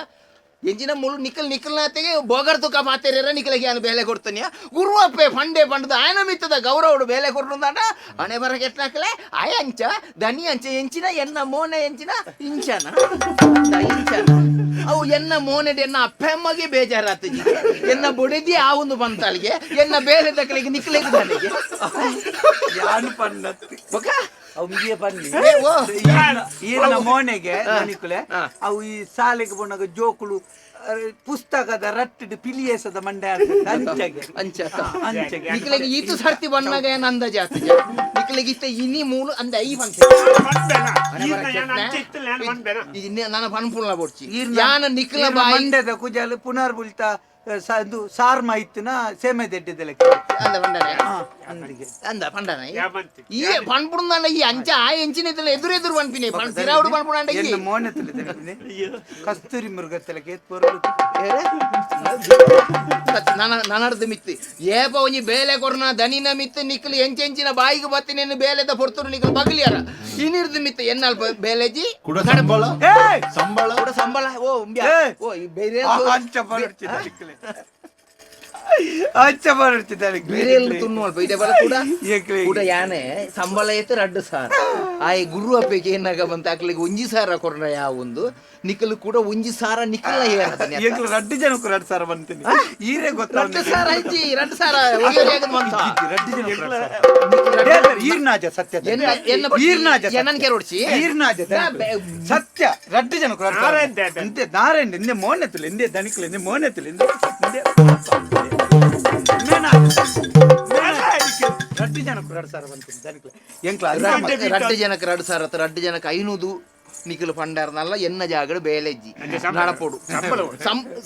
ಎಂಜಿನ ಮುಳು ನಿಕ್ಕಲ್ ನಿಕ್ಕಲ್ನಾತೆಗೆ ಬೋಗರ್ ತುಕ ಪಾತೆರ ನಿಕ್ಕಲಿಗೆ ಯಾನ್ ಬೇಲೆ ಕೊಡ್ತಾನೆ ಗುರುವಪ್ಪೆ ಫಂಡೆ ಪಂಡದ ಆಯನ ಮಿತ್ತದ ಗೌರವಡು ಬೇಲೆ ಕೊಡ್ತಾಂಡ ಹಣೆ ಬರ ಕೆಟ್ನಾಕಲೆ ಆಯ ಅಂಚ ದನಿ ಅಂಚ ಎಂಚಿನ ಎನ್ನ ಮೋನೆ ಎಂಚಿನ ಇಂಚನ ಇಂಚನ ಅವು ಎನ್ನ ಮೋನೆಡ್ ಎನ್ನ ಅಪ್ಪೆಮ್ಮಗೆ ಬೇಜಾರಾತಜಿ ಎನ್ನ ಬೊಡೆದಿ ಆ ಒಂದು ಬಂತಾಳಿಗೆ ಎನ್ನ ಬೇಲೆ ತಕಲಿಗೆ ನಿಕ್ಕಲಿಗೆ ದನಿಗೆ ಯಾನು ಪನ್ನತ್ತಿ ಬೊಕ ಅವು ಪನ್ನಿ ಈನ ಮೋನೆಗೆ ದನಿಕುಲೆ ಅವು ಈ ಸಾಲೆಗೆ ಪೋನಾಗ ಜೋಕುಲು ಪುಸ್ತಕದ ರಟ್ಟಿಡು ಪಿಲಿಯೇಸದ ಮಂಡೆ ಅಂಚೆಗೆ ಅಂಚ ಅಂಚೆಗೆ ನಿಕ್ಕಲಿಗೆ ಈತು ಸರ್ತಿ ಬಣ್ಣಗ ಏನ್ ಅಂದಾಜು ಆಗ್ತದೆ ನಿಕ್ಕಲಿಗೆ ಇತ್ತ ಇನಿ ಮೂಲು ಅಂದ I ಬಂತ ನನ್ನ ಪನ್ಪುಲ್ಲ ಬೊಡ್ಚಿ ಯಾನ ನಿಕ್ಕಲ ಬಾಯಿ ಮಂಡ್ಯದ ಕುಜಾಲು ಪುನರ್ ಬುಲ್ತ ಸಾರ್ ಮಾಯಿತ್ತಿನ ಸೇಮೆ ದೆಡ್ಡಿದ ಲೆಕ್ಕ ಅಂದ ಪಂಡನೆ ಅಂದ ಪಂಡನೆ ಈ ಪನ್ಪುಂದಾನ ಈ ಅಂಚ ಆ ಎಂಚಿನ ಇತ್ತಲ್ಲ ಎದುರು ಎದುರು ಪನ್ಪಿನಿ ತಿರಾವುಡು ಪನ್ಪುಂಡ ಎನ್ನ ಮೋನೆ ತುಳಿದೆ ಕಸ್ತೂರಿ ಮೃಗ ತಲೆಗೆ ಪೊರುಳು ನನರ್ದು ಮಿತ್ತು ಏಪ ಒಂಜಿ ಬೇಲೆ ಕೊರ್ನ ದನಿನ ಮಿತ್ತು ನಿಕ್ಕಲು ಎಂಚೆಂಚಿನ ಬಾಯಿಗೆ ಬತ್ತಿನೇನು ಬೇಲೆದ ಪೊರ್ತುರು ನಿಕ್ಕಲು ಬಗಲಿಯಾರ ಇನಿರ್ದು ಮಿತ್ತು ಎನ್ನಲ್ಪ ಬೇಲೆಜಿ ಕೂಡ ಸಂಬಳ ಸಂಬಳ ಕೂಡ ಸಂಬಳ ಓ ಓ ಬೇರೆ ಅಂಚ ಬರುತ್ತಿದ್ದಾರೆ ಬೇರೆ ತುಣ್ಣು ಅಲ್ಪ ಇದೆ ಬಲ ಕೂಡ ಕೂಡ ಯಾನೆ ಸಂಬಳ ಐತೆ ರಡ್ಡು ಸಾರ ಆಯ್ ಗುರು ಅಪ್ಪೆಗೆ ಏನಾಗ ಬಂತ ಅಕ್ಲಿಗೆ ಒಂಜಿ ಸಾರ ಕೊರ್ನ ಯಾವ ಒಂದು ನಿಕ್ಕಲು ಕೂಡ ಒಂಜಿ ಸಾರ ನಿಕ್ಕಲ್ನ ಹೇಳ್ತಾನೆ ಎಂಕ್ಲು ರಡ್ಡು ಜನಕ್ಕೂ ರಡ್ಡು ಸಾರ ಬಂತೀನಿ ಈರೇ ಗೊತ್ತ ರಡ್ಡು ಸಾರ ಐತಿ ರಡ್ಡು ಸಾರ ಬಂತ ರಡ್ಡು ಜನಕ್ಕೂ ಈರ್ನಾಜ ಸತ್ಯ ಈರ್ನಾಜ ಎನ್ನನ್ ಕೆರೋಡ್ಸಿ ಈರ್ನಾಜ ಸತ್ಯ ರಡ್ಡು ಜನಕ್ಕೂ ರಡ್ಡು ನಾರಾಯಣ ಇಂದೆ ಮೋನೆತ್ತಲು ಇಂದೆ ದನಿಕಲು ಇಂದೆ ಮೋನೆತ್ತಲು ಇಂದೆ ರಡ್ಡು ಜನಕ್ಕೂ ರಡ್ಡು ಸಾರ ಬಂತೀನಿ ದನಿಕಲು ಎಂಕ್ಲ ರಡ್ಡು ಜನಕ್ಕೆ ರಡ್ಡು ಸಾರ ರಡ್ಡು ಜನಕ್ಕೆ ಐನೂದು ನಿಖಲು ಪಂಡಾರ್ನಲ್ಲ ಎನ್ನ ಜಾಗಡು ಬೇಲೆಜ್ಜಿ ನಡಪೊಡು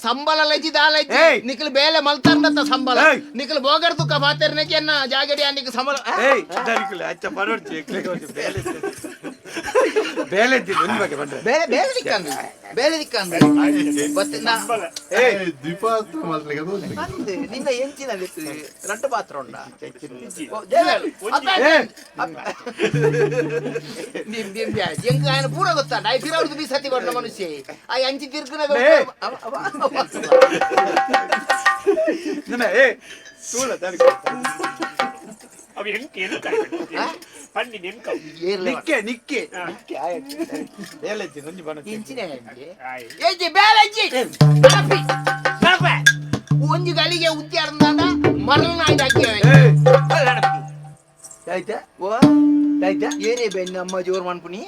ಸಂಬಳ ಲಜ್ಜಿ ದಾಲಜ್ಜಿ ನಿಖಲು ಬೇಲೆ ಮಲ್ತಾರ್ನತ್ತ ಸಂಬಳ ನಿಖಲು ಬೋಗರ್ ತುಕ್ಕ ಪಾತೆರ್ನೆಗೆ ಎನ್ನ ಜಾಗಡಿ ನಿಖಲು ಸಂಬಳ ಏಯ್ ದನಿಕಲು ಅಚ್ಚ ಪರೋಡ್ಚಿ ಬೇಲೆ ಬೇಲೆ ಬಗ್ಗೆ ಬಂದ್ರೆ ಬೇಲೆ ಬೇಲೆ ದಿಕ್ಕಂದು ಬೇಲೆ ದಿಕ್ಕಂದು ಬತ್ತೆ ದ್ವಿಪಾತ್ರ ಮಾತ್ರ ನಿನ್ನ ಎಂಚಿನ ರಡ್ಡು ಪಾತ್ರ ಉಂಡ ಎಂಕ ఆయన ಪೂರ ಗೊತ್ತಾಂಡ I ಫಿರವ್ರದ್ದು ಬಿ ಸತಿ ಕೊಟ್ಟ ಮನುಷ್ಯ I ಅಂಚಿ ತಿರ್ಕುನ ನಿಕ್ಕೆ ನಿಕ್ಕೆ ನಿಕ್ಕೆ ಬೇಲೆಜ್ಜಿ ಒಂಜಿ ಬಣ ಎಂಚಿನ ಏಜಿ ಬೇಲೆಜ್ಜಿ ಒಂಜಿ ಗಳಿಗೆ ಉದ್ಯಾರ್ದಾಂಡ ಮರಳನಾಯ್ದು ಹಾಕಿ ಆಯ್ತಾ ಓ ಆಯ್ತಾ ಏನೇ ಬೆನ್ನ ಅಮ್ಮ ಜೋರ್ ಮನ್ಪುನಿ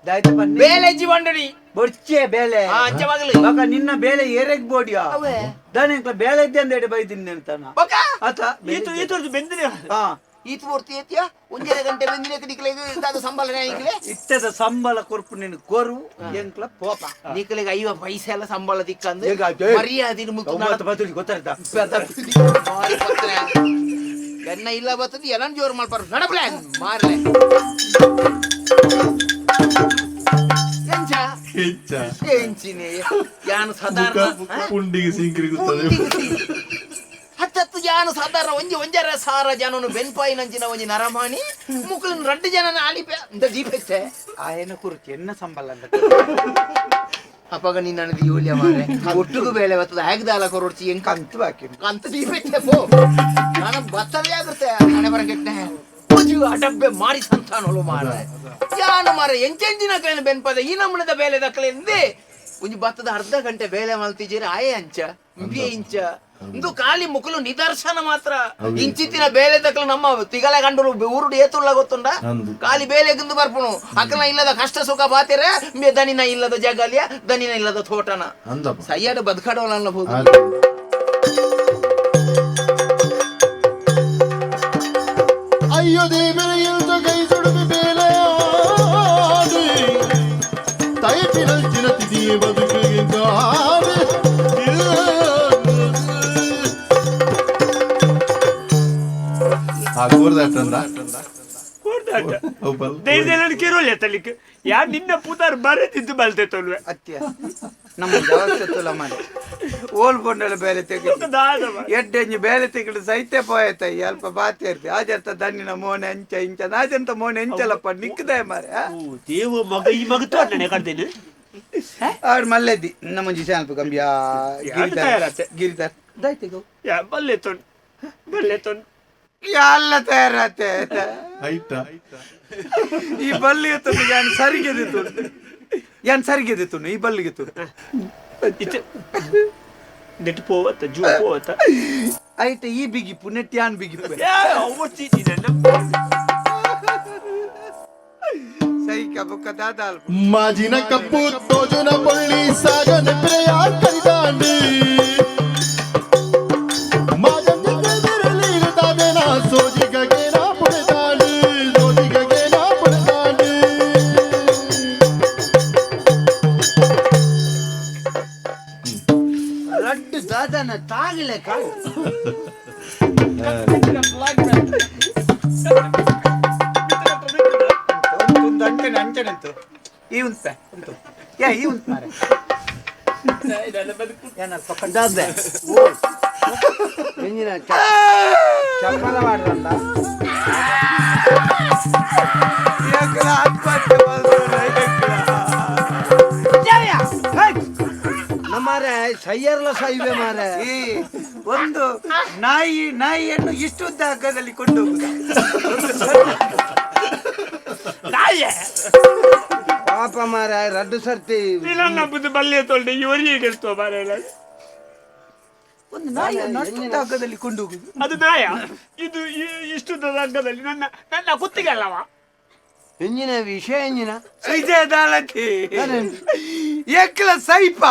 ದಾಯ್ತ ಪನ್ನಿ ಬೇಲೆಜ್ಜಿ ಬಂಡನಿ ಬೊಡ್ಚೆ ಬೇಲೆ ಅಂಚ ಮಗಲು ಬಕ ನಿನ್ನ ಬೇಲೆ ಏರೆಗ್ ಬೋಡಿಯಾ ದಾನೆಂಕ್ಲ ಬೇಲೆ ಇದ್ದೆ ಅಂದೇಳಿ ಬೈದಿನಿ ಅಂತಾನ ಬಕ ಆತ ಈತು ಈತು ಬೆಂದಿನಿ ಹಾ ಈತು ಪೂರ್ತಿ ಏತಿಯ ಒಂಜರೆ ಗಂಟೆ ಬೆಂದಿನ ನಿಕ್ಲೆಗ್ ದಾದ ಸಂಬಳ ನಿಕ್ಲೆ ಇತ್ತದ ಸಂಬಳ ಕೊರ್ಪು ನಿನ್ ಕೊರು ಎಂಕ್ಲ ಪೋಪ ನಿಕ್ಲೆಗ್ 50 ಪೈಸೆ ಎಲ್ಲ ಸಂಬಳ ದಿಕ್ಕಂದು ಮರ್ಯಾದಿನ ಮುತ್ತು ಬದುಕಿ ಗೊತ್ತಾಯ್ತಾ ಎನ್ನ ಇಲ್ಲ ಬರ್ತದೆ ಎಲ್ಲ ಜೋರು ಮಾಡ್ಬಾರ್ದು ನಡಪ್ಲೆ ಮಾರ್ಲೆ ಎಂಚ ಎಂಚಿನಿ ಯಾನು ಸಾಧಾರಣ ಪುಂಡಿಗೆ ಸಿಂಕ್ರಿಗುತ್ತದೆ ಹತ್ತತ್ತು ಜಾನು ಸಾಧಾರಣ ಒಂಜಿ ಒಂಜರ ಸಾರ ಜನನು ಬೆನ್ಪಾಯಿ ನಂಚಿನ ಒಂಜಿ ನರಮಾಣಿ ಮುಕ್ಕಳನ್ ರಡ್ಡು ಜನನ ಆಲಿಪೆ ಇಂದ ದೀಪೆತ್ತೆ ಆಯನ ಕುರುಚಿ ಎನ್ನ ಸಂಬಳ ಅಂತ ಅಪ್ಪಾಗ ನಿನ್ನ ಯೋಲ್ಯ ಮಾರೆ ಒಟ್ಟುಗು ಬೇಳೆ ಬರ್ತದೆ ಹೇಗದಾಲ ಕೊರೊಡ್ಚಿ ಹೆಂಗ್ ಕಂತು ಬಾಕಿ ಕಂತು ದೀಪೆತ್ತೆ ಪೋ ನಾನು ಬತ್ತವೇ ಆಗುತ್ತೆ ಹಣೆ ಬರಕೆಟ್ಟೆ ಅಡಬ್ಬೆ ಮಾರಿ ಸಂತಾನೋಳು ಮಾರ ಯಾನು ಮಾರ ಎಂಚೆಂಚಿನ ಕೈನ ಬೆನ್ಪದ ಈ ನಮ್ಮನದ ಬೇಲೆ ದಕ್ಕಲೆಂದೆ ಒಂಜಿ ಬತ್ತದ ಅರ್ಧ ಗಂಟೆ ಬೇಲೆ ಮಲ್ತಿಜೇರಿ ಆಯೆ ಅಂಚ ಇಂಬಿಯೆ ಇಂಚ ಇಂದು ಖಾಲಿ ಮುಕುಲು ನಿದರ್ಶನ ಮಾತ್ರ ಇಂಚಿತ್ತಿನ ಬೇಲೆ ದಕ್ಕಲು ನಮ್ಮ ತಿಗಲೆ ಗಂಡರು ಊರುಡು ಏತುಳ್ಳ ಗೊತ್ತುಂಡ ಖಾಲಿ ಬೇಲೆ ಗಿಂದು ಬರ್ಪುಣು ಅಕ್ಕನ ಇಲ್ಲದ ಕಷ್ಟ ಸುಖ ಬಾತಿರ ದನಿನ ಇಲ್ಲದ ಜಗಲಿಯ ದನಿನ ಇಲ್ಲದ ತೋಟನ ಸೈಯಾಡು ಬದುಕಾಡೋಲ್ಲ ಹೋಗು. ಆ ಕೋರ್ದಾಟಂದ ಕೋರ್ದಾಟ ದೇಶದಲ್ಲಿ ಕಿರೋಲೆ ತಲಿಕ್ ಯಾ ನಿನ್ನ ಪೂತಾರ್ ಬರೆದಿದ್ದು ಬಲ್ತೆ ತೊಲ್ವೆ ಅತ್ಯ ನಮ್ಮ ಜಾವಸ್ತೆ ತುಲ ಮಾರೆ ಓಲ್ ಪೊಂಡಲ ಬೇಲೆ ತೆಗೆದು ಎಡ್ಡೆಂಜಿ ಬೇಲೆ ತೆಗೆದು ಸೈತೆ ಪೋಯತ ಅಲ್ಪ ಬಾತೆ ಇರ್ತಿ ಆಜರ್ತ ದಣ್ಣಿನ ಮೋನೆ ಅಂಚ ಇಂಚ ನಾಜಂತ ಮೋನೆ ಎಂಚಲಪ್ಪ ನಿಕ್ಕದೆ ಮಾರೆ. ದೇವ ಮಗ ಈ ಮಗ ತೋರ್ಣೆ ಕಡ್ದೇನು ಆಡ್ ಮಲ್ಲೆದ್ದಿ ನಮ್ಮ ಜಿಸಾಲ್ಪ ಗಂಬಿಯಾ ಗಿರಿತಾರ ಗಿರಿತಾರ ದಾಯ್ತಿಗೋ ಯಾ ಬಲ್ಲೆ ತೊನ್ ಬಲ್ಲೆ ತೊನ್ ಎಲ್ಲ ತಯಾರಾತೆ ಆಯ್ತಾ ಈ ಬಲ್ಲಿಗೆ ತುಣ್ಣು ಯಾನ್ ಸರಿಗೆದೆ ತುಣ್ಣು ಯಾನ್ ಸರಿಗೆದೆ ತುಣ್ಣು ಈ ಬಲ್ಲಿಗೆ ತುಣ್ಣು ಇತ್ತೆ ನೆಟ್ ಪೋವತ್ತ ಜೂ ಪೋವತ್ತ ಐಟ ಈ ಬಿಗಿಪ್ಪು ನೆಟ್ ಯಾನ್ ಬಿಗಿಪ್ಪು ಸೈಕ ಬುಕ್ಕ ದಾದಾಲ್ ಮಾಜಿನ ಕಪ್ಪು ತೋಜುನ ಪೊಳ್ಳಿ ಸಾಗನ ಪ್ರಿಯ ಕರಿದಾಂಡಿ ದಾದನ ತಾಗಲೆ ಕಾಳು ಒಂದು ಅಂಚನೆ ಅಂಚನೆ ಅಂತು ಈ ಉಂತ ಉಂಟು ಯಾ ಈ ಉಂಟು ಮಾರೆ ದಾದೆ ಎಂಜಿನ ಚಪ್ಪಲ ಮಾಡ್ರಂದ ನಮ್ಮಾರೆ ಸೈಯರ್ಲ ಸೈವೆ ಮಾರೆ. ಈ ಒಂದು ನಾಯಿ ನಾಯಿಯನ್ನು ಇಷ್ಟು ಉದ್ದ ಹಗ್ಗದಲ್ಲಿ ಕೊಂಡು ಹೋಗುದು ಪಾಪ ಮಾರ ರಡ್ಡು ಸರ್ತಿ ಬಲ್ಲೆ ತೊಳ್ದೆ ಇವರಿಗೆ ಮಾರೆ. ಒಂದು ನಾಯಿಯನ್ನು ಅಷ್ಟು ಉದ್ದ ಹಗ್ಗದಲ್ಲಿ ಕೊಂಡು ಹೋಗುದು ಅದು ನಾಯ ಇದು ಇಷ್ಟು ಹಗ್ಗದಲ್ಲಿ ನನ್ನ ನನ್ನ ಕುತ್ತಿಗೆ ಅಲ್ಲವ ಎಂಜಿನ ವಿಷಯ ಎಂಜಿನ ವಿಜಯದಾಳತಿ ಎಕ್ಲ ಸೈಪ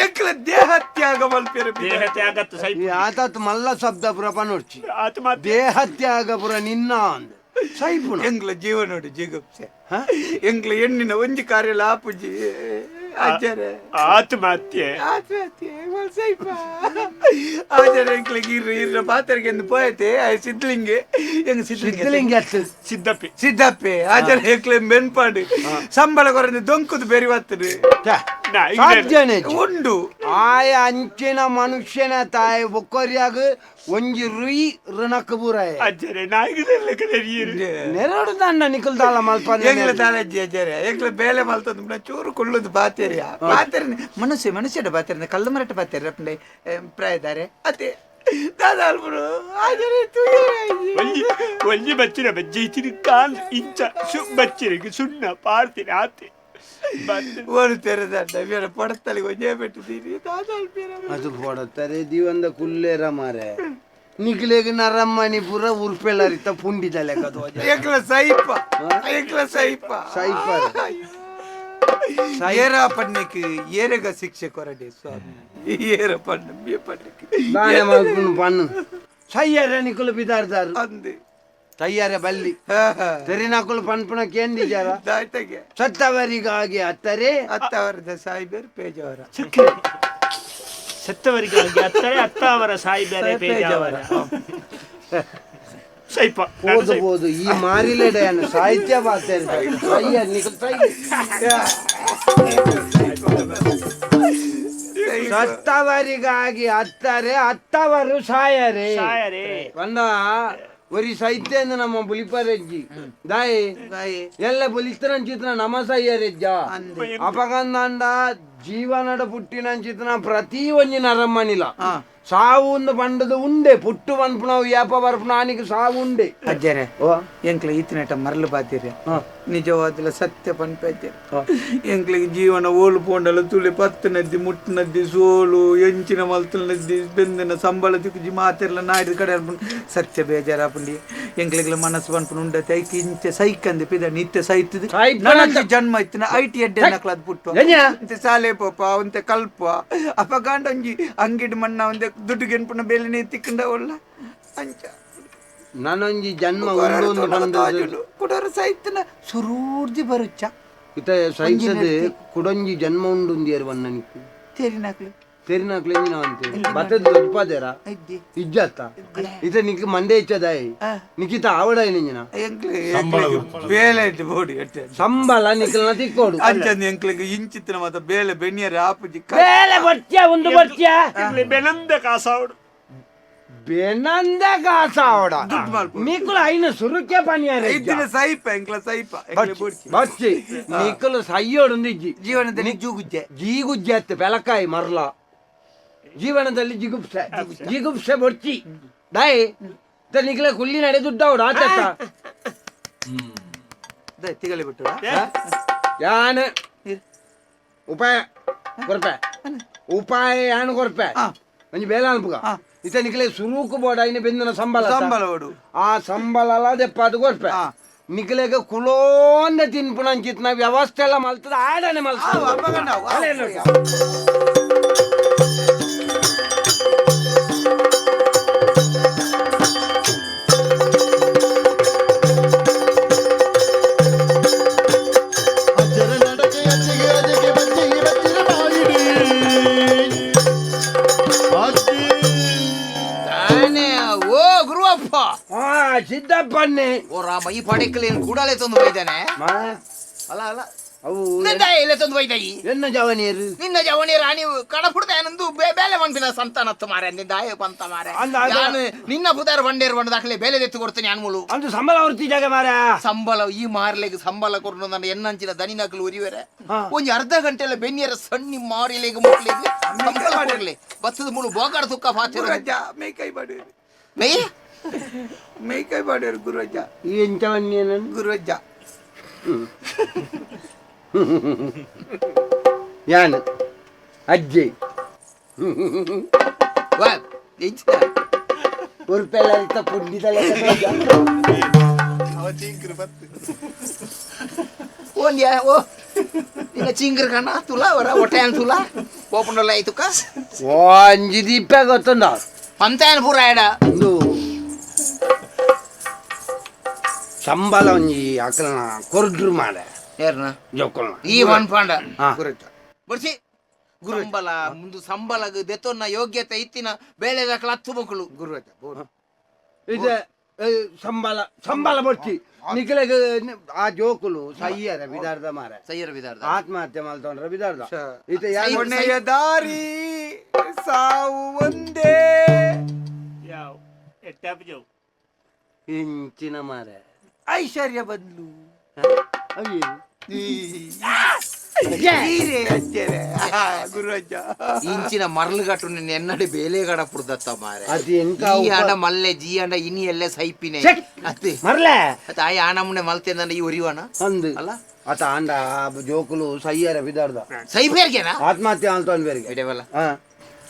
ಎಕ್ಲ ದೇಹ ತ್ಯಾಗ ಮಲ್ಪೆರ ದೇಹ ತ್ಯಾಗತ್ತು ಸೈಪ ಆತಾತ್ ಮಲ್ಲ ಶಬ್ದ ಪುರ ಪನೊಡ್ಚಿ ಆತ್ಮಹತ್ಯೆ ದೇಹ ತ್ಯಾಗ ಪುರ ನಿನ್ನ ಅಂದ್ ಸೈಪುನ ಎಂಗ್ಲ ಜೀವ ನೋಡಿ ಜಿಗುಪ್ಸೆ ಎಂಗ್ಲ ಎಣ್ಣಿನ ಒಂಜಿ ಕಾರ್ಯ ಆಪುಜಿ ಅಜ್ಜರೆ ಆತ್ಮಹತ್ಯೆ ಆತ್ಮಹತ್ಯೆ ಸೈಪ ಆಜರೆ ಎಂಕ್ಲಿಗೆ ಇರ್ರ ಇರ್ರ ಪಾತ್ರೆಗೆ ಎಂದು ಪೋಯತೆ ಸಿದ್ಲಿಂಗೆ ಎಂಗ್ ಸಿದ್ಧಲಿಂಗ ಸಿದ್ದಪ್ಪಿ ಸಿದ್ದಪ್ಪೆ ಆಜರೆ ಎಂಕ್ಲೆ ಮೆನ್ಪಾಡು ಸಂಬಳ ಕೊರಂದು ದೊಂಕುದು ಬೇರಿ ಬರ್ತದೆ ಸಾಧ್ಯನೇ ಉಂಡು ಆಯ ಅಂಚಿನ ಮನುಷ್ಯನ ತಾಯಿ ಬೊಕ್ಕೊರಿಯಾಗ ಒಂಜಿ ರುಯಿ ಋಣಕ್ ಬೂರಾಯ ಅಜ್ಜರೆ ನಾಯಿಗೆ ನೆರಡು ದಾಂಡ ನಿಕಲ್ದಾಳ ಮಲ್ಪ ಎಂಗ್ಲ ತಾಳಜ್ಜಿ ಅಜ್ಜರೆ ಎಂಗ್ಲ ಬೇಲೆ ಮಲ್ತದ ಚೂರು ಕುಳ್ಳುದು ಬಾತೇರಿಯ ಬಾತೇರಿ ಮನುಷ್ಯ ಮನುಷ್ಯಡ ಬಾತೇರಿ ಕಲ್ಲು ಮರಟ ಬಾತೇರಿ ಅಪ್ಪಂಡೆ ಪ್ರಾಯದಾರೆ ಅದೇ ದಾದಾ ಅಲ್ಪುರು ಆಜರೆ ಒಂಜಿ ಒಂಜಿ ಬಚ್ಚಿನ ಬಜ್ಜಿ ಕಾಲ್ ಇಂಚ ಸು ಬಚ್ಚಿರಿಗೆ ಸುಣ್ಣ ಪಾರ್ತಿನ ಆತೆ ಓಡು ತೆರೆದಾಂಡ ಬೇಡ ಪಡತ್ತಲಿಗೆ ಒಂಜೇ ಬಿಟ್ಟಿದ್ದೀನಿ ದಾದಾ ಅಲ್ಪಿರ ಅದು ಪೊಡತ್ತಾರೆ ದಿವಂದ ಕುಲ್ಲೇರ ಮಾರೆ ನಿಕ್ಲೆಗ್ ನರಮ್ಮನಿ ಪೂರ ಉರ್ಪೆಲ್ಲರಿತ್ತ ಪುಂಡಿದ ಲೆಕ್ಕ ಎಂಕ್ಲ ಸೈಪ ಎಂಕ್ಲ ಸೈಪ ಸೈಪ. ಏರ ಪಣ್ಣಕ್ಕೆ ಏರೆಗ ಶಿಕ್ಷೆ ಕೊರಡೆ ಸ್ವಾಮಿ ಏರ ಪಣ್ಣ ಬೇ ಪಣ್ಣಕ್ಕೆ ದಾನೆ ಮಲ್ಪುನು ಪಣ್ಣು ಸೈಯರ ನಿಕುಲು ಬಿದಾರ್ದಾರು ಅಂದೆ ತಯ್ಯಾರ ಬಲ್ಲಿ ತೆರಿನಕುಲು ಪನ್ಪುನ ಕೇಂದಿಜಾರ ದಾಯ್ತಗೆ ಸತ್ತವರಿಗಾಗಿ ಅತ್ತರೆ ಅತ್ತವರದ ಸಾಯಿಬೇರು ಪೇಜವರ ಸತ್ತವರಿಗಾಗಿ ಅತ್ತರೆ ಅತ್ತವರ ಸಾಯಿಬೇರೆ ಪೇಜಾವರ ಸೈಪ போது போது ಈ ಮಾರಿಲೆಡೆಯನ್ನು ಸಾಹಿತ್ಯ ಬಾತೇರಿ ಸೈಯ ನಿಕುಲು ಸೈ ಸತ್ತವರಿಗಾಗಿ ಅತ್ತರೆ ಅತ್ತವರು ಸಾಯರೆ ಸಾಯರೆ ಪಂಡ ಒರಿ ಸಾಹಿತ್ಯ ಅಂದ್ರೆ ನಮ್ಮ ಬುಲಿಪರೆಜ್ಜಿ ದಾಯಿ ಎಲ್ಲ ಬುಲಿಸ್ತರಂಚಿತ್ನ ನಮ ಸೈಯರೆಜ್ಜ ಅಪಗಂದಾಂಡ ಜೀವನಡ ಪುಟ್ಟಿನಂಚಿತ್ನ ಪ್ರತಿ ಒಂಜಿ ನರಮ್ಮನಿಲ ಸಾವು ಒಂದು ಪಂಡದ ಉಂಡೆ ಪುಟ್ಟು ಪನ್ಪುನವು ಯಾಪ ಬರ್ಪುನ ಆನಿಗೆ ಸಾವು ಉಂಡೆ ಅಜ್ಜರೆ ಎಂಕ್ಲ ಈತನೇಟ ಮರಳು ಬಾತೀರಿ ನಿಜವಾದಲ ಸತ್ಯ ಪನ್ಪೆ ಅಜ್ಜರೆ ಎಂಕ್ಲಿಗೆ ಜೀವನ ಓಲು ಪೋಂಡಲ ತುಳಿ ಪತ್ತು ನದ್ದಿ ಮುಟ್ಟು ನದ್ದಿ ಸೋಲು ಎಂಚಿನ ಮಲ್ತಲ್ ನದ್ದಿ ಬೆಂದಿನ ಸಂಬಳ ದಿಕ್ಕು ಮಾತೆರ್ಲ ನಾಡಿದ ಕಡೆ ಸತ್ಯ ಬೇಜಾರಾಪುಂಡಿ ಎಂಕ್ಲಿಗ್ಲ ಮನಸ್ಸು ಪನ್ಪುನ ಉಂಡತೆ ಐಕ್ ಇಂಚೆ ಸೈಕಂದೆ ಪಿದ ನಿತ್ಯ ಸೈತದ ನನಂಚ ಜನ್ಮ ಇತ್ತಿನ IT ಎಡ್ಡೆ ನಕ್ಲದ್ ಪುಟ್ಟು ಇಂತೆ ಸಾಲೆ ಪೋಪ ಒಂತೆ ಕಲ್ಪ ಅಪ ಗಾಂಡಂಜಿ ಅಂಗಿಡ್ ಮಣ್ಣ ಒಂದೆ ದುಡ್ಡು ಗೆನ್ಪುನ ಬೇಲಿನೇ ತಿಕ್ಕಂಡ ಒಲ್ಲ ಅಂಚ ನಾನೊಂಜಿ ಜನ್ಮ ಉಂಡು ಪಂಡದು ಕುಡೋರ ಸೈತನ ಸುರೂರ್ಜಿ ಬರುಚ್ಚ ಇತ ಸೈತದೆ ಕುಡೊಂಜಿ ಜನ್ಮ ಉಂಡು ಒಂದಿಯರು ವನ್ನನಿಕ್ ತೆರಿನಾಕ್ಲು ತೆರಿನಾಕ್ಲು ಎಂಜಿನ ಅಂತೆ ಬತ್ತದ ಉತ್ಪಾದೇರ ಇಜ್ಜತ್ತ ಇತ ನಿಕ್ ಮಂಡೆ ಇಚ್ಚದಾಯಿ ನಿಕಿತ ಆವಡ ನಿಂಜಿನ ಬೇಲೆ ಇಟ್ಟು ಬೋಡಿ ಅಟ್ಟೆ ಸಂಬಳ ನಿಕಲ್ನ ತಿಕ್ಕೋಡು ಅಂಚಂದು ಎಂಕ್ಲಿಗೆ ಇಂಚಿತ್ತಿನ ಮಾತ ಬೇಲೆ ಬೆಣ್ಣಿಯರ ಆಪುಜಿ ಬೇಲೆ ಬರ್ತ್ಯಾ ಒಂದು ಬರ್ತ್ಯಾ ಬೆನಂದೆ ಕಾಸಾವಡು ಬೆನಂದ ಕಾಸಾವಡ ನಿಕುಲ ಐನ ಸುರುಕೆ ಪನಿಯಾರ ಇದ್ದಿನ ಸೈಪ ಎಂಕ್ಲ ಸೈಪ ಬಚ್ಚಿ ನಿಕುಲು ಸೈಯೋಡು ಇಜ್ಜಿ ಜೀವನದಲ್ಲಿ ಜೂಗುಜ್ಜೆ ಜೀಗುಜ್ಜೆ ಅತ್ತೆ ಪೆಲಕಾಯಿ ಮರ್ಲ ಜೀವನದಲ್ಲಿ ಜಿಗುಪ್ಸೆ ಜಿಗುಪ್ಸೆ ಬೊಡ್ಚಿ ಡಾಯ್ ನಿಕಲ ಕುಲ್ಲಿ ನಡೆ ದುಡ್ಡವಡು ಆತ ತಿಗಲಿ ಬಿಟ್ಟು ಯಾನ್ ಉಪಾಯ ಕೊರ್ಪೆ ಉಪಾಯ ಯಾನ್ ಕೊರ್ಪೆ ಒಂಜಿ ಬೇಲ ಅನ್ಪುಗ ಇತ್ತ ನಿಕಲೆ ಸುರುಕು ಬೋಡ ಇನ್ನು ಬೆಂದನ ಸಂಬಳ ಸಂಬಳ ಓಡು ಆ ಸಂಬಳ ದೆಪ್ಪಾದು ಕೊರ್ಪೆ ನಿಕಲೆಗ ಕುಲೋಂದ ತಿನ್ಪುಣಂಚಿತ್ನ ವ್ಯವಸ್ಥೆ ಎಲ್ಲ ಮಲ್ತದ ಆಡನೆ ಮಲ್ತದ. ಅಜ್ಜರ ನಡಕೆ ಅಜ್ಜಿಗೆ ಅಜ್ಜಿಗೆ ಬಜ್ಜಿ ಬಜ್ಜಿರ ಬಾಯಿಡಿ ಅಜ್ಜಿ ತಾನೇ ಓ ಗುರುವಪ್ಪ ಆ ಸಿದ್ದಪ್ಪನ್ನೇ ಓ ರಾಮ ಈ ಪಡೆಕಲೇನು ಕೂಡಲೇ ತಂದು ಬೈದಾನೆ ಅಲ್ಲ ಅಲ್ಲ ಅವು ನಿಂದ ಎಲ್ಲೇ ತಂದು ಬೈದಾಯಿ ಎನ್ನ ಜವನಿಯರು ನಿನ್ನ ಜವಣಿ ರಾಣಿ ಕಡಪುಡ್ದ ಏನಂದು ಬೇಲೆ ಮನ್ಪಿನ ಸಂತಾನತ್ತು ಮಾರೆ ನಿಂದ ಆಯ ಪಂತ ಮಾರೆ ಅಂದ ಅಂದ. ನಾನು ನಿನ್ನ ಪುದಾರ ಬಂಡೇರು ಬಂಡ ದಾಖಲೆ ಬೇಲೆ ಎತ್ತು ಕೊಡ್ತೀನಿ ಅನ್ಮುಲು ಅಂದು ಸಂಬಳ ಹೊರ್ತಿ ಜಾಗ ಮಾರ ಸಂಬಳ ಈ ಮಾರ್ಲೆಗ್ ಸಂಬಳ ಕೊರ್ನು ನನ್ನ ಎನ್ನಂಚಿನ ದನಿನಕಲು ಉರಿವೆರೆ ಒಂಜಿ ಅರ್ಧ ಗಂಟೆ ಎಲ್ಲ ಬೆನ್ನಿಯರ ಸಣ್ಣಿ ಮಾರಿಲೆಗ್ ಮುಕ್ಲೆಗ್ ಸಂಬಳ ಕೊಡ್ಲೆ ಬತ್ತದ ಮುಳು ಬೋಗಾಡ ತುಕ್ಕ ಪಾತಿರ ಗುರುವಜ್ಜ ಮೇಕೈ ಬಾಡೇರು ಮೇಯ್ ಮೇಕೈ ಬಾಡೇರು ಗುರುವಜ್ಜ ಈ ಎಂಚವನ್ನೇನನ್ನು ಗುರುವಜ್ಜ ಯಾನ್ ಅಜ್ಜಿ ವಾ ಎಂಚಿನ ಉರುಪೆಲ್ಲ ಇತ್ತ ಪುಂಡಿದ ಲೆಕ್ಕ ಅವ ಚೀಂಕ್ರು ಬತ್ತು ಓಂದ್ಯಾ ಓ ನಿನ್ನ ಚಿಂಗ್ರ ಕಣ್ಣ ತುಲಾ ಅವರ ಹೊಟ್ಟೆ ತುಲಾ ಓಪನ್ ಆಯ್ತುಕ ಒಂಜಿ ದೀಪ ಗೊತ್ತುಂಡ ಪಂತಾಯನ ಪೂರ ಆಡ ಒಂದು ಸಂಬಳ ಒಂಜಿ ಅಕಲನ ಕೊರ್ಡ್ರು ಮಾಡ ಏರ್ನ ಜೋಕೊಲ್ನ ಈ ಒನ್ ಪಾಂಡ ಹಾ. ಬರ್ಸಿ ಸಂಬಳ ಮುಂದು ಸಂಬಳಗ್ ದೆತ್ತೊನ್ನ ಯೋಗ್ಯತೆ ಇತ್ತಿನ ಬೇಳೆ ದಾಖಲ ಹತ್ತು ಮಕ್ಕಳು ಗುರುವಜ್ಜ ಬೋಡು ಇದು ಸಂಬಳ ಸಂಬಳ ಬೊಡ್ಚಿ ನಿಕಲೆಗ್ ಆ ಜೋಕುಲು ಸಯ್ಯರ ಬಿದಾರ್ದ ಮಾರ ಸೈಯರ್ ಬಿದಾರ್ದ ಆತ್ಮಹತ್ಯೆ ಮಲ್ತೊಂಡ್ರ ಬಿದಾರ್ದ ಇತ್ತೆ ಯಾನ್ ಕೊನೆಯ ದಾರಿ ಸಾವು ಒಂದೇ ಯಾವ ಎಟ್ಟಾಪು ಇಂಚಿನ ಮಾರ ಐಶ್ವರ್ಯ ಬಂದ್ಲು ಅಯ್ಯೋ ಹೀರೆ ಅಜ್ಜರೆ ಗುರುವಜ್ಜ ಇಂಚಿನ ಮರಳುಗಟ್ಟು ನಿನ್ನ ಎನ್ನಡಿ ಬೇಲೆಗಡ ಪುಡ್ದತ್ತ ಮಾರೆ ಅದು ಎಂತ ಈ ಆಂಡ ಮಲ್ಲೆ ಜಿ ಆಂಡ ಇನಿ ಎಲ್ಲೆ ಸೈಪಿನೆ ಛೆ! ಅತ್ತೆ ಮರ್ಲೆ ಅತ್ತೆ ಆಯ ಆಣಮುನೆ ಮಲ್ತೆ ಈ ಒರಿವಾನ ಅಂದು ಅಲ್ಲ? ಆತ ಆಂಡ ಆ ಜೋಕುಲು ಸಯ್ಯರ ಬಿದಾರ್ದ ಸೈಪೇರ್ಗೆನಾ ಆತ್ಮಹತ್ಯೆ ಮಲ್ತೊಂಡ್ ಬೇರಿಗೆ ಇಡವಲ್ಲ ಹಾ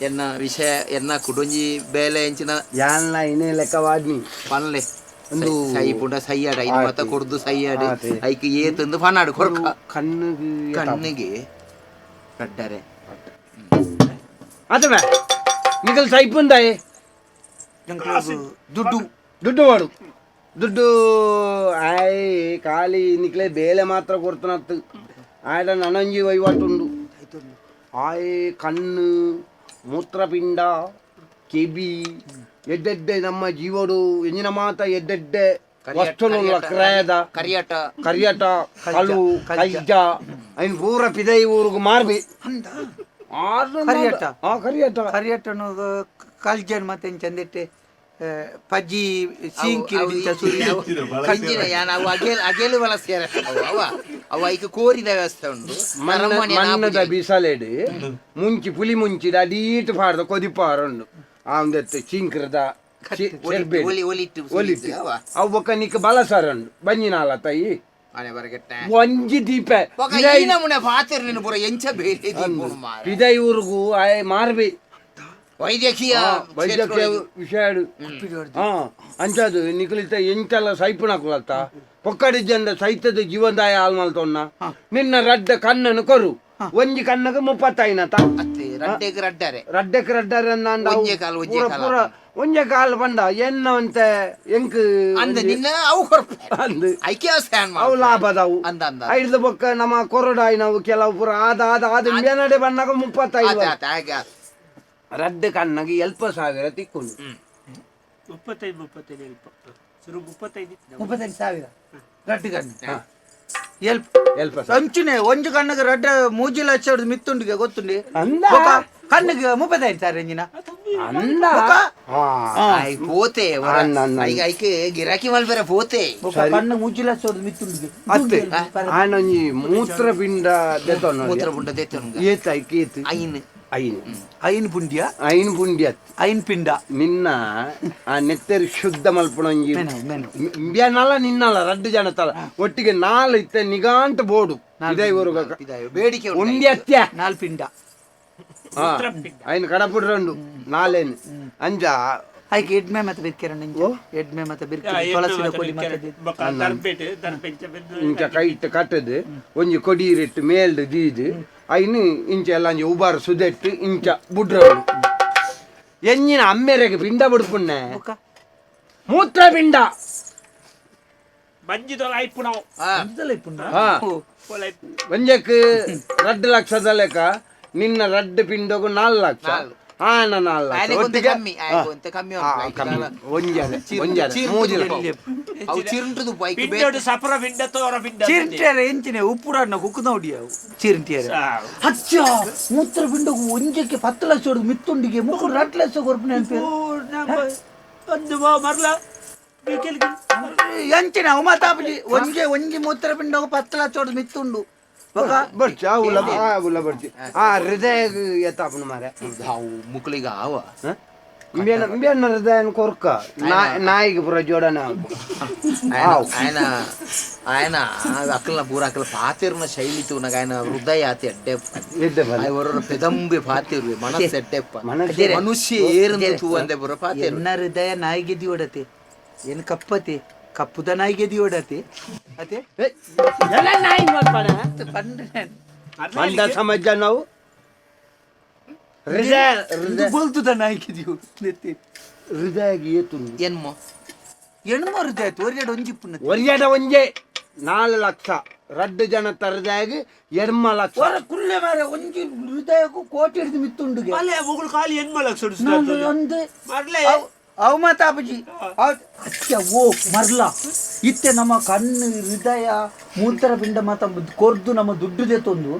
ಎನ್ನ ವಿಷಯ ಎನ್ನ ಕುಡೊಂಜಿ ಬೇಲೆ ಎಂಚಿನ ಯಾನ್ಲ ಇನೇ ಲೆಕ್ಕವಾದ್ನಿ ಪನ್ಲೆ ಒಂದು ಸೈ ಪುಂಡ ಸೈಯಾಡ ಇನ್ನು ಮತ್ತ ಕೊಡ್ದು ಸೈಯಾಡು ಆತಿ. ಐಕ್ ಏತಂದು ಪನ್ನಾಡು ಕೊರ್ಕ ಕಣ್ಣಿಗೆ ಕಣ್ಣಿಗೆ ಕಡ್ಡರೆ ಆತವೇ ನಿಕಲ್ ಸೈಪುಂದಾಯೆ ದುಡ್ಡು ದುಡ್ಡು ಮಾಡು ದುಡ್ಡು ಆಯ್ ಖಾಲಿ ನಿಕ್ಲೆ ಬೇಲೆ ಮಾತ್ರ ಕೊಡ್ತಾನತ್ತು ಆಯ್ಡ ನನಂಜಿ ವಹಿವಾಟುಂಡು ಆಯ್ ಕಣ್ಣು ಮೂತ್ರಪಿಂಡ ಕೆಬಿ ಎಡ್ಡೆಡ್ಡೆ ನಮ್ಮ ಜೀವಡು ಎಂಜಿನ ಮಾತ ಎಡ್ಡೆಡ್ಡೆ ವಸ್ತುಲು ಕ್ರಯದ ಕರಿಯಾಟ ಕರಿಯಟ ಕಳು ಕಜ್ಜ ಐನ್ ಪೂರ ಪಿದೈ ಊರುಗು ಮಾರ್ಬಿ ಕರಿಯಟ? ಆ ಕರಿಯಟ ಕರಿಯಟ್ಟನು ಕಲ್ಜನ್ ಮತ್ತೆ ಎಂಚಂದಿಟ್ಟೆ ಪಜ್ಜಿ ಸೀಂಕಿ ಸುರಿ ಕಂಜಿನ ಯಾನ್ ಅವು ಅಗೇಲ್ ಅಗೇಲು ಬಳಸ್ಯಾರ ಅವು ಅವ ಅವ ಐಕ್ ಕೋರಿದ ವ್ಯವಸ್ಥೆ ಉಂಟು ಅರಮನೆ ಮಣ್ಣದ ನಾಪುಜಿ. ಬಿಸಲೆಡ್ ಮುಂಚಿ ಪುಲಿ ಮುಂಚಿದ ಅಡೀಟ್ ಪಾಡ್ದ ಕೊದಿಪಾರುಂಡು ಆ ಒಂದೆತ್ತು ಚಿಂಕ್ರದ ಒಲಿ ಒಲಿಟ್ಟು ಒಲಿಟ್ಟು ಅವ ಅವು ಬೊಕ್ಕ ನಿಕ್ ಬಲಸರುಂಡು ಬಂಜಿನಾಲ ತೈ ಆನೆ ಬರಗೆಟ್ಟ ಒಂಜಿ ದೀಪ ಬೊಕ ಈ ನಮೂನೆ ಪಾತೆರ್ ನಿನ್ನ ಪೂರ ಎಂಚ ಬೇರೆ ದೀಪುನು ಮಾರ್ರೆ. ಪಿದೈ ಊರುಗು ಆಯ್ ಮಾರ್ಬಿ ವೈದ್ಯಕೀಯ ವೈದ್ಯಕೀಯ ಕ್ಷೇತ್ರೊಳಗೆ. ವಿಷಯ ಹಾ ಅಂಚದು ನಿಕುಲಿತ ಎಂಚಲ್ಲ ಸೈಪುನಕುಲತ್ತ ಪೊಕ್ಕಡಿ ಜಂದ ಸೈತದ ಜೀವನದಾಯ ಆಲ್ಮಲ್ತೊನ್ನ ನಿನ್ನ ರಡ್ಡ ಕಣ್ಣನ್ನು ಕೊರು ಒಂಜಿ ಕಣ್ಣಗೆ ಮುಪ್ಪತ್ತೈನತ ಅತ್ತೆ ರಡ್ಡೆಗ್ ರಡ್ಡರೆ ರಡ್ಡಕ್ಕೆ ರಡ್ಡರೆ ಒಂಜೇ ಕಾಲು, ಒಂಜೇ ಪೂರ ಕಾಲು. ಪೂರ ಒಂಜೆ ಕಾಲ್ ಪಂಡ ಎನ್ನ ಒಂತೆ ಎಂಕ್ ಅಂದ ನಿನ್ನ ಅವು ಕೊರ್ಪೆ ಅಂದ್ ಐಕೆ ಸ್ಟ್ಯಾಂಡ್ ಅವು ಲಾಭದವು ಅಂದ ಅಂದ ಐಡ್ದ ಬೊಕ್ಕ ನಮ್ಮ ಕೊರಡಾಯಿನವು ಕೆಲವು ಪೂರ ಆದ ಆದ ಆದ ಬೇನಡೆ ಬಣ್ಣಗ 35 ಆತ ಆತ ಹಾಗೆ ಆತ. ರಡ್ಡು ಕಣ್ಣಗೆ 7,000 ತಿಕ್ಕೊಂಡು 35 35 ಎಲ್ಪ ಸುರು 35 35,000 ರಡ್ಡು ಕಣ್ಣು ಎಲ್ಪ ಎಲ್ಪ ಅಂಚುನೆ ಒಂಜು ಕಣ್ಣಗೆ ರಡ್ಡ ಮೂಜಿ ಲಕ್ಷ ಹೊಡ್ದು ಮಿತ್ತುಂಡಿಗೆ ಗೊತ್ತುಂಡಿ ಅಂದ ಬೊಕ ಕಣ್ಣಿಗೆ 35,000 ಎಂಜಿನ ಅಂದ ಹಾ ಆಯ್ ಪೋತೆ ವರ. ಅನ್ನ, ಅನ್ನ. ಐಕ್ ಐಕ್ ಗಿರಾಕಿ ಮಲ್ಪೆರೆ ಪೋತೆ ಬೊಕ ಕಣ್ಣು ಮೂಜಿ ಲಕ್ಷ ಹೊಡ್ದು ಮಿತ್ತುಂಡಿಗೆ ಅತ್ತೆ ಆನೊಂಜಿ ಮೂತ್ರಪಿಂಡ ದೆತೊನ ಮೂತ್ರ ಬುಂಡ ದೇತೊನ್ಗ ಏತ್ ಐಕ್ ಏತ್ ಐನ್ ಐನ್ ಐನ್ ಪುಂಡಿಯ ಐನ್ ಪುಂಡಿ ಅತ್ ಐನ್ ಪಿಂಡ ನಿನ್ನ ಆ ನೆತ್ತೆರ್ ಶುದ್ಧ ಮಲ್ಪುಣ ಒಂಜಿ ಮೆನು, ಮೆನು. ಇಂಬ್ಯಾನಲ ನಿನ್ನಲ ರಡ್ಡು ಜನ ತಲ ಒಟ್ಟಿಗೆ ನಾಲ್ ಇತ್ತೆ ನಿಗಾಂಟ್ ಬೋಡು ಇದೇ ಊರುಗ ಇದಾಯ್ ಬೇಡಿಕೆ ಉಂಟು ಉಂಡಿ ಅತ್ಯ ನಾಲ್ ಪಿಂಡ ಐನ್ ಕಡಪುಡ್ರಂಡು ನಾಲೇನು ಅಂಜ ಐಕ್ ಎಡ್ಮೆ ಮತ್ತೆ ಬಿರ್ಕೆರಣ್ಣ ಎಡ್ಮೆ ಮತ್ತೆ ಬಿರ್ಕೆ ತುಳಸಿದ ಕೊಡಿ ಮತ್ತೆ ದರ್ಪೇಟೆ ದರ್ಪೆಂಚ ಇಂಚ ಕೈಟ್ ಕಟ್ಟದು ಒಂಜಿ ಕೊಡೀರಿಟ್ಟು ಮೇಲ್ಡು ದೀದು ಐನು ಇಂಚ ಎಲ್ಲ ಒಂಜಿ ಉಬಾರು ಸುದೆಟ್ಟು ಇಂಚ ಬುಡ್ರವು ಎಂಜಿನ ಅಮ್ಮೆರೆಗೆ ಪಿಂಡ ಬುಡ್ಪುಣ್ಣೆ ಬೊಕ ಮೂತ್ರಪಿಂಡ ಮಂಜಿದೊಲ ಐಪು ನಾವು ಅಂದಲ ಇಪ್ಪುಂಡ ಹಾ. ಓ, ಒಂಜಕ್ಕೆ 2 ಲಕ್ಷದ ಲೆಕ್ಕ ನಿನ್ನ ರಡ್ಡು ಪಿಂಡಗು 4 ಲಕ್ಷ ಆನ 4 ಲಕ್ಷ ಆಯನಿಗೆ ಒಂತೆ ಒಟ್ಟಿಗೆ ಕಮ್ಮಿ ಆಯನಿಗೆ ಒಂತೆ ಕಮ್ಮಿ ಆ, ಉಂಟು ಕಮ್ಮಿ ಒಂಜರೆ ಒಂಜರೆ ಮೂಜಿ ಲಕ್ಷ ಅವು ಚಿರುಂಟುದು ಬೈಕ್ ಪಿಂಡೋಡು ಸಪರ ಪಿಂಡ ತೋರ ಪಿಂಡ ಚಿರಂಟಿಯರ ಎಂಚಿನೆ ಉಪ್ಪುಡನ್ನ ಕುಕ್ಕು ನೋಡಿಯವು ಚಿರಂಟಿಯರ ಅಚ್ಚ ಮೂತ್ರಪಿಂಡಗು ಒಂಜಕ್ಕೆ 10 ಲಕ್ಷ ಹೊಡ್ದು ಮಿತ್ತುಂಡಿಗೆ ಮುಕ್ಕು 2 ಲಕ್ಷ ಕೊರ್ಪುನೆ ಅನ್ಪೇರು ಒಂದು ಮರ್ಲ ಎಂಚಿನ ಉಮಾತಾಪಜಿ ಒಂಜೆ ಒಂಜಿ ಮೂತ್ರಪಿಂಡಗು 10 ಲಕ್ಷ ಹೊಡ್ದು ಮಿತ್ತುಂಡು ಬೊಕ ಬರ್ಚಿ ಅವುಲ ಅವುಲ ಬರ್ಚಿ ಆ ಹೃದಯ ಎತ್ತಾಪನ ಮಾರೆ ಅವು ಮುಕ್ಳಿಗ ಆವ ಇಂಬೇನ ಇಂಬೇನ ಹೃದಯನ ಕೊರ್ಕ ನಾಯಿಗೆ ಪೂರ ಜೋಡಣೆ ఆయన ఆయన ಅಕ್ಕಲ್ನ ಪೂರ ಅಕ್ಕಲ ಪಾತಿರ್ನ ಶೈಲಿ ತೂನಗ ఆయన ಹೃದಯ ಆತಿ ಎಡ್ಡೆಪ್ಪ ಎಡ್ಡೆ ಬಲ. ಆಯ್ ಒರೊರ ಪೆದಂಬೆ ಪಾತಿರ್ವೆ ಮನಸ್ಸು ಎಡ್ಡೆಪ್ಪ ಮನಸ್ಸು ಮನುಷ್ಯ ಏರಂದು ತೂವಂದೆ ಪೂರ ಪಾತಿರ್ವೆ ಎನ್ನ ಹೃದಯ ನಾಯಿಗೆ ದಿಯೋಡತೆ ಏನು ಕಪ್ಪತೆ ಕಪ್ಪುದ ನಾಯಿಗೆ ದಿಯೋಡತೆ ಅತೆ ಎಲ್ಲ ನಾಯಿ ಮಲ್ಪಣ ಪಂಡ್ರೆ ಮಂದ ಸಮಾಜ ನಾವು ಹೃದಯ ಹೃದಯ ಬೊಲ್ತುದ ನಾಯಿಗೆ ದಿಯೋಡು ಹೃದಯಗೆ ಏತುಂಡು ಎನ್ಮೋ ಎಣ್ಮ ಹೃದಯ ಆಯ್ತು ಒರಿಯಡ ಒಂಜಿ ಪುಣ್ಣ ಒರಿಯಡ ಒಂಜೆ 4 ಲಕ್ಷ ರಡ್ಡು ಜನ ಹೃದಯಗೆ 8 ಲಕ್ಷ ಹೊರ ಕುಲ್ಲೆ ಮಾರೆ ಒಂಜಿ ಹೃದಯಕ್ಕೂ ಕೋಟಿ ಹಿಡಿದು ಮಿತ್ತುಂಡುಗೆ ಅಲ್ಲೇ ಮುಗುಳು ಖಾಲಿ ಎನ್ಮ ಲಕ್ಷ ನಾನು ಒಂದು ಮರ್ಲೆ ಅವು ಮಾತಾಪಜಿ ಅಚ್ಚ ಓ ಮರ್ಲ ಇತ್ತೆ ನಮ್ಮ ಕಣ್ಣು ಹೃದಯ ಮೂತ್ರಪಿಂಡ ಮಾತ ಕೊರ್ದು ನಮ್ಮ ದುಡ್ಡು ತಂದು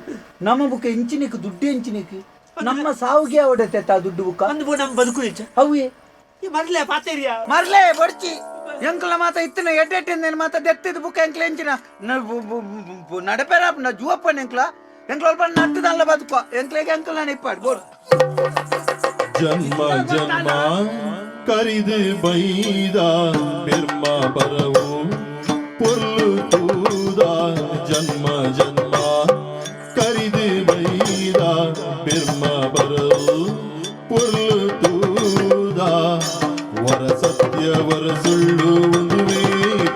ನಮ್ಮ ಬುಕ್ಕ ಇಂಚಿನಿಕ್ ದುಡ್ಡು ಎಂಚಿನಿಕ್ ನಮ್ಮ ಸಾವಿಗೆ ಅವಡತೆ ತಾ ದುಡ್ಡು ಬುಕ್ಕ ಅಂದ್ ನಮ್ಮ ಬದುಕು ಹೆಚ್ಚ ಅವೇ ಈ ಮರ್ಲೆ ಪಾತೇರಿಯ ಮರ್ಲೆ ಬಡ್ಚಿ ಎಂಕಲ ಮಾತ ಇತ್ತಿನ ಎಡ್ಡೆಟ್ಟಿಂದ ಮಾತ ದೆತ್ತಿದ ಬುಕ್ಕ ಎಂಕ್ಲ ಎಂಚಿನ ನಡಪೆರ ಜೂವಪ್ಪನ ಎಂಕ್ಲ ಎಂಕ್ಲ ಅಲ್ಪ ನಟ್ಟದಲ್ಲ ಬದುಕ ಎಂಕ್ಲೆಗೆ ಎಂಕಲ್ ನಾನು ಇಪ್ಪಾಡು ಬೋಡು ಜನ್ಮ ಜನ್ಮ ಕರಿದು ಬೈದ ಬಿರ್ಮ ಬರವು ಪೊರ್ಲು ತೂದ ಜನ್ಮ ಜನ್ಮ ಕರಿದು ಬೈದ ಬಿರ್ಮ ಬರವು ಪೊರ್ಲು ತೂದ ವರ ಸತ್ಯ ವರ ಸುಳ್ಳು ಒಂದುವೇ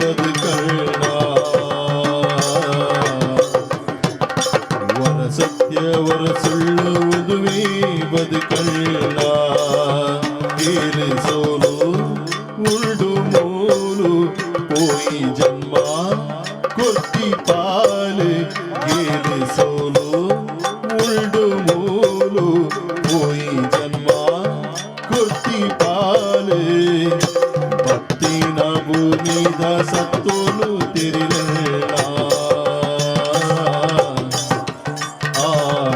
ಬದುಕಣ್ಣ ವರ ಸತ್ಯ ವರ ಸುಳ್ಳು ಒಂದುವೇ ಬದುಕಣ್ಣ ಗೇರು ಸೋಲು ಉಳ್ಡು ಮೂಲು ಪೋಯಿ ಜನ್ಮ ಕೊರ್ತಿ ಪಾಲು ಗೇರು ಸೋಲು ಉಳ್ಡು ಮೂಲು ಪೋಯಿ ಜನ್ಮ ಕೊರ್ತಿ ಪಾಲು ಭಕ್ತಿನ ಭೂಮಿದ ಸತ್ತೋಲು ತಿರಿಲಣ್ಣ ಆ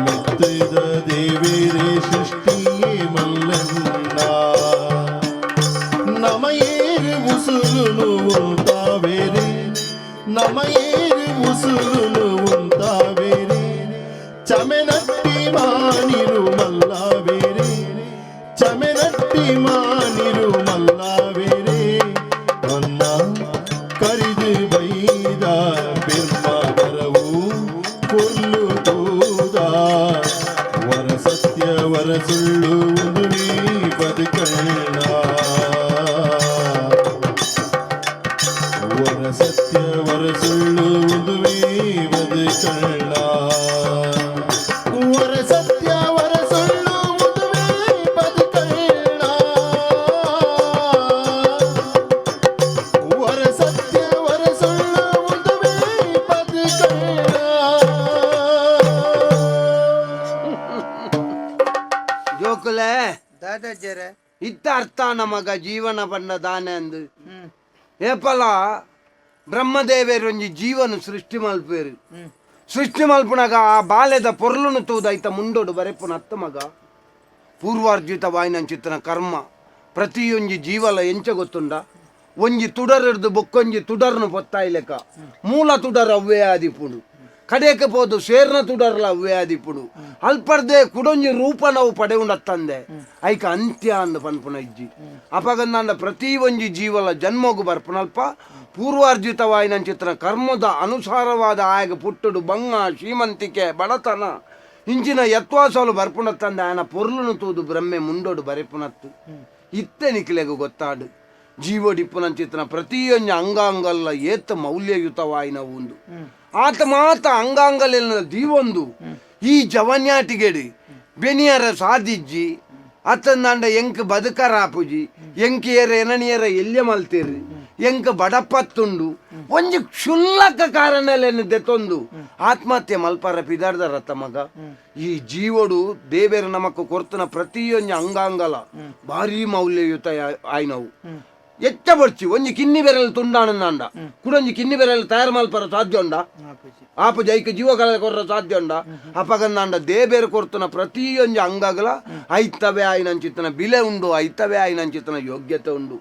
ಮೆತ್ತಿದ ದೇವೇರೆ ಸೃಷ್ಟಿಯೇ ಮಲ್ಲಣ್ಣ ನಮಯೇರು ಉಸುರುನು ಉಂಟಾವೇರೆ ನಮಯೇರು ಉಸುರುನು ಉಂಟಾವೇರೆ ಚಮೆನಟ್ಟಿ ಮಾನಿರು ಮಲ್ಲವೇರೆ ಚಮೆನಟ್ಟಿ ಮಾನಿರು ಮಲ್ಲವೇರೆ ಅನ್ನ ಕರಿದು ಬೈದ ಬಿರ್ಮ ಬರವು ಕೊಲ್ಲು ತೂದ ವರ ಸತ್ಯ ವರ ಸುಳ್ಳು ಒಂದುವೇ ಬದುಕಣ್ಣ ವರ ಸತ್ಯ ವರ ಸುಳ್ಳು ಒಂದುವೇ ಬದುಕಣ್ಣ ವರ ಸತ್ಯ ವರ ಸುಳ್ಳು ಇತ್ತ ಅರ್ಥ ನಮಗ ಜೀವನ ಬಣ್ಣ ದಾನೆ ಅಂದು ಏಪಲ ಬ್ರಹ್ಮದೇವೇರೊಂಜಿ ಜೀವನ ಸೃಷ್ಟಿ ಮಲ್ಪೇರು ಸೃಷ್ಟಿ ಮಲ್ಪುನಗ ಆ ಬಾಲ್ಯದ ಪೊರ್ಲುನು ತೂದೈತ ಮುಂಡೋಡು ಬರೆಪುನ ಅತ್ತ ಮಗ ಪೂರ್ವಾರ್ಜಿತ ವಾಯಿನಂಚಿತ್ತನ ಕರ್ಮ ಪ್ರತಿಯೊಂಜಿ ಜೀವಲ ಎಂಚ ಗೊತ್ತುಂಡ ಒಂಜಿ ತುಡರ್ ಬೊಕ್ಕೊಂಜಿ ತುಡರ್ನು ಪೊತ್ತಾಯ್ಲೆಕ ಮೂಲ ತುಡರ್ ಅವ್ವೇ ಆದಿಪುಡು ಕಡೆಕ ಪೋದು ಸೇರ್ನ ತುಡರ್ಲ ಅವ್ವೇ ಆದಿಪುಡು ಅಲ್ಪರ್ದೆ ಕುಡೊಂಜಿ ರೂಪ ನಾವು ಪಡೆಯುಂಡತ್ತಂದೆ ಐಕ ಅಂತ್ಯ ಅಂದ ಪನ್ಪುನ ಇಜ್ಜಿ ಅಪಗಂದಾಂಡ ಪ್ರತಿ ಒಂಜಿ ಜೀವಲ ಜನ್ಮಗು ಬರ್ಪುನಲ್ಪ ಪೂರ್ವಾರ್ಜಿತವಾಯಿನಂಚಿತ್ತನ ಕರ್ಮದ ಅನುಸಾರವಾದ ಆಯಗ ಪುಟ್ಟುಡು ಬಂಗ ಶ್ರೀಮಂತಿಕೆ ಬಡತನ ಇಂಚಿನ ಯತ್ವಾಸಲು ಬರ್ಪುನತ್ತಂದೆ ಆಯನ ಪೊರ್ಲುನು ತೂದು ಬ್ರಹ್ಮೆ ಮುಂಡೋಡು ಬರೆಪುನತ್ತು ಇತ್ತೆ ನಿಕ್ಲೆಗು ಗೊತ್ತಾಡು ಜೀವಡಿಪ್ಪುನಂಚಿತ್ತನ ಪ್ರತಿಯೊಂಜಿ ಅಂಗಾಂಗಲ್ಲ ಏತ ಮೌಲ್ಯಯುತವಾಯಿನ ಒಂದು ಆತ ಮಾತ ಅಂಗಾಂಗಲೆಲ್ಲ ದೀವೊಂದು ಈ ಜವನ್ಯಾಟಿಗೆಡಿ ಬೆನಿಯರ ಸಾದಿಜ್ಜಿ ಅತ್ತಂದಾಂಡ ಎಂಕ್ ಬದುಕರಾಪುಜಿ ಎಂಕಿಯರ ಎನನಿಯರ ಎಲ್ಯ ಮಲ್ತೀರಿ ಎಂಕ್ ಬಡಪತ್ತುಂಡು ಒಂಜಿ ಕ್ಷುಲ್ಲಕ ಕಾರಣಲೇನು ದೆತ್ತೊಂದು ಆತ್ಮಹತ್ಯೆ ಮಲ್ಪಾರ ಪಿದಾರ್ದ ರಥ ಮಗ ಈ ಜೀವಡು ದೇವೇರ ನಮಕ್ ಕೊರ್ತನ ಪ್ರತಿಯೊಂಜಿ ಅಂಗಾಂಗಲ ಭಾರಿ ಮೌಲ್ಯಯುತ ಆಯ್ನವು ಎಚ್ಚ ಬಡ್ಚಿ ಒಂಜಿ ಕಿನ್ನಿ ಬೆರಲ್ ತುಂಡಾನಂದಾಂಡ ಕುಡೊಂಜಿ ಕಿನ್ನಿ ಬೆರಲ್ ತಯಾರು ಮಲ್ಪರ ಸಾಧ್ಯ ಉಂಡ ಆಪು ಜೈಕ ಜೀವಕಲ ಕೊರ್ರ ಸಾಧ್ಯ ಉಂಡ ಅಪಗಂದಾಂಡ ದೇಬೇರು ಕೊರ್ತನ ಪ್ರತಿಯೊಂಜಿ ಅಂಗಗಳ ಐತವೇ ಆಯ್ನಂಚಿತ್ತನ ಬಿಲೆ ಉಂಡು ಐತವೇ ಆಯ್ನಂಚಿತ್ತನ ಯೋಗ್ಯತೆ ಉಂಡು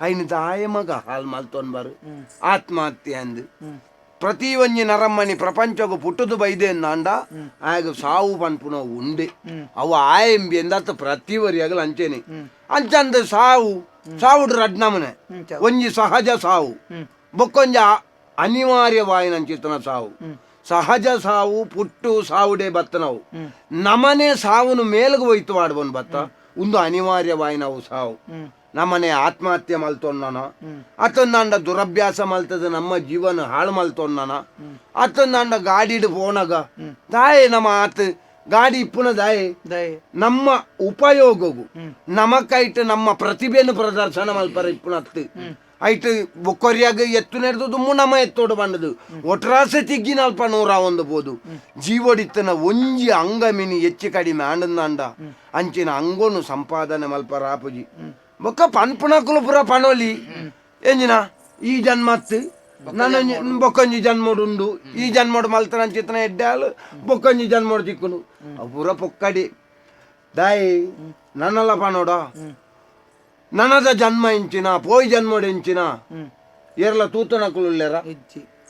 ಐನ ದಾಯ ಮಗ ಹಾಲ್ ಮಲ್ತೊನ್ ಬಾರು ಆತ್ಮಹತ್ಯೆ ಅಂದು ಪ್ರತಿ ಒಂಜಿ ನರಮ್ಮನಿ ಪ್ರಪಂಚಗು ಪುಟ್ಟುದು ಬೈದೆ ಅಂದಾಂಡ ಆಗ ಸಾವು ಪನ್ಪುನ ಉಂಡೆ ಅವು ಆಯಂಬಿ ಎಂದಾತ ಪ್ರತಿ ವರಿಯಾಗಲ ಅಂಚೇನೆ ಅಂಚಂದ ಸಾವು ಸಾವುಡು ರಡ್ನಮನೆ ಒಂಜಿ ಸಹಜ ಸಾವು ಬೊಕ್ಕೊಂಜ ಅನಿವಾರ್ಯವಾಯಿನಂಚಿತನ ಸಾವು ಸಹಜ ಸಾವು ಪುಟ್ಟು ಸಾವುಡೆ ಬತ್ತನವು ನಮನೆ ಸಾವುನು ಮೇಲ್ಗು ಹೋಯ್ತು ಆಡ್ಬನ್ ಬತ್ತ ಒಂದು ಅನಿವಾರ್ಯವಾಯಿನವು ಸಾವು ನಮ್ಮನೆ ಆತ್ಮಹತ್ಯೆ ಮಲ್ತೊನ್ನನ ಅತ್ತೊಂದಾಂಡ ದುರಭ್ಯಾಸ ಮಲ್ತದ ನಮ್ಮ ಜೀವನ ಹಾಳು ಮಲ್ತೊನ್ನನ ಅತ್ತೊಂದಾಂಡ ಗಾಡಿಡು ಪೋನಗ ದಾಯೆ ನಮ್ಮ ಆತ ಗಾಡಿ ಇಪ್ಪುನ ದಾಯೆ ನಮ್ಮ ಉಪಯೋಗವು ನಮಕೈಟ್ ನಮ್ಮ ಪ್ರತಿಭೆಯನ್ನು ಪ್ರದರ್ಶನ ಮಲ್ಪರ ಇಪ್ಪುನತ್ತು ಐಟ್ ಬೊಕ್ಕೊರಿಯಾಗ ಎತ್ತು ನೆಡ್ದು ದುಮ್ಮು ನಮ್ಮ ಎತ್ತೋಡು ಬಂದದು ಒಟ್ರಾಸೆ ತಿಗ್ಗಿನ ಅಲ್ಪ ನೂರ ಒಂದು ಬೋದು ಜೀವಡಿತ್ತನ ಒಂಜಿ ಅಂಗಮಿನಿ ಹೆಚ್ಚು ಕಡಿಮೆ ಆಂಡಂದಾಂಡ ಅಂಚಿನ ಅಂಗೋನು ಸಂಪಾದನೆ ಮಲ್ಪರ ಆಪುಜಿ ಬೊಕ್ಕ ಪನ್ಪುನಕುಲು ಪುರ ಪಣೋಲಿ ಎಂಜಿನ ಈ ಜನ್ಮತ್ತು ನಾನು ಬೊಕ್ಕೊಂಜಿ ಜನ್ಮೋಡು ಈ ಜನ್ಮೋಡು ಮಲ್ತನ ಅಂಚಿತನ ಎಡ್ಡಾಲು ಬೊಕ್ಕೊಂಜಿ ಜನ್ಮೋಡು ತಿಕ್ಕುನು ಅವು ಪೂರ ಪೊಕ್ಕಡಿ ದಾಯಿ ನನ್ನಲ್ಲ ಪಣೋಡ ನನದ ಜನ್ಮ ಇಂಚಿನ ಪೋಯ್ ಜನ್ಮೋಡು ಎಂಚಿನ ಏರ್ಲ ತೂತನಕುಲುಲ್ಲೆರ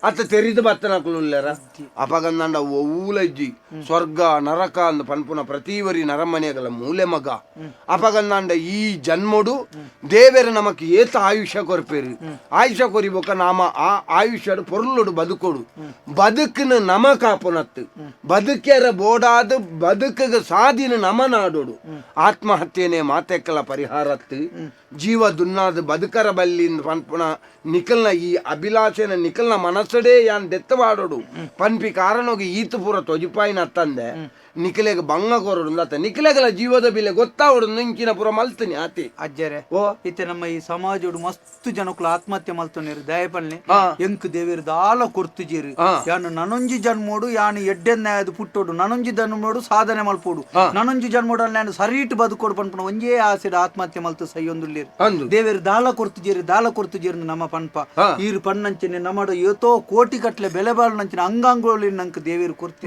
ಅತ್ತ ತೆರಿದು ಬತ್ತನಕುಲುಲ್ಲೆರ ಅಪಗಂದಾಂಡ ಒವ್ವುಲಜ್ಜಿ ಸ್ವರ್ಗ ನರಕ ಅಂದ್ ಪನ್ಪುನ ಪ್ರತಿವರಿ ನರಮನೆಗಲ ಮೂಲೆ ಮಗ ಅಪಗಂದಾಂಡ ಈ ಜನ್ಮೋಡು ದೇವೆರ ನಮಕ್ ಏತ ಆಯುಷ್ಯ ಕೊರ್ಪೇರು ಆಯುಷ್ಯ ಕೊರಿಬೊಕ ನಾಮ ಆ ಆಯುಷ್ಯಡು ಪೊರ್ಲುಡು ಬದುಕೊಡು ಬದುಕಿನ ನಮ ಕಾಪುನತ್ತು ಬದುಕೆರ ಬೋಡಾದ ಬದುಕಿಗೆ ಸಾದಿನ ನಮ ನಾಡೋಡು ಆತ್ಮಹತ್ಯೆನೆ ಮಾತೆಕ್ಕಲ ಪರಿಹಾರತ್ತು ಜೀವ ದುನ್ನಾದ ಬದುಕರ ಬಲ್ಲಿಂದ ಪನ್ಪುನ ನಿಕಲ್ನ ಈ ಅಭಿಲಾಷೆನ ನಿಕಲ್ನ ಮನಸ್ಸಡೇ ಯಾನ್ ದೆತ್ತವಾಡೋಡು ಪನ್ಪಿ ಕಾರಣೋಗಿ ಈತ ಪೂರ ತೊಜಿಪಾಯಿನ ಅತ್ತಂದೆ ನಿಕಲೆಗ ಬಂಗ ಕೊರಡು ಅತ್ತ ನಿಕಲೆಗಲ ಜೀವದ ಬಿಲೆ ಗೊತ್ತಾವಡು ನಿಂಕಿನ ಪೂರ ಮಲ್ತನಿ ಆತಿ ಅಜ್ಜರೆ ಓ ಇತ್ತೆ ನಮ್ಮ ಈ ಸಮಾಜೋಡು ಮಸ್ತ್ ಜನಕ್ಕಳು ಆತ್ಮಹತ್ಯೆ ಮಲ್ತೊನೇರು ದಯಪಲ್ನೆ ಎಂಕ್ ದೇವೇರು ದಾಲ ಕೊರ್ತುಜೇರು ಯಾನು ನನೊಂಜಿ ಜನ್ಮೋಡು ಯಾನು ಎಡ್ಡೆನ್ನಾಯದು ಪುಟ್ಟೋಡು ನನೊಂಜಿ ಜನ್ಮೋಡು ಸಾಧನೆ ಮಲ್ಪೋಡು ನನೊಂಜಿ ಜನ್ಮೋಡು ಅಲ್ಲಿ ನಾನು ಸರೀಟ್ ಬದುಕೋಡು ಪನ್ಪುನ ಒಂಜೇ ಆಸೆಡ್ ಆತ್ಮಹತ್ಯೆ ಮಲ್ತು ಸೈಯೊಂದುಲ್ಲೇರು ದೇವೇರು ದಾಲ ಕೊರ್ತುಜೇರು ದಾಲ ಕೊರ್ತುಜೇರು ನಮ್ಮ ಪನ್ಪ ಈರು ಪಣ್ಣಂಚನೆ ನಮ್ಮಡು ಏತೋ ಕೋಟಿ ಕಟ್ಲೆ ಬೆಲೆ ಬಾಳುನಂಚಿನ ಅಂಗಾಂಗೋಳಿ ನಂಗೆ ದೇವೇರು ಕೊರ್ತಿ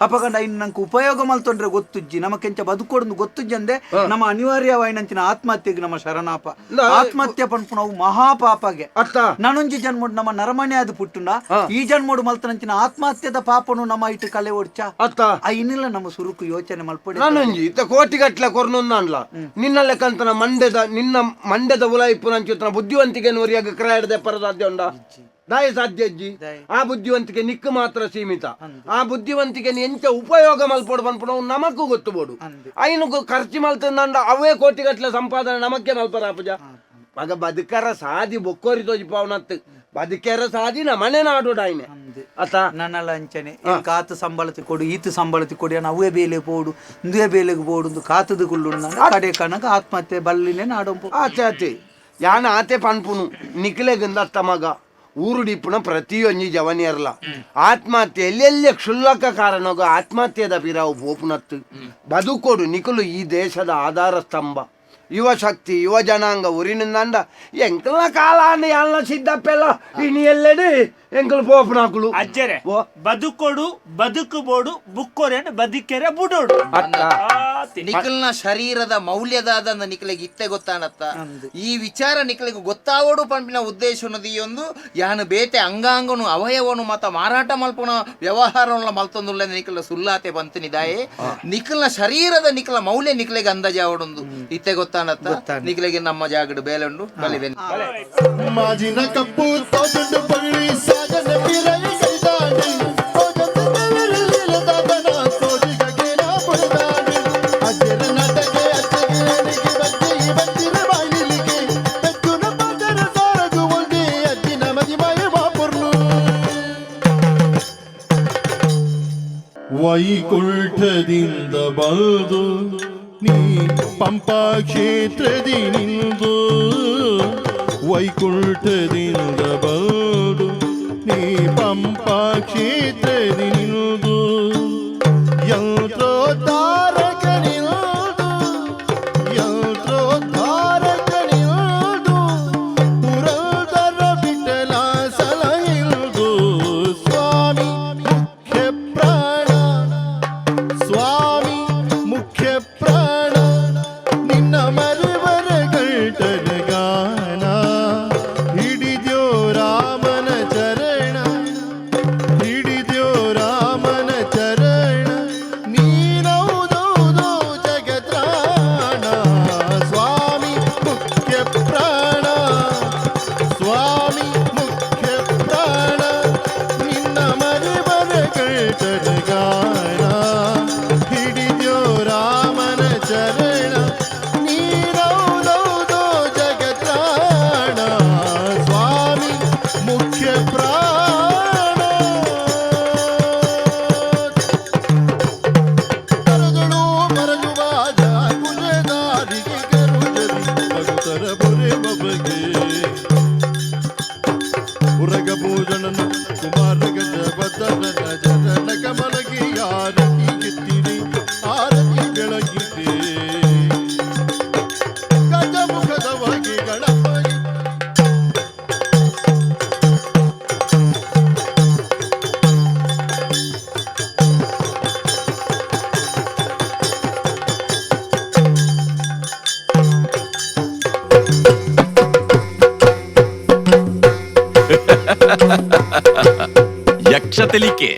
ಅಪಗಂಡ ಇನ್ನು ನಂಗೆ ಉಪಯೋಗ ಮಲ್ತೊಂಡ್ರೆ ಗೊತ್ತುಜ್ಜಿ ನಮಕೆಂಚ ಬದುಕೋಡು ಗೊತ್ತುಜ್ಜಿ ಅಂದೆ ನಮ್ಮ ಅನಿವಾರ್ಯವಾಯಿನಂಚಿನ ಆತ್ಮಹತ್ಯೆಗೆ ನಮ್ಮ ಶರಣಾಪ ಆತ್ಮಹತ್ಯೆ ಪನ್ಪುನವು ಮಹಾಪಾಪಗೆ ನನೊಂಜಿ ಜನ್ಮೋಡು ನಮ್ಮ ನರಮಣೆ ಅದು ಪುಟ್ಟುನ ಈ ಜನ್ಮೋಡು ಮಲ್ತನಂಚಿನ ಆತ್ಮಹತ್ಯದ ಪಾಪನು ನಮ್ಮ ಇಟ್ಟು ಕಲೆ ಓಡ್ಚ ಇನ್ನಿಲ್ಲ ನಮ್ಮ ಸುರುಕು ಯೋಚನೆ ಮಲ್ಪಡಿ ನಾನೊಂಜಿ ಇತ್ತ ಕೋಟಿ ಗಟ್ಲೆ ಕೊರ್ನೊಂದಾನ್ಲ ನಿನ್ನ ಲೆಕ್ಕಂತನ ಮಂಡ್ಯದ ನಿನ್ನ ಮಂಡ್ಯದ ಉಲಾಯಿಪ್ಪು ನಂಚುತ್ತನ ಬುದ್ಧಿವಂತಿಕೆ ನೋರಿಯಾಗ ಕ್ರಯ ಪರ ಸಾಧ್ಯ ಉಂಡ ದಾಯ ಸಾಧ್ಯ ಅಜ್ಜಿ ಆ ಬುದ್ಧಿವಂತಿಕೆ ನಿಕ್ಕು ಮಾತ್ರ ಸೀಮಿತ ಆ ಬುದ್ಧಿವಂತಿಕೆ ಎಂಚ ಉಪಯೋಗ ಮಲ್ಪೋಡು ಪನ್ಪುಡು ನಮಕ್ಕೂ ಗೊತ್ತು ಬೋಡು ಐನುಕು ಖರ್ಚು ಮಲ್ತಂದ ಅವೇ ಕೋಟಿಗಟ್ಲೆ ಸಂಪಾದನೆ ನಮಕ್ಕೆ ಮಲ್ಪರ ಅಪುಜ ಮಗ ಬದುಕರ ಸಾದಿ ಬೊಕ್ಕೋರಿ ತೋಜಿಪಾವನತ್ತು ಬದುಕೆರ ಸಾದಿ ನಮನೆ ನಾಡೋಡು ಆಯ್ನೆ ಅತ ನನ್ನಲ್ಲ ಅಂಚನೆ ಕಾತು ಸಂಬಳತಿ ಕೊಡು ಈತು ಸಂಬಳತಿ ಕೊಡು ಏನು ಅವೇ ಬೇಲೆ ಪೋಡು ಇಂದುವೆ ಬೇಲೆಗೆ ಪೋಡು ಕಾತದು ಕುಳ್ಳು ಕಡೆ ಕನಕ ಆತ್ಮಹತ್ಯೆ ಬಲ್ಲಿನೇ ನಾಡೊಂಪು ಆತೆ ಆತೆ ಯಾನ ಆತೆ ಪನ್ಪುನು ನಿಕ್ಲೆಗಿಂದ ಅತ್ತ ಮಗ ಊರುಡಿಪ್ಪುನ ಪ್ರತಿಯೊಂಜಿ ಜವನಿಯರ್ಲ ಆತ್ಮಹತ್ಯೆ ಎಲ್ಲೆಲ್ಲ ಕ್ಷುಲ್ಲಕ ಕಾರಣಗ ಆತ್ಮಹತ್ಯೆದ ಪಿರಾವು ಪೋಪುನತ್ತು ಬದುಕೋಡು ನಿಕುಲು ಈ ದೇಶದ ಆಧಾರ ಸ್ತಂಭ. ಯುವ ಶಕ್ತಿ ಯುವ ಜನಾಂಗ ಉರಿನಿಂದಂಡ ಎಂಕಲ್ನ ಕಾಲಾಂಡ ಯಾಲ್ನ ಸಿದ್ದಪ್ಪೆಲ್ಲ ಇನಿ ಎಲ್ಲೆಡೆ ಎಂಕಲ್ ಪೋಪನಾಕುಲು. ಅಜ್ಜರೆ, ಓ. ಬದುಕೋಡು ಬದುಕಬೋಡು, ಬುಕ್ಕೋರೇನು ಬದುಕೆರೆ ಬುಡೋಡು. ಅತ್ತ. ಆತಿ. ನಿಖಲ್ನ ಶರೀರದ ಮೌಲ್ಯದಾದ ನಿಖಲೆಗೆ ಇತ್ತೆ ಗೊತ್ತಾನತ್ತ. ಈ ವಿಚಾರ ನಿಖಲೆಗೆ ಗೊತ್ತಾವೋಡು ಪಂಪಿನ ಉದ್ದೇಶ ಒಂದು ಯಾನು ಬೇತೆ ಅಂಗಾಂಗನು ಅವಯವನು ಮತ ಮಾರಾಟ ಮಲ್ಪುನ ವ್ಯವಹಾರವನ್ನ ಮಲ್ತೊಂದುಲ್ಲ. ನಿಖಲ ಸುಲ್ಲಾತೆ ಬಂತನಿದಾಯೆ ನಿಖಲ್ನ ಶರೀರದ ನಿಖಲ ಮೌಲ್ಯ ನಿಖಲೆಗೆ ಅಂದಾಜಾವಡೊಂದು ಇತ್ತೆ ಗೊತ್ತಾನತ್ತ ನಿಖಲೆಗೆ. ನಮ್ಮ ಜಾಗಡು ಬೇಲೆ ಉಂಡು, ಬಲೆ ಬೆನ್. ಮಾಜಿನ ಕಪ್ಪು ತೋಜುಂಡು ಪಗಡಿ ಸಾಜನ ಪಿರೈ ಕೈದಾಡಿ ತೋಜಂದು ದೇವರಿಲ್ಲದಾದನ ಸೋಜಿಗೇನ ಪುಡದಾಡಿ ಅಜ್ಜರ ನಾಟಕೆ ಅಜ್ಜಗೆ ಅಡಿಗೆ ಬಜ್ಜಿ ಬಜ್ಜಿರ ಬಾಯಿಲಿಗೆ ಪೆಚ್ಚುನ ಪಾಜರ ಸಾರಗು ಒಂದೇ ಅಜ್ಜಿನ ಮದಿಮಾಯ ಬಾಪುರ್ಲು. ವೈಕುಂಠದಿಂದ ಬಂದು ನೀ ಪಂಪಾ ಕ್ಷೇತ್ರದಿ ನಿಂದು, ವೈಕುಂಠದಿಂದ ಬಂದು ನೀ ಪಂಪಾ ಕ್ಷೇತ್ರದಿ ನಿಂದು, ಯಂತ್ರೋದ್ಧಾರಕ ನಿಲ್ದು, ಯಂತ್ರೋದ್ಧಾರಕ ನಿಲ್ದು, ಪುರಂದರ ವಿಠಲ ಸಲಹಿಲ್ದು, ಸ್ವಾಮಿ ಮುಖ್ಯ ಪ್ರಾಣ, ಸ್ವಾಮಿ ಮುಖ್ಯ ಪ್ರಾಣ, ನಿನ್ನ ಮರುವರ ಗಂಟನ ಗಾನ ಹಿಡಿದ್ಯೋ ರಾಮನ ಚರಣ, ಹಿಡಿದ್ಯೋ ರಾಮನ ಚರಣ, ನೀನೌದೌದು ಜಗತ್ರಾಣ, ಸ್ವಾಮಿ ಮುಖ್ಯ ಪ್ರಾಣ, ಸ್ವಾಮಿ ಮುಖ್ಯ ಪ್ರಾಣ, ನಿನ್ನ ಮರುವರ ಗಂಟನ ಗಾನ ಹಿಡಿದ್ಯೋ ರಾಮನ ಚರಣ, ನೀನೌದೌದು ಜಗತ್ರಾಣ, ಸ್ವಾಮಿ ಮುಖ್ಯ ಪ್ರಾಣ. ಕರಗಳು ಮರಳುವ ಜಾಗುಲದಾರಿಗೆ ಕರುಜರಿ ಭಕ್ತರ ಬೊರೆ ಬಬಗೆ ಉರಗಭೂಷಣನ ಕುಮಾರ ಗಜವದನ ಚರಣ ಕಮಲಗೆ ಆರತಿ ಗೆತ್ತಿರಿ, ಆರತಿ ಬೆಳಗಿದೆ. ಗಜಮುಖದವಾಗಿ ಗಣಪತಿ. ಯಕ್ಷ ತೆಲಿಕೆ.